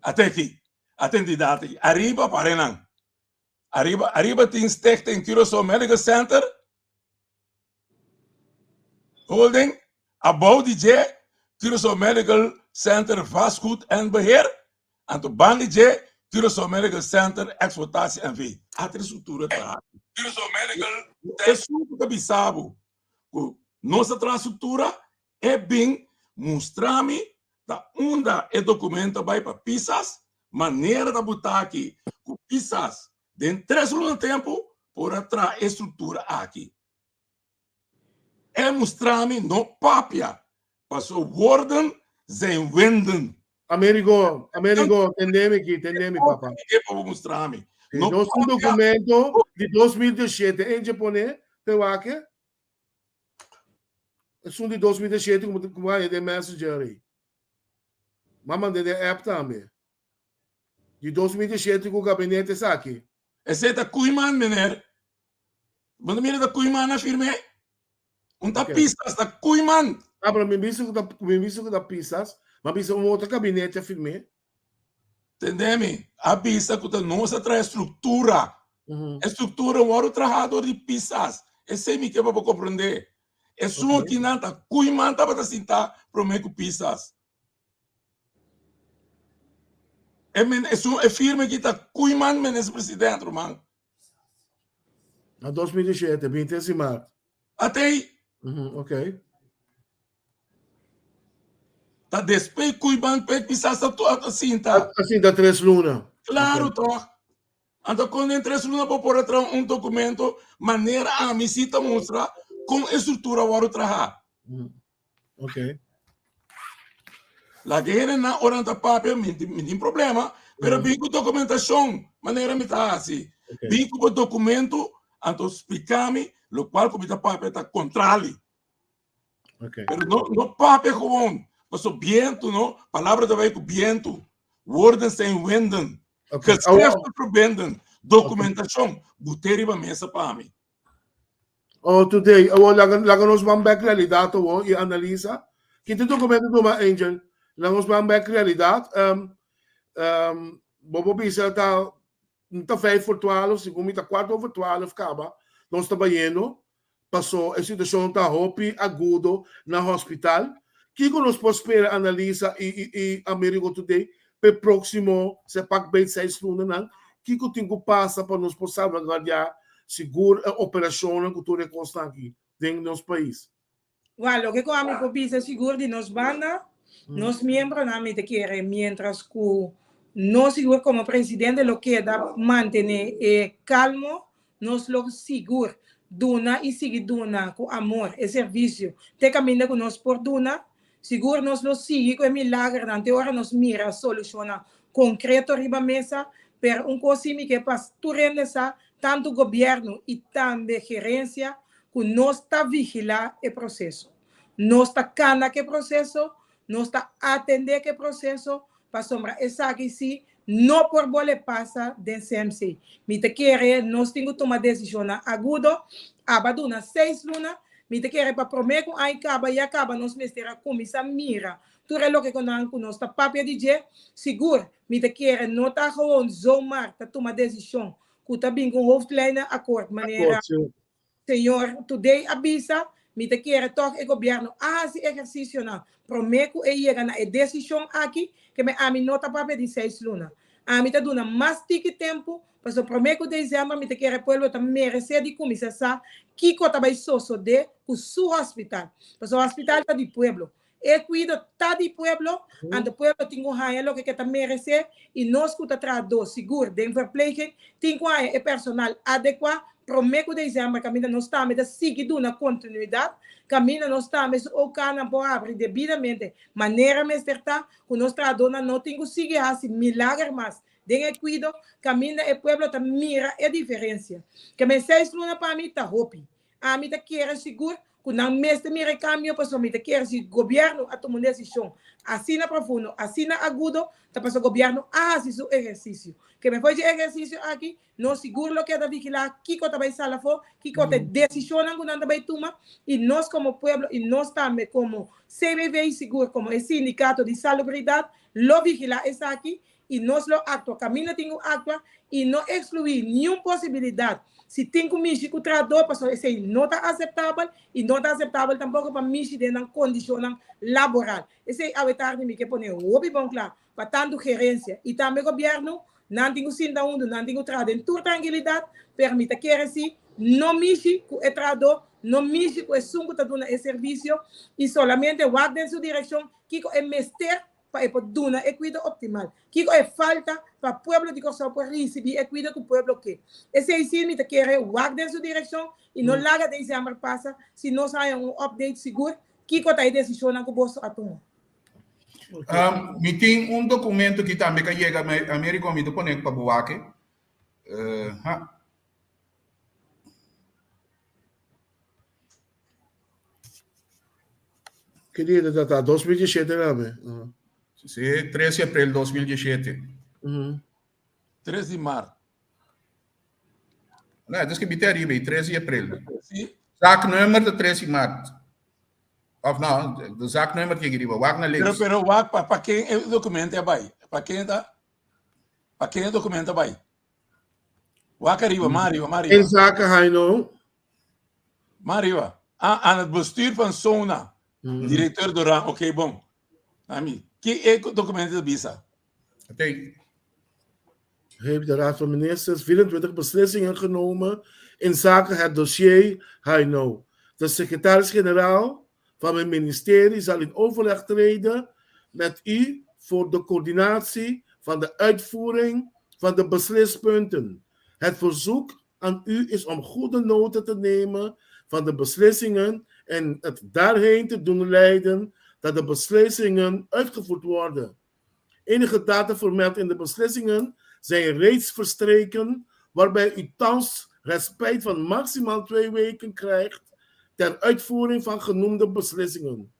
Ate aki, ate entidat aki. Ariba parenan. Ariba, ariba tin Stichting Curaçao Medical Center Holding, abou di dje Curaçao Medical Center Vastgoed en Beheer, anto ban di dje Curaçao Medical Center Exploitatie NV. Atre struktura ta aki. Esun ku ta bisa bo ku nos ta traha struktura, e bin mustra mi ta unda e documento a bai pa Pisas, manera ta buta aki cu Pisas den tres luna tempo por a traha e structura aki. E mustra mi no papia, paso woorden zijn winden. Amerigo, Amerigo, tende mi aki, tende mi papa. E pa bo mustra mi. No Nos un documento di 2017, eentje pone, te wak. Esun di 2007 ku ku haña den Messenger ei. M'a mand'é den app tambe. Di 2007 ku gabinete esaki. Esei ta Koeiman, meneer. Bo ta mira ta Koeiman a firm'é? Un ta Pisas, ta Koeiman. Ah, pero mi bisa ku ta mi bisa ku ta Pisas, m'a bisa un otro gabinete a firm'é. Tende mi? A bisa ku ta nos a traha e struktura. E struktura wòrdu trahá dor di Pisas. Esei mi ke pa bo komprendé. Esun akinan ta Koeiman tabata sintá promé ku Pisas. E men esun e firma aki ta Koeiman minister president ruman. Na 2017, 20 di maart. Atei. Ok. Ta despues Koeiman pe Pisas ta ta sinta. A sinta tres luna. Claro toch. Anto kon den tres luna bo por a traha un documento manera ami si ta mustra kon e structura wòrdu traha. Ok. Laga hendenan ora nan ta papia mi mi tin problema pero bin ku dokumentashon manera mi ta hasi. Bin ku bo dokumento anto splika mi lokual ku mi ta papia ta kontrali. Pero no no papia gewoon paso bientu no palabra ta bai ku bientu. Woorden zijn winden. Geschriften verbinden. Dokumentashon but'é riba mesa pa mi. Oh, today, awor laga, laga nos ban bek realidad awor y analisa. Kita documento tuma, Angel? Laga nos ban bek realidad. Um, um, bo por bisa ta, ta vijf voor twaalf, segun mi ta kwart over twaalf kaba, nos ta bayendo. Paso e situacion ta hopi agudo na hospital. Kiko nos por spera analisa y, y, y Amerigo Today p'e proximo se pak beit seis lunanan? Kiko tin ku pasa pa nos por salvaguardia sigur e operacionnan ku tur e kosnan aki den nos pais? Wak, loke ku ami por bisa sigur di nos banda, nos miembronan mi ta kere mientras ku nos sigur komo presidente lo keda mantene e kalmo, nos lo sigur duna i sigui duna ku amor e servisio te kaminda ku nos por duna. Sigur nos lo sigui ku e milagernan te ora nos mira solushonnan konkreto riba mesa, pero un kos si mi ke pa tur hende sa, tantu gobièrnu i tambe gerensia, ku nos ta vigilá e proseso. Nos ta kana ku e proseso, nos ta atendé ku e proseso, pasobra esaki sí no por bole pasa den CMC. Mi ta kere nos tin ku tuma desishonnan agudo, aba duna seis luna, mi ta kere pa promé ku aña kaba ya kaba nos mester a kuminsá mira tur e loke ku nan ku nos ta papia di dje. Sigur, mi ta kere no ta gewoon zomaar ta tuma desishon ku ta bin ku un hoofdlijnenakkoord manera Señor Today a bisa, Mi ta kere tòg e gobièrnu a hasi ehersisionan promé ku e yega na e desishon aki, ke me ami no ta papia di seis luna. Ami ta duna mas tiki tempu, pasobra promé ku desèmber mi ta kere e pueblo ta meresé di kuminsá sa kiko ta bai sosodé ku su hospital. Pasobra hospital ta di pueblo. E kuido ta di pueblo, anto pueblo tin ku haña loke ke ta meresé i nos ku ta trahadó sigur den verpleging tin ku haña e personal adekuá promé ku desèmber kaminda nos tambe ta sigui duna kontinuidat, kaminda nos tambe su OK-nan por habri debidamente manera mester ta, ku nos trahadónan no tin ku sigui hasi milager mas. den e kuido kaminda e pueblo ta mira e diferensia. Ke men seis luna pa mi ta hopi. Ami ta kere sigur ku nan mester mira e kambio pasobra mi ta kere si gobièrnu a tuma un desishon asina profundo, asina agudo, ta pasobra gobièrnu a hasi su ehersisio. Ke men for dje ehersisio aki Nos sigur lo keda vigilá kiko ta bai sal afó, kiko ta e desishonnan ku nan ta bai tuma, i nos komo pueblo i nos tambe komo CBV i sigur komo e sindikato di salubridat lo vigilá esaki i nos lo aktua kaminda tin ku aktua i no ekskluí niun posibilidat si tin ku mishi ku trahadó pasobra esei no ta aseptabel i no ta aseptabel tampoko pa mishi den nan kondishonnan laboral. Esei awe tardi mi ke pone hopi bon kla Pa tantu gerencia y tambe gobierno, nan tin cu sinta hunto, nan tin cu traha den tur trankilidad, pero mi ta kere si no mishi cu e trahador, no mishi cu esun cu ta duna e servicio y solamente wak den su direccion kico e mester pa e por duna e cuido optimal, kico e falta pa pueblo di Corsou por ricibi e cuido cu pueblo ke. Esey si mi ta kere wak den su direccion y no laga december pasa si nos haya un update sigur kico ta e decisionnan cu boso a tuma. Um, mi tin un documento ki tambe ka yega Americo, mi ta pone pa bo wak. Uh, ha. Ki dia ta ta? 2017 tambe. Uh. Sí, 13 de april 2017. Mm -hmm. 3 di maart. No, het is que bite arriba, 13 de april. Sí. Zaaknummer de 13 de maart. Of no, de zaaknummer tiene riba, wak na links. Pero, pero wak, pa, pa ken e documento a bai? Pa ken ta? Pa ken e documento a bai? Wak arriba, ma arriba, ma arriba. En zaken Haino. Ma arriba. Ah, aan het bestuur van Sona. Mm. Directeur Doran, oké, okay, bon. Ami, ki e documento ta bisa? Oké. Heeft de Raad van Ministers 24 beslissingen genomen in zake het dossier Haino. De secretaris-generaal van mijn ministerie zal in overleg treden met u voor de coördinatie van de uitvoering van de beslispunten. Het verzoek aan u is om goede nota te nemen van de beslissingen en het daarheen te doen leiden dat de beslissingen uitgevoerd worden. Enige data vermeld in de beslissingen zijn reeds verstreken, waarbij u thans respijt van maximaal twee weken krijgt ter uitvoering van genoemde beslissingen.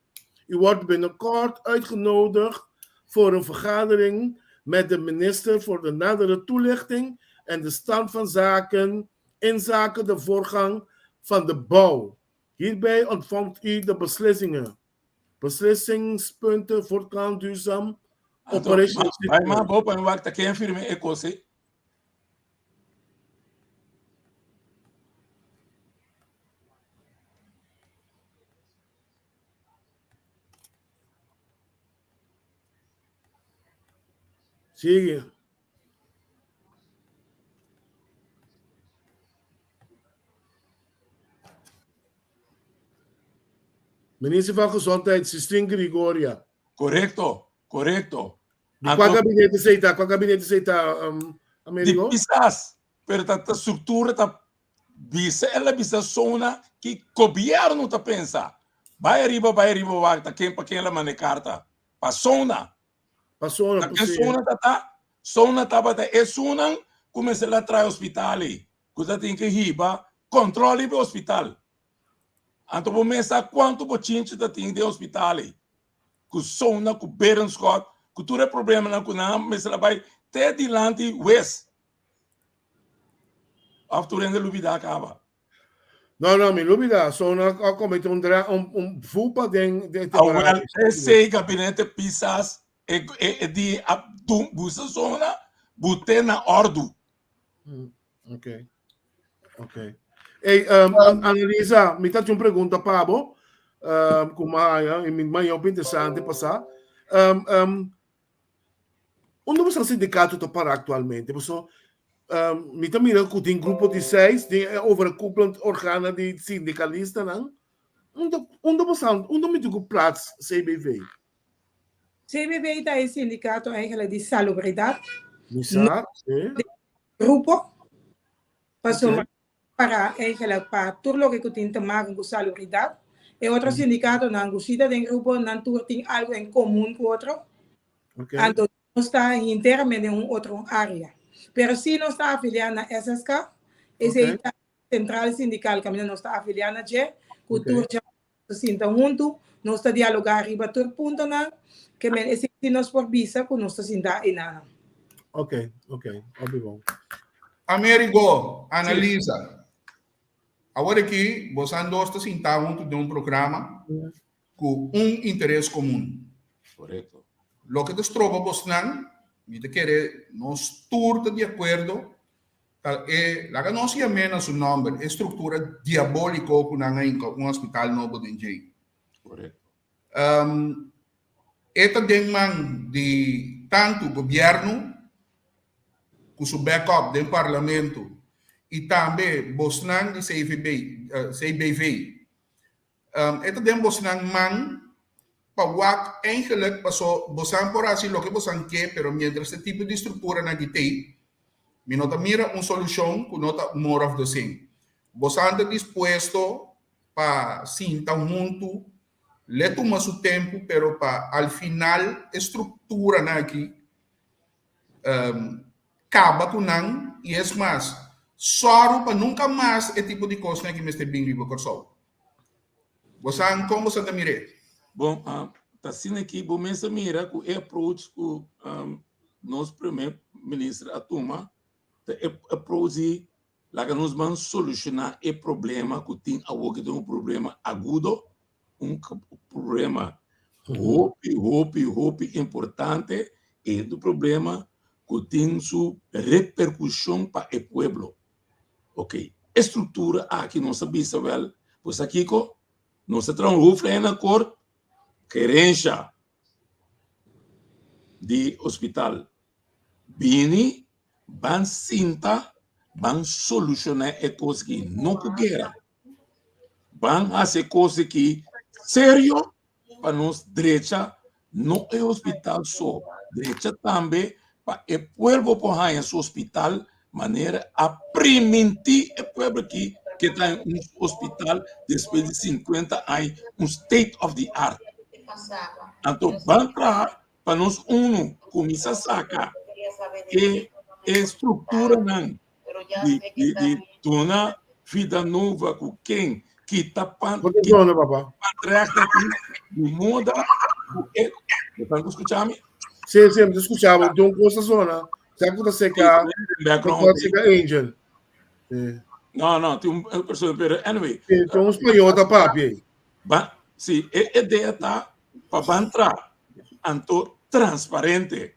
U wordt binnenkort uitgenodigd voor een vergadering met de minister voor de nadere toelichting en de stand van zaken inzake de voorgang van de bouw. Hierbij ontvangt u de beslissingen. Beslissingspunten voortgang duurzaam operational Bai ma bo pa wak ta ken firme e kos ei. Sigue. Minister van Gezondheid, Sistine Grigoria. Korekto, korekto. Di kua gabinete esei ta? Kua gabinete esei ta, um, Amerigo? Di Pisas, pero ta, ta struktura ta bisa, el a bisa sona ki gobierno ta pensa. Bai ariba, bai ariba wak ta ken pa ken el a manda e karta. Pa sona. Pa sona, Ta ken sona ta ta? Sona tabata esunnan ku mester la traha hospital ei. Ku ta tin ke hiba kontrol riba e hospital. Anto bo mes sa kuantu bochinchi ta tin den hospital ei. Ku Sona, ku Berenschot, ku tur e problemanan ku nan mester a bai te dilanti hues. Of tur hende lubida kaba. No, no, mi lubida. Sona a comete un, dra, un, un fupa den, den temporada. Awel, esei gabinete Pisas e, e, e di a busa Sona, bute na ordu. Mm, ok. Ok. Hey, um, Annalisa, mi ta un pregunta pa bo. Um, kuma haya, y mi maña op interesante pasa. Um, um, unda boso sindicato ta para actualmente? Boso, um, mi ta mira ku tin grupo di seis, tin e overkoepelend organo di sindicalistanan. Unda, unda boso, unda mi tin ku plaats CBV? CBV ta e sindicato eigenlijk di salubridad. Mi sa, sí. Grupo. Pasobra okay. para eigenlijk pa tur loke ku tin te maken ku salubridad. E otro mm. sindicatonan ku si ta den grupo, nan tur tin algo en komun ku otro. Okay. Anto. Nos ta hinteramente den un otro área. Pero sí nos ta afiliá na SSK, esei ta sentral sindikal kaminda nos ta afiliá na dje, ku tur dja nos ta sinta huntu, nos ta dialogá riba tur puntonan, ke men esei sí nos por bisa ku nos ta sintá einanan. Ok, ok, hopi bon. Amerigo, Analisa, awor aki bosan dos ta sintá huntu den un programa ku un interes komun. Korekto. Loke ta stroba bosnan, mi ta kere nos tur ta di akuerdo, ta e, laga nos yam'é na su nòmber, e struktura diabóliko ku nan a hinka un hospital nobo den djei. Korekto. E ta den man di tantu gobièrnu ku su backup den parlamento i tambe bosnan di CVB, CBV. E ta den bosnan man pa wak eigenlijk paso bosan por hasi loke bosan ke pero mientras e tipo di structuranan aki tei mi no ta mira un solucion ku no ta more of the same. Bosan ta dispuesto pa sinta huntu le tuma su tempu pero pa al final e structuranan aki kaba ku nan i es mas sòru pa nunka mas e tipo di kosnan aki mester bin riba Kòrsou. Bo sa kon bo sa ta mir'é? Bon, ta asina aki bo mes a mira ku e approach ku nos primer minister a tuma ta e approach di laga nos ban solushoná e problema ku tin awor ku ta un problema agudo, un problema hopi, hopi, hopi importante i un problema ku tin su reperkushon pa e pueblo. Ok, e struktura aki nos a bisa wèl, pues a kiko? Nos a traha un hoofdlijnenakkoord, gerensha di hospital bini ban sinta ban solushoná e kos aki, no ku guera, ban hasi e kos aki serio pa nos drecha no e hospital so, drecha tambe pa e pueblo por haña su hospital manera a primintí e pueblo aki ke ta haña un hospital despues di 50 aña, un state of the art. Anto ban traha pa nos unu kuminsá saka e e strukturanan di di di duna vida nova ku ken kita pan Bo ta zona, papá. pan aki di moda ku e bo ta skucha mi? Sí, sí, mi ta skucha bo. Tin un kos ta zona. Sa ku ta seka, Background. ta seka Angel. Sí. No, no, tin un persona, pero anyway. Sí, tin un spañol ta papia ei. Ba, sí, e idea ta pa ban tra, anto transparente.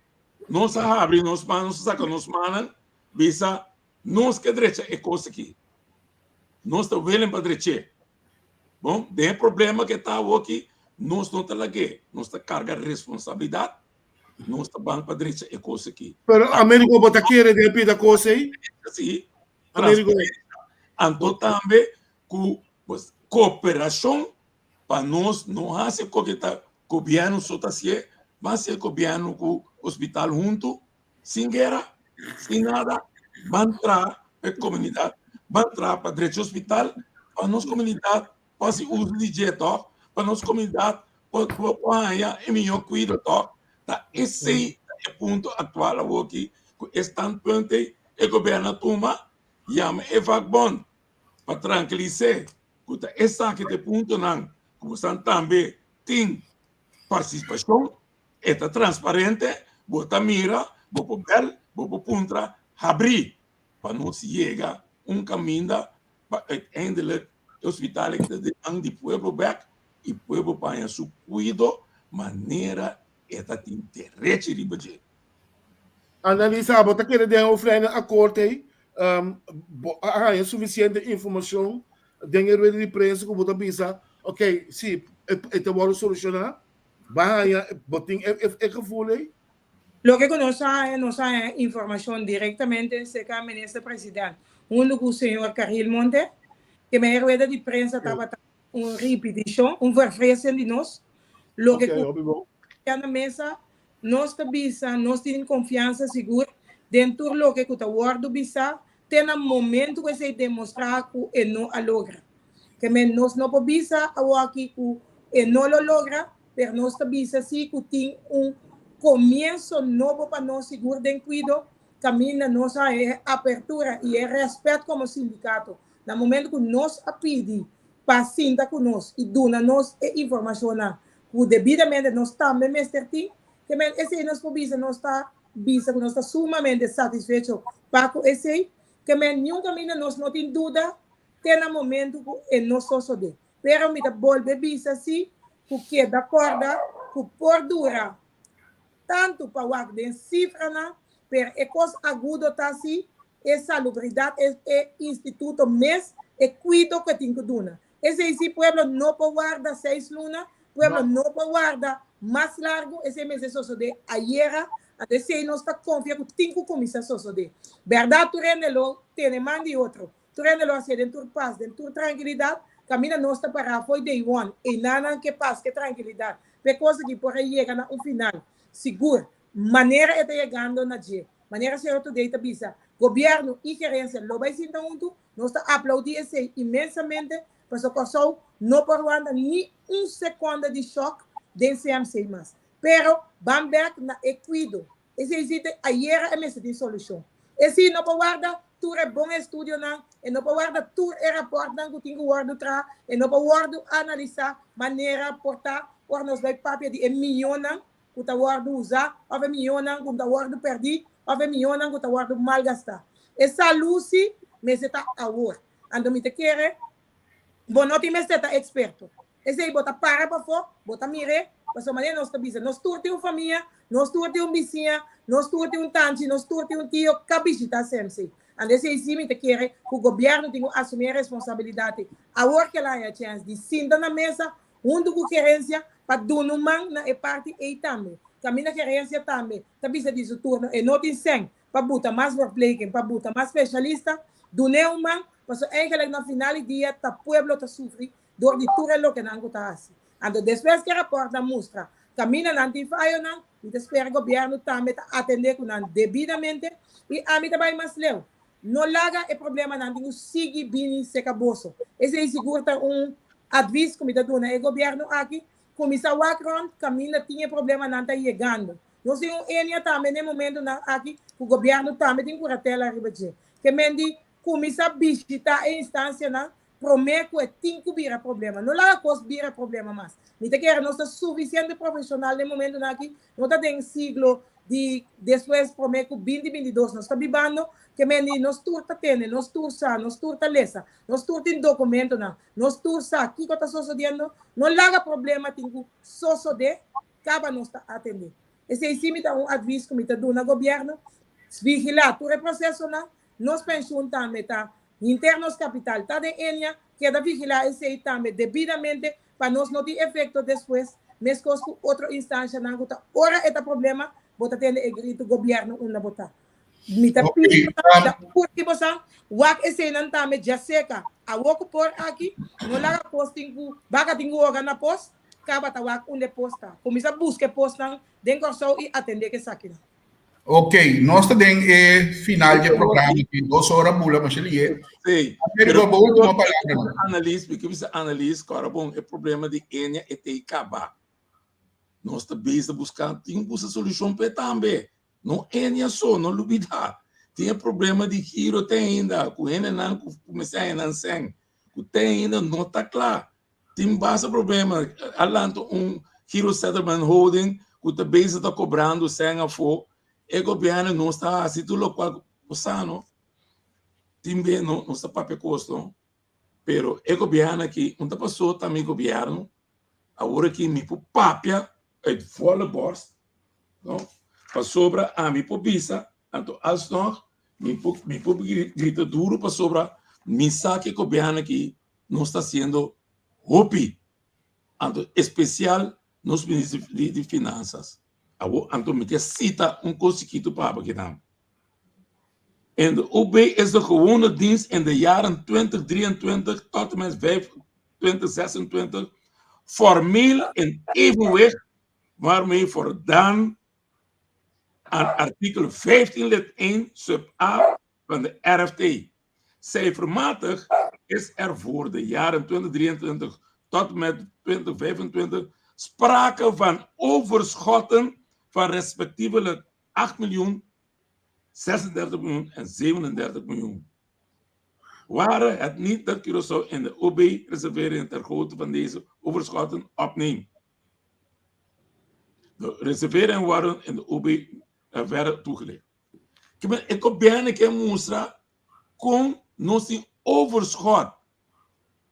Nos a habri nos man, nos a saka nos mannan, bisa nos ke drecha e kos aki. Nos ta willing pa drech'é. Bon, den e problema ke ta awoki, nos no ta lag'é. Nos ta karga responsabilidat, nos ta ban pa drecha e kos aki. Pero Americo bo ta kere den pida kos ei? Sí, Americo. Anto tambe ku pues kooperashon pa nos no hasi koke ta gobièrnu so ta hasié, mas si e gobièrnu ku hospital huntu, sin guera, sin nada, ban traha pa e komunidat, ban traha pa drecha hospital, pa nos komunidat por hasi uso di dje tòg, pa nos komunidat por haña e mihó kuido tòg. Ta esei ta e punto aktual awoki ku e standpunt ei e gobièrnu a tuma, yama e vakbond pa trankilis'é ku ta esaki ta e puntonan ku bosan tambe tin partisipashon, e ta transparente, bo ta mira, bo por bèl, bo por puntra, habrí pa nos yega un kaminda pa uiteindelijk e hospital aki ta den man di pueblo bèk i pueblo por haña su kuido manera e ta tin derechi riba dje. Analisa, bo ta kere den ofrenda akort ei? Bo a haña sufisiente informashon den e rueda di prensa ku bo ta bisa, ok, si, e ta wòrdu solushoná? Bo a haña, bo tin e gevoel ei? Loke ku nos a haña, nos a haña informashon direktamente serka Minister President huntu ku señor Caril Monte, ke men e rueda di prensa tabata un ripitishon, un verfresen di nos, loke ku na mesa Nos ta bisa, nos tin konfiansa sigur den tur loke ku ta wòrdu bisá te na momentu ku esei demostrá ku e no a logra. Ke men nos no por bisa awoki ku e no lo logra, pero nos ta bisa sí ku tin un. komienso nobo pa nos sigur den kuido, kaminda nos a haña e apertura i e rèspèt komo sindikato na momento ku nos a pidi pa sinta ku nos i duna nos e informashonnan ku debidamente nos tambe mester tin. Ke men esei nos por bisa nos ta bisa ku nos ta sumamente satisfecho pa ku esei. Ke men niun kaminda nos no tin duda te na momento ku e no sosodé. Pero mi ta bolbe bisa si ku keda kòrda ku por dura tantu pa wak den sifranan, pero e kos agudo ta si e salubridat, e e instituto mes, e kuido ku e tin ku duna. Esei si pueblo no por warda seis luna, pueblo no por warda mas largu, esei mester sosodé ayera, anto esei nos ta konfia ku tin ku kuminsá sosodé. Bèrdat tur hende lo tene man di otro, Tur hende lo hasié den tur pas, den tur trankilidat, kaminda nos ta pará fo'i day one, einanan ke pas, ke trankilidat, p'e kos aki por a yega na un final sigur, manera e ta yegando na dje. Manera señor Today ta bisa, gobièrnu i gerensia lo bai sinta huntu, nos ta aplaudí esei inmensamente, pasobra Kòrsou no por wanta ni un sekonda di shòk den CMC mas. Pero ban bèk na e kuido. Esei si te ayera e mester tin solushon. Esei no por warda tur e bon estudionan, e no por warda tur e raportnan ku tin ku wòrdu traha, e no por wòrdu analisá manera por ta ora nos bai papia di e mionnan ku ta wòrdu usá òf e mionnan ku ta wòrdu pèrdí òf e mionnan ku ta wòrdu malgastá. E salú si mester ta awor. Anto mi ta kere bo no tin mester ta eksperto. Esei bo ta para pafó, bo ta mir'é, pasobra manera nos ta bisa, nos tur tin un famia, nos tur tin un bisiña, nos tur tin un tanchi, nos tur tin un tio ka bishitá CMC. Anto esei sí mi ta kere ku gobièrnu tin ku asumí e responsabilidat ei. Awor ku el a haña chèns di sinta na mesa huntu ku gerensia pa duna un man na e parti ei tambe. Kaminda gerensia tambe ta bisa di su turno e no tin sèn pa buta mas verpleging, pa buta mas spesialista, dun'é un man, pasobra eigenlik na final di dia ta pueblo ta sufri dor di tur e lokenan ku ta hasi. Anto despues ku e rapòrtnan mustra kaminda nan tin fayonan, mi ta spera gobièrnu tambe ta atendé ku nan debidamente i ami ta bai mas leu. No laga e problemanan tin ku sigui bini seka boso. Esei sigur ta un advis ku mi ta duna e gobièrnu aki, kuminsá wak rònt kaminda tin e problemanan ta yegando. Nos tin un enia tambe na e momentunan aki ku gobièrnu tambe tin kuratela riba dje. Ke men di kuminsá bishitá e instansianan promé ku e tin ku bira problema. No laga kos bira problema mas. Mi ta kere nos ta sufisiente profeshonal den momentunan aki. No ta den siglo di despues promé ku binti 22 nos ta bibando, ke men di nos tur ta tende, nos tur sa, nos tur ta lesa, nos tur tin dokumentonan, nos tur sa kiko ta sosodiendo. No laga problema tin ku sosodé kaba nos ta atendé. Esei sí mi ta un advis ku mi ta duna gobièrnu, vigilá tur e prosesonan. Nos penshun tambe ta Hinter nos kapital ta den Enia, keda vigilá esei tambe debidamente pa nos no tin efekto despues, meskos ku otro instanshanan ku ta ora e ta problema bo ta tende e gritu gobièrnu unda bo ta. Mi ta pidi bosan, mi ta urgi bosan, wak eseinan tambe djaseka awor ku por aki, no laga pos tin ku baka tin ku hoga na pos, kaba ta wak unda e pos ta. Kuminsá buska e posnan den Kòrsou i atendé ku esakinan. Ok, nos ta den e final di e programa aki, dos ora bula masha lié. Sí. Pero bo último palabra. Analis, mi ke bisa analis, kòrda bon, e problema di Enia e tei kaba. Nos ta bezig buska, tin buska solushon p'e tambe. No Enia so, no lubida. Tin e problema di giro te ainda, ku hendenan ku mester haña nan sèn, ku te ainda no ta kla. Tin basta problema. A lanta un Giro Settlement Holding ku ta bezig ta kobrando sèn afó. E gobièrnu nos ta hasi tur lokual ku sa no. Tin be no nos ta papia kos no. Pero e gobièrnu aki un ta pasó ta mi gobièrnu. Awor aki mi por papia uit volle borst no. Pasobra ami por bisa anto alsnog mi por mi por grita duru pasobra mi sa ku e gobièrnu aki nos ta haciendo hopi, anto especial nos minister di, di finanzas. Awo, anto mi ke cita un cos chiquito pa abo kinan. En de OB is de gewone dienst in de jaren 2023 tot en met 2026 formeel in evenwicht waarmee voldaan aan artikel 15 lid 1 sub A van de RFT. Cijfermatig is er voor de jaren 2023 tot en met 2025 sprake van overschotten van Van respectievelijk 8 miljoen, 36 miljoen en 37 miljoen. Ware het niet dat Curaçao in de OB reservering ter grootte van deze overschotten opneemt. De reserveringen worden in de OB verder toegelicht. Ik ben ke mustra kon nos tin overschot.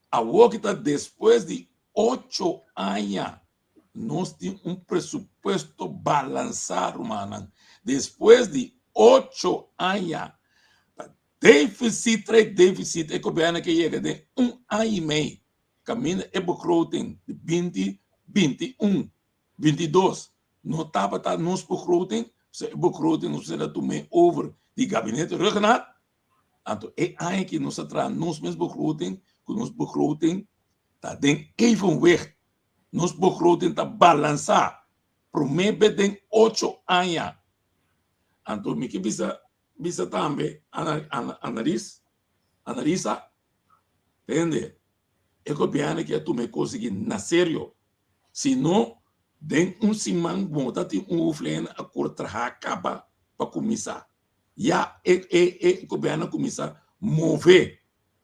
Awor ku ta despues di ocho aña nos tin un presupuesto balansá, rumannan. Despues di ocho aña ta deficit tras deficit e gobièrnu ke yega den un aña i mei kaminda e begroting di binti binti un 22 no tabata nos begroting, pasobra e begroting nos mester a tum'é over di gabinete Rhuggenaath, anto e aña aki nos a traha nos mes begroting, ku nos begroting ta den evenwicht, nos begroting ta balansá, promé bes den ocho aña. Anto mi ke bisa bisa tambe analis analisa tende e gobièrnu aki a tuma e kos aki na serio si no den un siman bo ta tin un hoofdlijn a kor traha kaba pa kuminsá ya e e e gobièrnu a kuminsá move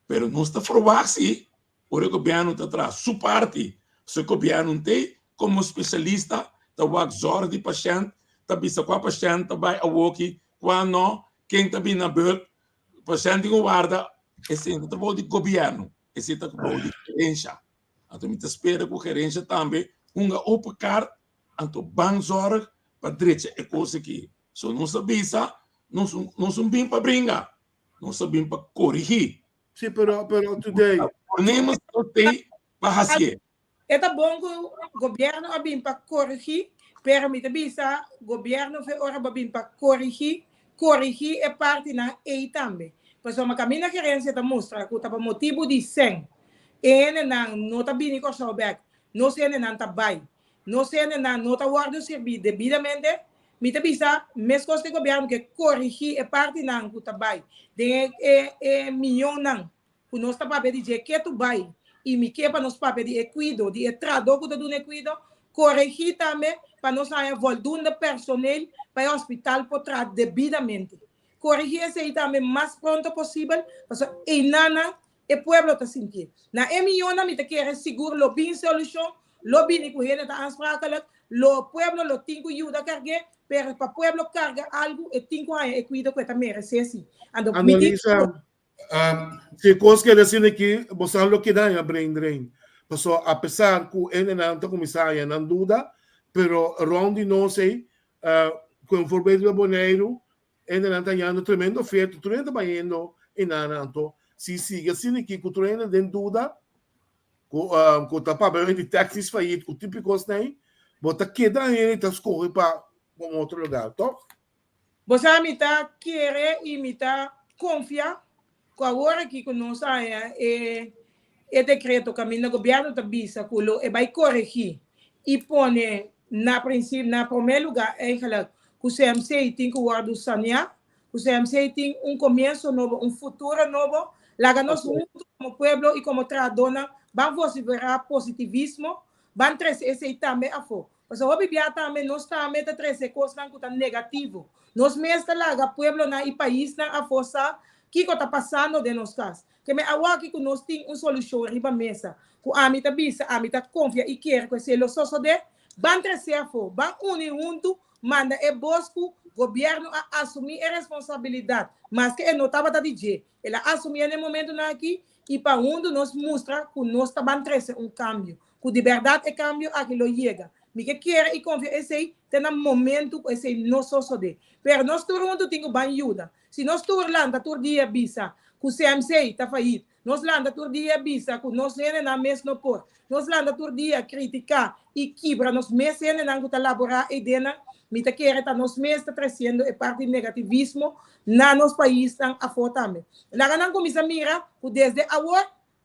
pero nos ta ferwagt si Ora e gobièrnu ta traha su parti, so e gobièrnu t'ei komo spesialista ta wak zòrg di pashènt, ta bisa kua pashènt ta bai awoki, kua no, ken ta bini na beurt, pashènt tin ku warda, esei no ta trabou di gobièrnu, esei ta trabou di gerensha. Anto mi ta spera ku gerensha tambe hunga open kaart, anto ban zòrg pa drecha e kos aki. So nos a bisa, nos nos no bin pa bringa, nos a bin pa korigí. Sí, pero, pero today. Ponemos today pa hacié. E ta bon ku gobierno a bin pa korigí, pero mi ta bisa gobierno fe ora bo bin pa korigí, korigí e partinan ei tambe. Pasobra kaminda gerensia ta mustra ku ta pa motibu di sèn e hendenan no ta bini Kòrsou bèk, nos hendenan ta bai. Nos hendenan no ta wòrdu sirbí debidamente, mi ta bisa meskos ku e gobièrnu ke korigí e partinan ku ta bai den e e mionnan ku nos ta papia di dje ke tu bai i mi ke pa nos papia di e kuido, di e trahadó ku ta duna e kuido, korigí tambe pa nos haña voldoende personeel pa e hospital por traha debidamente. Korigí esei tambe mas pronto posibel pasobra einanan E pueblo ta sintié. Na e mionnan mi ta kere sigur lo bin solushon, lo bini ku hende ta aansprakelijk, lo pueblo lo tin ku yuda karg'é, pero pa pueblo karga algu e tin ku haña e kuido ku e ta meresé si. Anto mi tin Annalisa, si kos keda asina aki, bo sa lo keda haña brain drain. Pasobra apesar ku hendenan ta kuminsá haña nan duda, pero rònt di nos ei, ku un voorbeeld riba Boneiru, Hendenan ta hañando tremendo oferta, tur hende ta bayendo einan. Anto, si sigui asina aki ku tur hende den duda, ku ku ta papia di taxis fayit, ku tipo di kosnan ei, bo ta keda hende ta skohe pa un otro lugar, tòg? Bo sa mi ta kere i mi ta konfia ku awor aki ku nos a haña e e dekreto kaminda gobièrnu ta bisa ku lo e bai koregí i pone na prinsip na promé lugá eigenlijk ku CMC tin ku wòrdu saneá, ku CMC tin un komienso nobo, un futuro nobo, laga nos huntu komo pueblo i komo trahadónan ban vosiferá positivismo, ban trese esei tambe afó. Pasobra hopi bia tambe nos tambe ta trese kosnan ku ta negativo. Nos mes ta laga pueblonan i paisnan afó sa kiko ta pasando den nos kas. Ke me awaki ku nos tin un solushon riba mesa, ku ami ta bisa, ami ta konfia i kere ku esei lo sosodé, ban tres'é afó, ban uni huntu, manda e bos ku gobièrnu a asumí e responsabilidat, maske e no tabata di dje, el a asumié na e momentunan aki, i pa huntu nos mustra ku nos ta ban trese un kambio. Ku di bèrdat e kambio aki lo yega. Mi ke kere i konfia esei te na momentu ku esei no sosodé. Pero nos tur huntu tin ku ban yuda. Si nos tur lanta tur dia bisa ku CMC ta fayit, nos lanta tur dia bisa ku nos hendenan mes no por, nos lanta tur dia kritiká i kibra nos mes hendenan ku ta laborá eidennan, mi ta kere ta nos mes ta tresiendo e parti negativismo na nos paisnan afó tambe. Laga nan kuminsá mira ku desde awor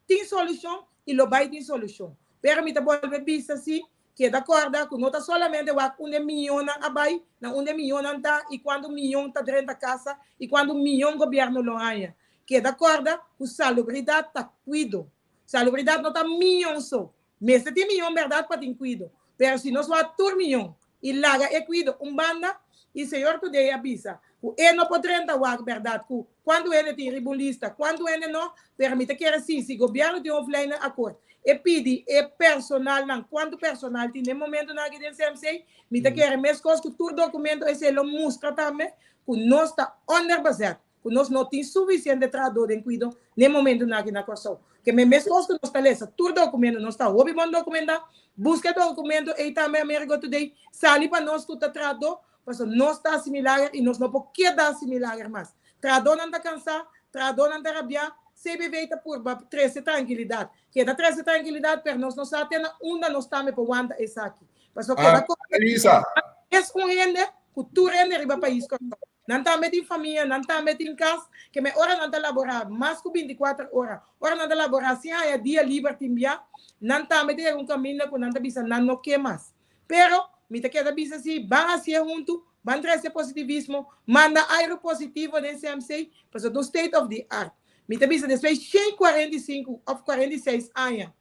Tin solushon i lo bai tin solushon. Pero mi ta bolbe bisa si, keda kòrda ku no ta solamente wak unda e mionnan a bai, na unda e mionnan ta i kuantu mion ta drenta kasa i kuantu mion gobièrnu lo haña. Keda kòrda ku salubridat ta kuido. Salubridat no ta mion so. Mester tin mion bèrdat pa tin kuido. Pero si nos wak tur mion. I laga e kuido un banda i señor Today a bisa ku e no por drenta wak bèrdat ku kuantu hende tin riba un lista kuantu hende no pero mi ta kere si si gobièrnu tin hoofdlijnen akkoord e pidi e personalnan kuantu personal tin den momentonan aki den CMC mi ta kere meskos ku tur dokumento esei lo mustra tambe ku nos ta onderbezet. ku nos no tin sufisiente trahadó den kuido n'e momentunan aki na Kòrsou. Ke men meskos ku nos ta lesa tur dokumento, nos ta hopi bon dokumentá, buska e dokumento ei tambe Amerigo Today, sali pa nos ku ta trahadó, pasobra nos ta hasi milager i nos no por keda hasi milager mas. Trahadónan ta kansá, trahadónan ta rabiá, CBV ta purba trese trankilidat. Keda trese trankilidat, pero nos no sa te na unda nos tambe por wanta esaki. Pasobra keda kòrda Elisa. Es un hende ku tur hende riba pais Kòrsou. Nan tambe tin famia, nan tambe tin kas, ke men ora nan ta laborá mas ku bintikuater ora, ora nan ta laborá sin haña dia liber tin bia, nan tambe ta yega un kaminda ku nan ta bisa nan no ke mas. Pero, mi ta keda bisa si, ban hasié huntu, ban trese positivismo, manda airu positivo den CMC, pasobra ta un state of the art. Mi ta bisa despues 145 òf 46 aña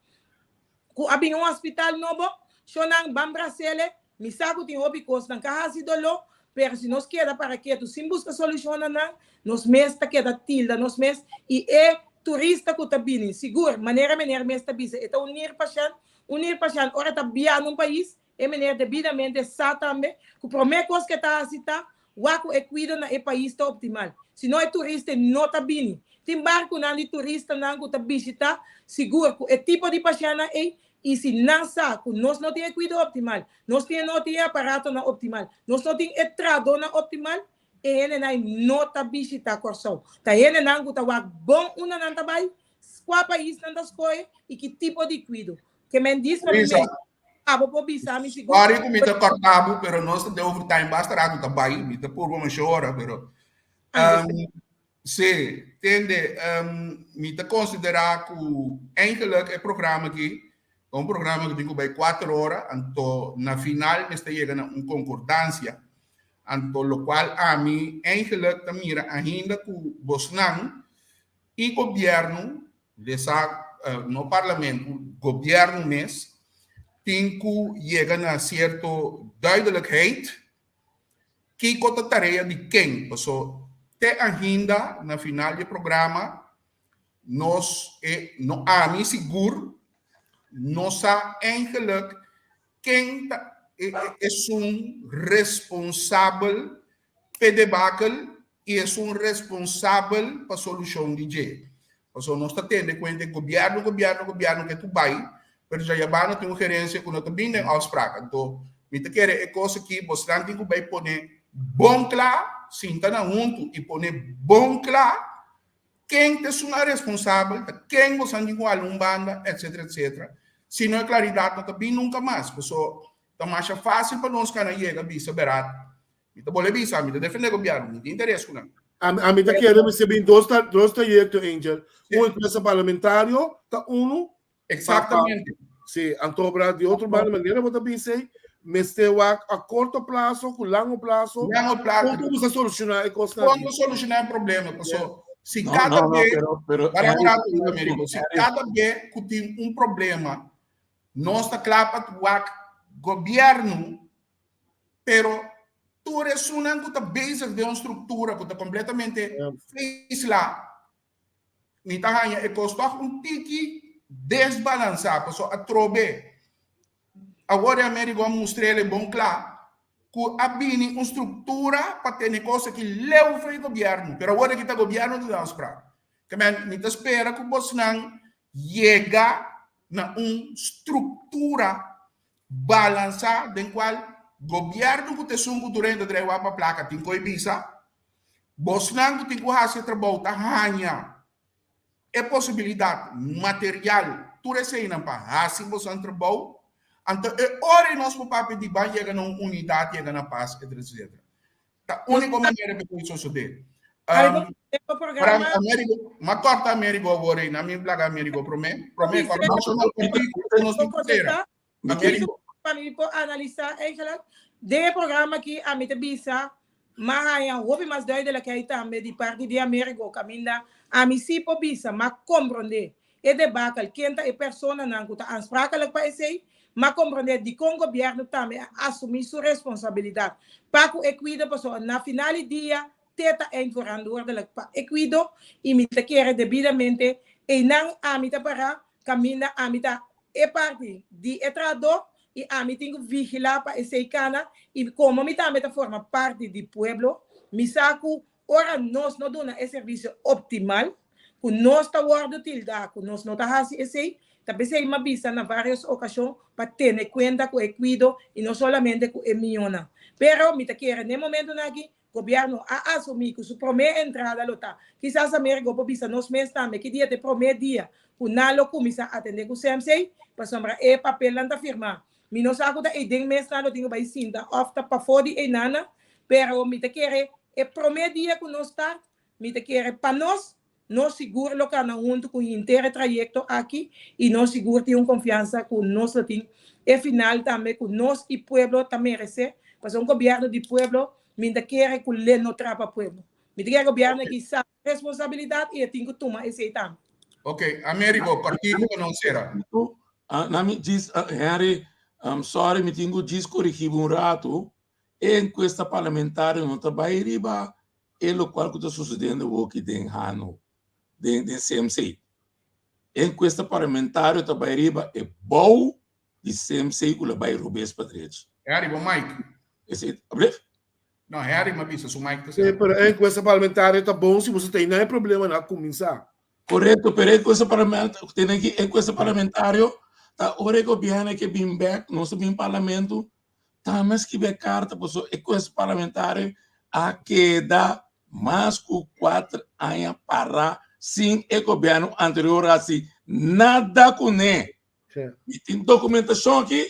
ku a bin un hospital nobo, shonnan ban brasele, mi sa ku tin hopi kosnan ka hasi doló, pero si nos keda para ketu sin buska solushon na nan, nos mes ta keda tilda nos mes i e turista ku ta bini, sigur, manera meneer mes ta bisa, e ta un nierpashent, un nierpashent ora e ta bia na un pais, E meneer debidamente sa tambe ku promé kos ku e ta hasi ta wak ku e kuido na e pais ta optimal. Si no e turiste no ta bini. Tin barkunan di turistanan ku ta bishita sigur ku e tipo di pashèntnan ei i si nan sa ku nos no tin e kuido optimal, nos tin no tin e aparatonan optimal, nos no tin e tradónan optimal, e hendenan ei no ta bishita Kòrsou. Ta hendenan ku ta wak bon unda nan ta bai, kua pais nan ta skohe i ki tipo di kuido. Ke men dis pa mi Lisa. mes, abo por bisa mi sigur. Sorry ku mi ta korta bo, pero nos ta den overtime basta rato ta bai. Mi ta purba masha ora, pero um, sí, tende, um, mi ta konsiderá ku eigenlijk e programa aki ta un programa ku tin ku bai kuater ora, anto na final mester yega na un konkordansia. Anto lokual ami eigenlijk ta mira ainda ku bosnan i gobièrnu Lesa no parlamento, gobierno mes tin cu yega na cierto duidelijkheid kico ta tarea di ken. Paso te ainda na final di e programa nos e no ami sigur no sa eigenlijk ken ta esun responsabel p'e debakel i esun responsabel pa solushon di dje. Pasobra nos ta tende kuenta e gobièrnu, gobièrnu, gobièrnu ke ku bai, pero djayabana tin un gerensia ku no ta bin den afsprak. Anto mi ta kere e kos aki bosnan tin ku bai pone bon kla, sinta nan huntu i pone bon kla ken ta esun a responsabel, ta ken bosnan tin ku hala un banda, etcetera, etcetera. Si no e klaridat no ta bin nunka mas. Pasobra ta masha fásil pa nos kana yega bisa berat Mi ta bolbe bisa, mi ta defende gobierno, mi tin interes ku nan. Ami ta kere mester bin dos dos trayecto Angel. Un empresa parlamentario ta uno. Exactamente. Si, anto bra di otro banda manera bo ta bisa ei, mester wak a corto plazo ku largo plazo. Largo plazo. Kon bo soluciona e kosnan aki. Kon soluciona e problema, paso si kada be, para un rato Americo, si kada be ku tin un problema, nos ta kla pa wak gobierno Pero tur esunnan ku ta bezig den un struktura ku ta kompletamente feisla, mi ta haña e kos tòg un tiki desbalansá, pasobra atrobe awor e Amerigo a mustr'el e bon kla ku a bini un struktura pa tene kos aki leu for e gobièrnu, pero awor aki ta gobièrnu ta duna afsprak. Ke men mi ta spera ku bosnan yega na un struktura Balansá den kual gobièrnu ku ta esun ku tur hende ta drai wak pa plaka tin ku e bisa, bosnan ku tin ku hasi e trabou ta haña e posibilidat material tur eseinan pa hasi bosan trabou, anto e ora ei nos por papia di ban yega na un unidat, yega na pas, etcetera, etcetera. Ta úniko manera pa esei sosodé. Américo, ma kòrta Américo awor ei, na mi plaga Américo promé, promé kòrta nacional partido, nos tin frontera. Américo. Pa mi por analisá eigenlijk, den e programa aki ami ta bisa m'a haña hopi mas duidelijkheid tambe di parti di Américo, kaminda ami sí por bisa, m'a komprondé. e debakel, ken ta e personanan ku ta aansprakelijk pa esei, m'a komprondé dikon gobièrnu tambe a asumí su responsabilidat pa ku e kuido pasobra na final di dia te ta eindverantwoordelijk pa e kuido i mi ta kere debidamente einan ami ta pará kaminda ami ta e parti di e trahadó i ami tin ku vigilá pa esei kana i komo mi tambe ta forma parti di pueblo mi sa ku ora nos no duna e servisio optimal ku nos ta wòrdu tildá ku nos no ta hasi esei, ta p'esei m'a bisa na vários okashon pa tene kuenta ku e kuido i no solamente ku e mionnan. Pero mi ta kere n'e momentunan aki gobièrnu a asumí ku su promé entrada lo ta kisas Amerigo por bisa nos mes tambe ki dia ta e promé dia ku nan lo kuminsá atendé ku CMC pasobra e papelnan ta firmá. Mi no sa ku ta eiden mes nan lo tin ku bai sinta òf ta pafó di einannan, pero mi ta kere e promé dia ku nos start Mi ta kere pa nos, nos sigur lo kana huntu ku hinter e trayekto aki i nos sigur tin un konfiansa ku nos lo tin e final tambe ku nos i pueblo ta meresé, pasobra un gobièrnu di pueblo mi ta kere ku le no trapa pueblo. Mi ta kere gobièrnu aki sa su responsabilidat i e tin ku tuma esei tambe. Ok, Amerigo, kòrtiku pa nos sera. Na mi djis, Henry, sorry mi tin ku djis korigí bo un ratu. E enkuesta parlamentario no ta bai riba e lokual ku ta susediendo awoki den Hano, den den CMC. E enkuesta parlamentario ta bai riba e bou di CMC ku lo bai robes pa drechi. Harry, bo mic. Esei, ablief? No, Harry m'a bisa su mic ta Sí, sera. pero e enkuesta parlamentario ta bon si boso ta ei nan e problemanan a kuminsá. Korekto, pero e enkuesta parlamentario, tene aki enkuesta parlamentario ta ora e gobièrnu ke bin bèk, nos ta bin parlamento, Tambe a skibi e karta pasobra e kues parlamentario a keda mas ku kuater aña pará sin e gobièrnu anterior hasi nada kuné. Mi tin dokumentashon aki,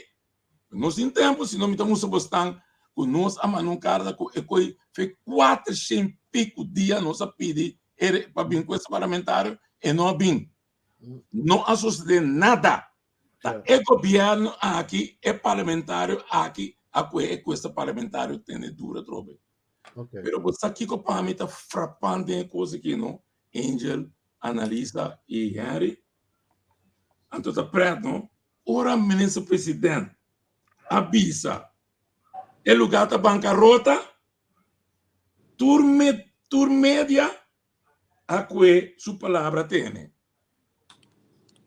nos tin tempu, si no mi ta mustra bosnan ku nos a manda un karta ku e koi fe kuatershen piku dia nos a pidi e pa bin kues parlamentario, e no a bin. No a sosodé nada. Ta e gobierno aki, e parlamentario aki a kue e kuesta parlamentario tene duro atrobe. Okay. Pero bo sa kiko pa mi ta frapante den e kos aki no, Angel, Annalisa i Henry? Anto ta pret no, ora minister president a bisa e lugar ta bankarota, tur me tur media a kue su palabra tene.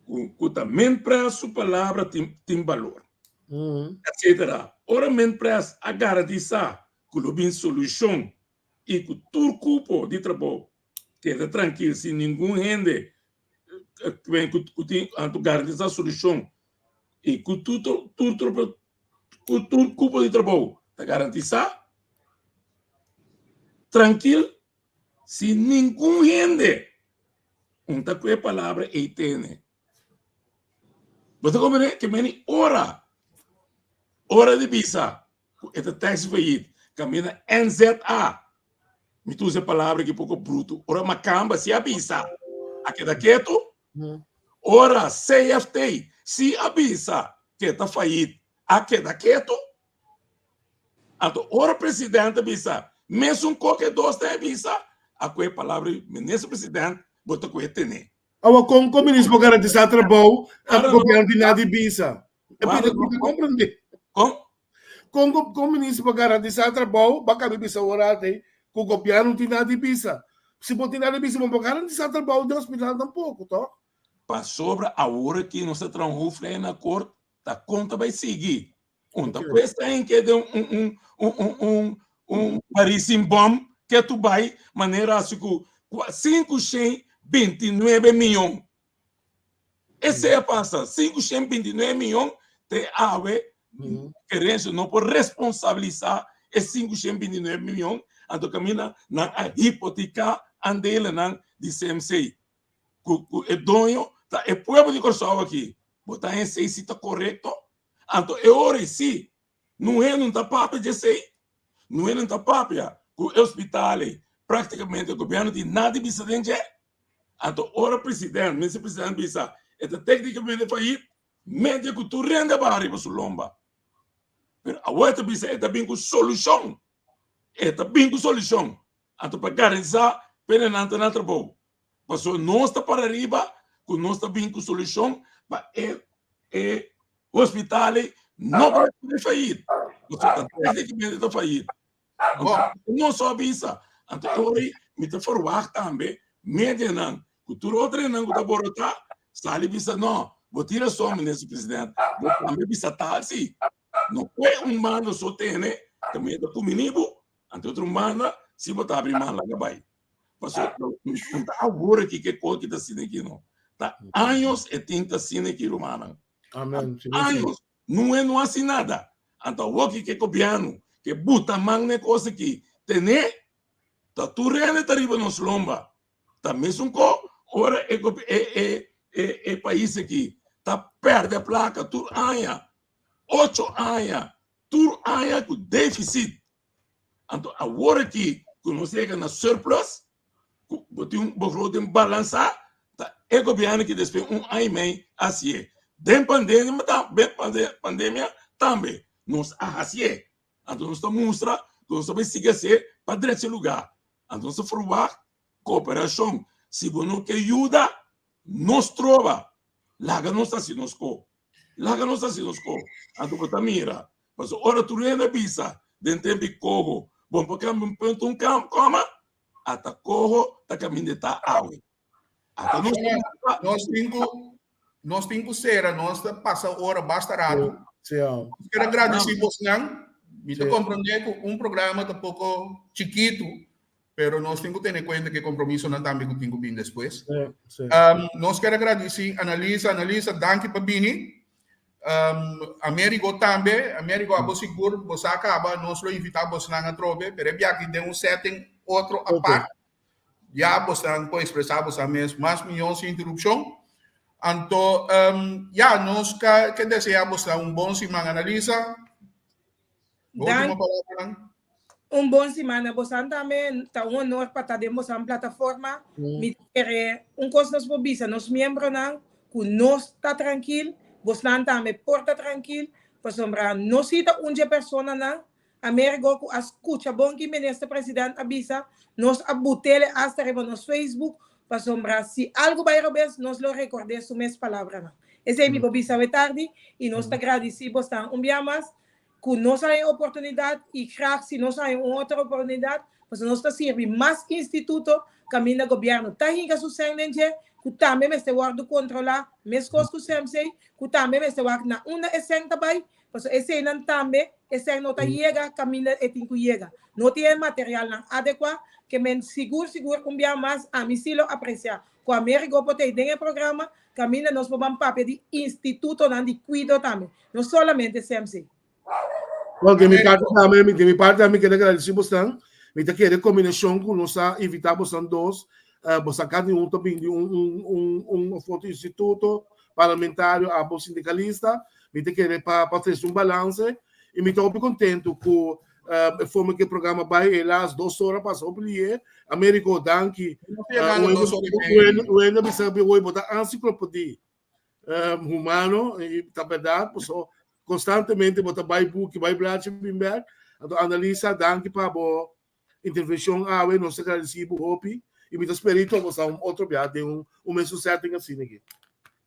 Ku ta Minpres su palabra tin balor, etcetera. Ora Minpres a garantisa ku lo bin solushon i ku tur kupo di trabou keda trankil sin ningun hende ku tin anto garantisa solushon i ku tur tur kupo di trabou ta garantisa trankil Si ningun hende un ta ku e palabra ei tene. Bo ta komprende? Ke meni ora, ora di bisa ku e ta taxi failliet, kaminda NZA, mi ta usa e palabra aki poko brutu, ora makamba si a bisa, a keda ketu, ora CFT si a bisa ku e ta failliet, a keda ketu. Anto ora president a bisa mesun koke e dos ta e bisa, a koe palabra di minister president bo ta koe tene. Awa kon kon minister por garantisa trabou a gobierno di nada di bisa? E pida ku ta komprende. Kon? Kon kon minister por garantisa trabou ba kabi bisa ora ate ku gobierno tin nada di bisa? Si bo tin nada di bisa bo por garantisa trabou den hospital tampoko tok? Pasobra awor aki nos ta traha un hoofdlijnakkoord ta kon ta bai sigui. Un ta cuesta en que de un un un un un un baril sin bom que tu bai manera así cu 529 miljoen. Ese a pasa, 529 miljoen te awe gerencia no por responsabilisa e 529 miljoen anto camina nan a hipoteca andelennan di CMC. Cu cu e doño ta e pueblo di Corsou aki. Bo ta hesei si ta corecto? Anto e ora ei sí, nun hende no ta papia dje esei. Nun hende no ta papia ku e hospital ei práktikamente gobièrnu tin nada di bisa den dje. Anto ora president, minister president bisa e ta téknikamente fayit, media ku tur hende a baha riba su lomba. Pero awor e ta bisa e ta bin ku solushon. E ta bin ku solushon. Anto pa garantisá p'e nan ta na trabou. Pasobra nos ta para riba. ku nos ta bin ku solushon pa e e hospital ei no bai pone fayit. Pasobra ta téknikamente ta fayit. Anto nos so a bisa. Anto e ora ei mi ta ferwagt tambe medianan ku tur otronan ku ta borotá sali bisa no, bo tin rason minister president, bo tambe bisa tal si. No kue un banda so tene kaminda ta kumini bo, anto otro banda si bo ta abri man laga bai. Pasobra no ta awor aki ke kos ki ta asina aki no. Ta años e tin ta asina aki rumannan. Amen. Años. Nue no hasi nada. Anto awor ki ke gobièrnu ke buta man na e kos aki tene, ta tur hende ta riba nos lomba. Ta mesun ko ora e e e e pais aki ta pèrdè plaka tur aña, ocho aña, tur aña ku defisit. Anto awor aki ku nos yega na surplus, ku bo tin un begroting balansá, ta e gobièrnu ki despues un aña i mei a hasié. Den pandemia pandemia tambe nos a hasié. Anto nos ta mustra ku nos ta bai sigui hasié pa drecha lugá. Anto nos ta ferwagt kooperashon. Si bo no ke yuda, no stroba. Laga nos hasi nos ko. Laga nos hasi nos ko. Anto bo ta mira. Pasobra ora tur hende a bisa den tempu di koho, bo no por kambia un punto un koma, ata koho ta kaminda e ta awe. Ata nos ta Nos tin ku nos tin ku sera, nos ta pasa ora basta ratu. Nos ker a gradisí bosnan. Mi ta komprondé ku un programa ta poko chikitu, pero nos tin ku tene kuenta ku e kompromisonan tambe ku tin ku bin despues. Nos ker a gradisí Annalisa. Annalisa, danki pa bini. Amerigo tambe. Amerigo, abo sigur bo sa kaba, nos lo invitá bosnan atrobe, pero e biaha den un setting otro apart. Ya bosnan por ekspresá bosnan mes mas mihó sin interupshon. Anto, ya, nos ke deseá bosnan un bon siman, Annalisa. Bo último palabranan? Un bon siman na bosan tambe. Ta un honor pa ta den bosan plataforma. Mi ta kere un kos nos por bisa nos miembronan ku nos ta trankil, bosnan tambe por ta trankil, pasobra nos si ta un dje personanan Amerigo ku a skucha bon ki Minister President a bisa, nos a butele asta riba nos Facebook, pasobra si algu bai robes nos lo rekord'é su mes palabranan. Esei mi por bisa awe tardi i nos ta gradisí bosnan un bia mas ku nos a haña e oportunidat i graag si nos haña un otro oportunidat pasobra nos ta sirbi mas instituto kaminda gobièrnu ta hinka su sèn den dje ku tambe mester wòrdu kontrolá meskos ku CMC ku tambe mester wak na unda e sèn ta bai pasobra eseinan tambe e sèn no ta yega kaminda e tin ku yega no tin e materialnan adekuá ke men sigur sigur un bia mas ami si lo apresiá ku Amerigo por ta ei den e programa kaminda nos por ban papia di institutonan di kuido tambe, no solamente CMC. Well, di mi parti tambe, di mi parti tambe mi kere agradeci bosnan. Mi ta kere kombinashon ku nos a invita bosnan dos, bosnan kada un ta bin di un un un un of otro instituto, parlamentario abo sindikalista. Mi ta kere pa pa trese un balanse i mi ta hopi kontentu ku E forma ku e programa bai e las dos ora pasa hopi lihe. Americo, danki. Un hende a bisa mi hoy bo ta encyclopedia humano i ta bèrdat paso konstantemente bo ta bai buki bai blachi bin bèk. Anto Annalisa danki pa bo intervenshon awe nos ta gradisi bo hopi i mi ta spera i topa sa un otro bia den un mesun setting asina aki.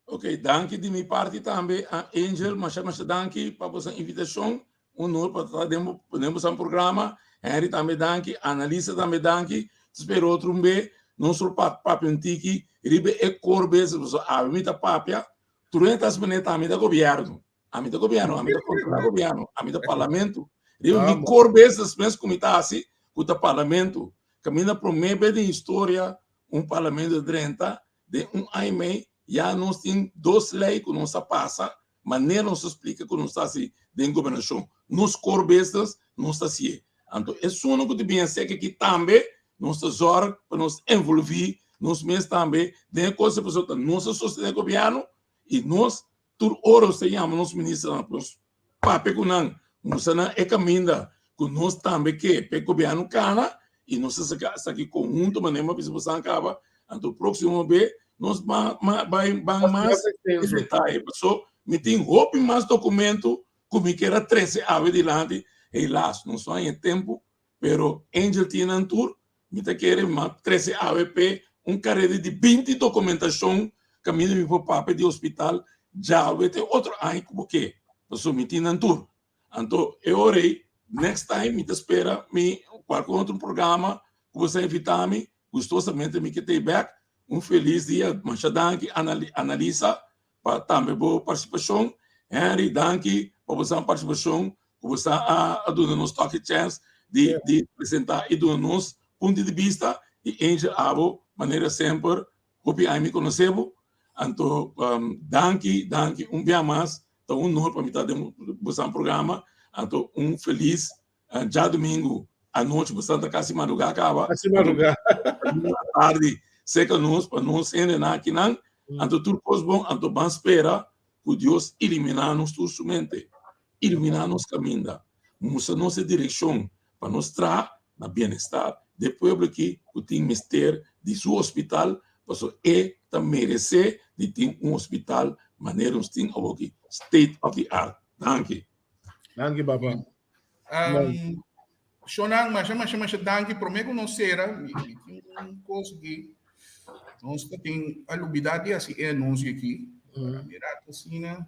Ok, danki di mi parti tambe Angel, masha masha danki pa boso invitashon. Un honor pa ta den bo den boso programa. Henry tambe danki, Annalisa tambe danki. Spero otro un be nos lo papia un tiki riba e core business pasobra awe mi ta papia tur hende ta spende ta ami ta gobierno, ami ta gobierno, ami ta controla gobierno, ami ta parlamento. Riba mi core business mes ku mi ta hasi ku ta parlamento. Kaminda prome be den historia un parlamento drenta den un aña i mei ya nos tin dos ley ku nos a pasa Manera nos ta splika ku nos ta hasi den gobernashon, nos core business nos ta hasié. Anto esunnan ku ta bin aserka aki tambe nos ta zòrg pa nos envolví nos mes tambe den e kos pasobra ta nos ta sostené gobièrnu i nos tur ora nos ta yama nos ministernan pa nos papia ku nan, mustra nan e kaminda ku nos tambe ke pa e gobièrnu kana i nos ta saka esaki konhunto manera mi a bisa boso a kaba. Anto próksimo be nos ban bai ban mas den detaye paso mi tin hopi mas dokumento ku mi kier a trese awe dilanti helaas nos no haña tempu pero Angel tin nan tur mi ta kere mi a trese awe p'e un kareda di binti dokumentashon. kaminda mi por papia di hospital djawe te otro aña ku bo ke, pasobra mi tin nan tur. Anto e ora ei, next time mi ta spera mi kualke otro programa ku bo sa invita mi, gustosamente mi ke ta ei bek. Un felis dia, masha danki Analisa pa tambe bo partisipashon. Henry, danki pa bo san partisipashon ku bo sa a duna nos toki chèns di di presentá i duna nos punto di bista. I Angel abo manera semper hopi aña mi konosé bo, anto danki danki un bia mas ta un honor pa mi ta den bo san programa, anto un felis djadumingu anochi, bo ta kasi madrugá kaba. Kasi madrugá. Tardi seka nos pa nos hendenan akinan, anto tur kos bon, anto ban spera ku Dios iliminá nos tur su mente, iliminá nos kaminda, mustra nos e direkshon pa nos traha na bienestar di e pueblo aki ku tin mester di su hospital, pasobra e ta meresé di tin un hospital manera nos tin awoki, state of the art. Danki. Danki papa. Um, Shonan, masha, masha, masha danki. Promé ku nos sera, mi, mi tin un kos aki. Nos ta tin a lubidá di hasi e anunsio aki. Mm. Mira, asina.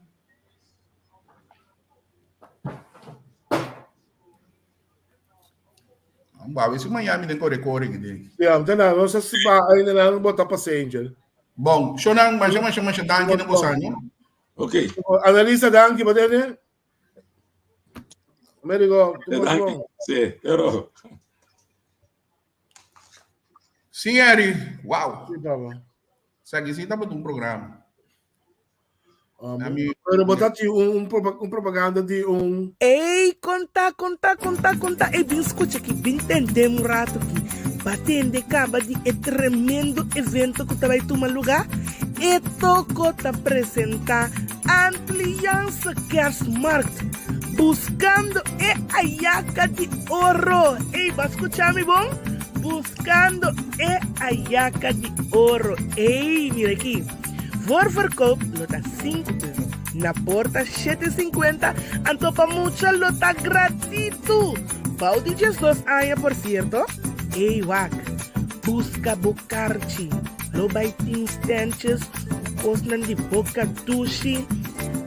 Ba, si Miami den kore kore ki den. Ja, dan na nos as ba ainda na bota passenger. Bon, shonan, masha, masha, masha danki na bosan, no? Ok. Analisa danki, badene. Amerigo, tu Danki. Sí, pero. Sí, Harry. Wow. Sí, papa. Sa que sí tabata un programa. Um, pero bo ta un, un, un propaganda di un... Ey, konta, konta, konta, konta. Ey, bin skucha ki, bin tende un rato ki. Ba tende kaba di e tremendo evento ku ta bai tuma lugá. E toko ta presentá Antilliaanse Kerstmarkt, Buskando e Ayaka di Oro. Ey, ba skucha mi bon? Buskando e Ayaka di Oro. Ey, mira aki. Voorverkoop lo ta sinku euro, na porta shete sinkuenta, anto pa mucha lo ta gratitu. Bou di diesdos aña por sierto. Ey wak, buska bo karchi. Lo bai tin standjes ku kosnan di boka dushi.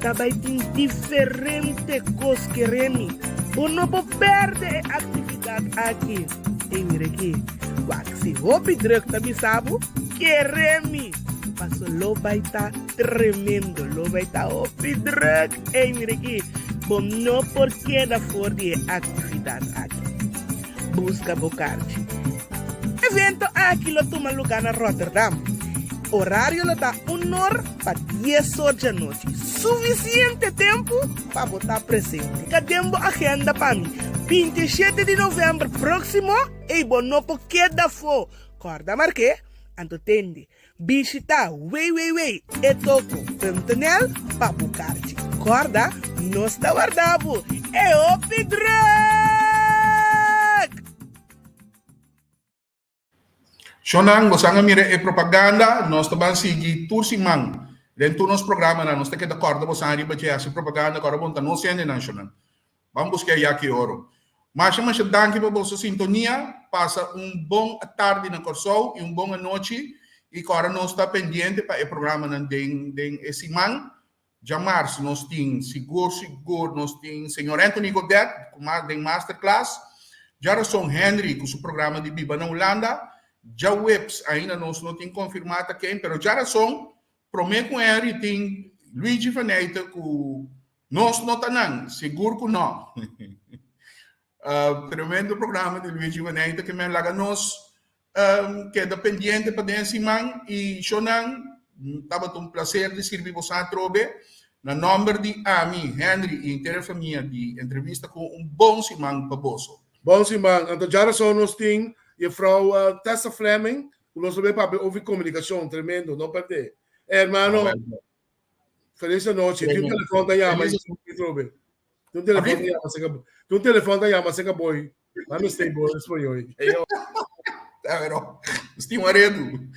Ta bai tin diferente kos keremi. Bo no por pèrdè e aktividat aki. Ey mira aki, wak si hopi druk ta bisa bo, keremi. Paso lo bai ta tremendo, lo bai ta hopi druk. Ey, mira aki, bo no por keda for di e actividad aki. Busca bo karchi. Evento aki lo tuma luga na Rotterdam. Horario lo ta un or pa dies or djanochi. Suficiente tempo pa bo ta presente. Ka den bo agenda pa mi, 27 di november proximo, ey bo no por keda afo. Corda marke. Anto tende, bishita www.etoko.nl pa bo karchi. Kòrda, nos ta warda bo! E hopi drùk! Shonnan, bo san a mira e propaganda, nos ta ban sigui tur siman den tur nos programanan, nos ta keda kòrda bo san riba dje hasi propaganda, kòrda bo ta nos hendenan, shonnan. Ban buska e yaki oro. Masha masha danki pa boso sintonia. Pasa un bon atardi na Kòrsou i un bon anochi. I kòrda nos ta pendiente pa e programanan den den e siman. Djamars nos tin sigur sigur nos tin señor Anthony Godet ku den masterclass. Djarason Henry ku su programa di Biba na Hulanda. Djaweps ainda nos no tin konfirmá ta ken pero djarason Prome ku Henry tin Luigi van Eyten ku nos no ta nan, sigur ku no. Tremendo programa di Luigi van Eyten ke men laga nos keda pendiente pa den siman i shownan tabata un placer di sirbi boso atrobe. Na nomber di ami, Henry i henter e famia di Entrevista ku un bon siman pa boso. Bon siman. Anto djarason nos tin Juffrouw Tessa Fleming Ku nos lo bay papia over komunikashon, tremendo, no perdé. Eh, hermano, feliz anochi. Tin un telefon ta yama i trobe. Tin un telefon ta yama seka, tin un telefon ta yama seka boy. Mami stay boy español. Pero, stima redu.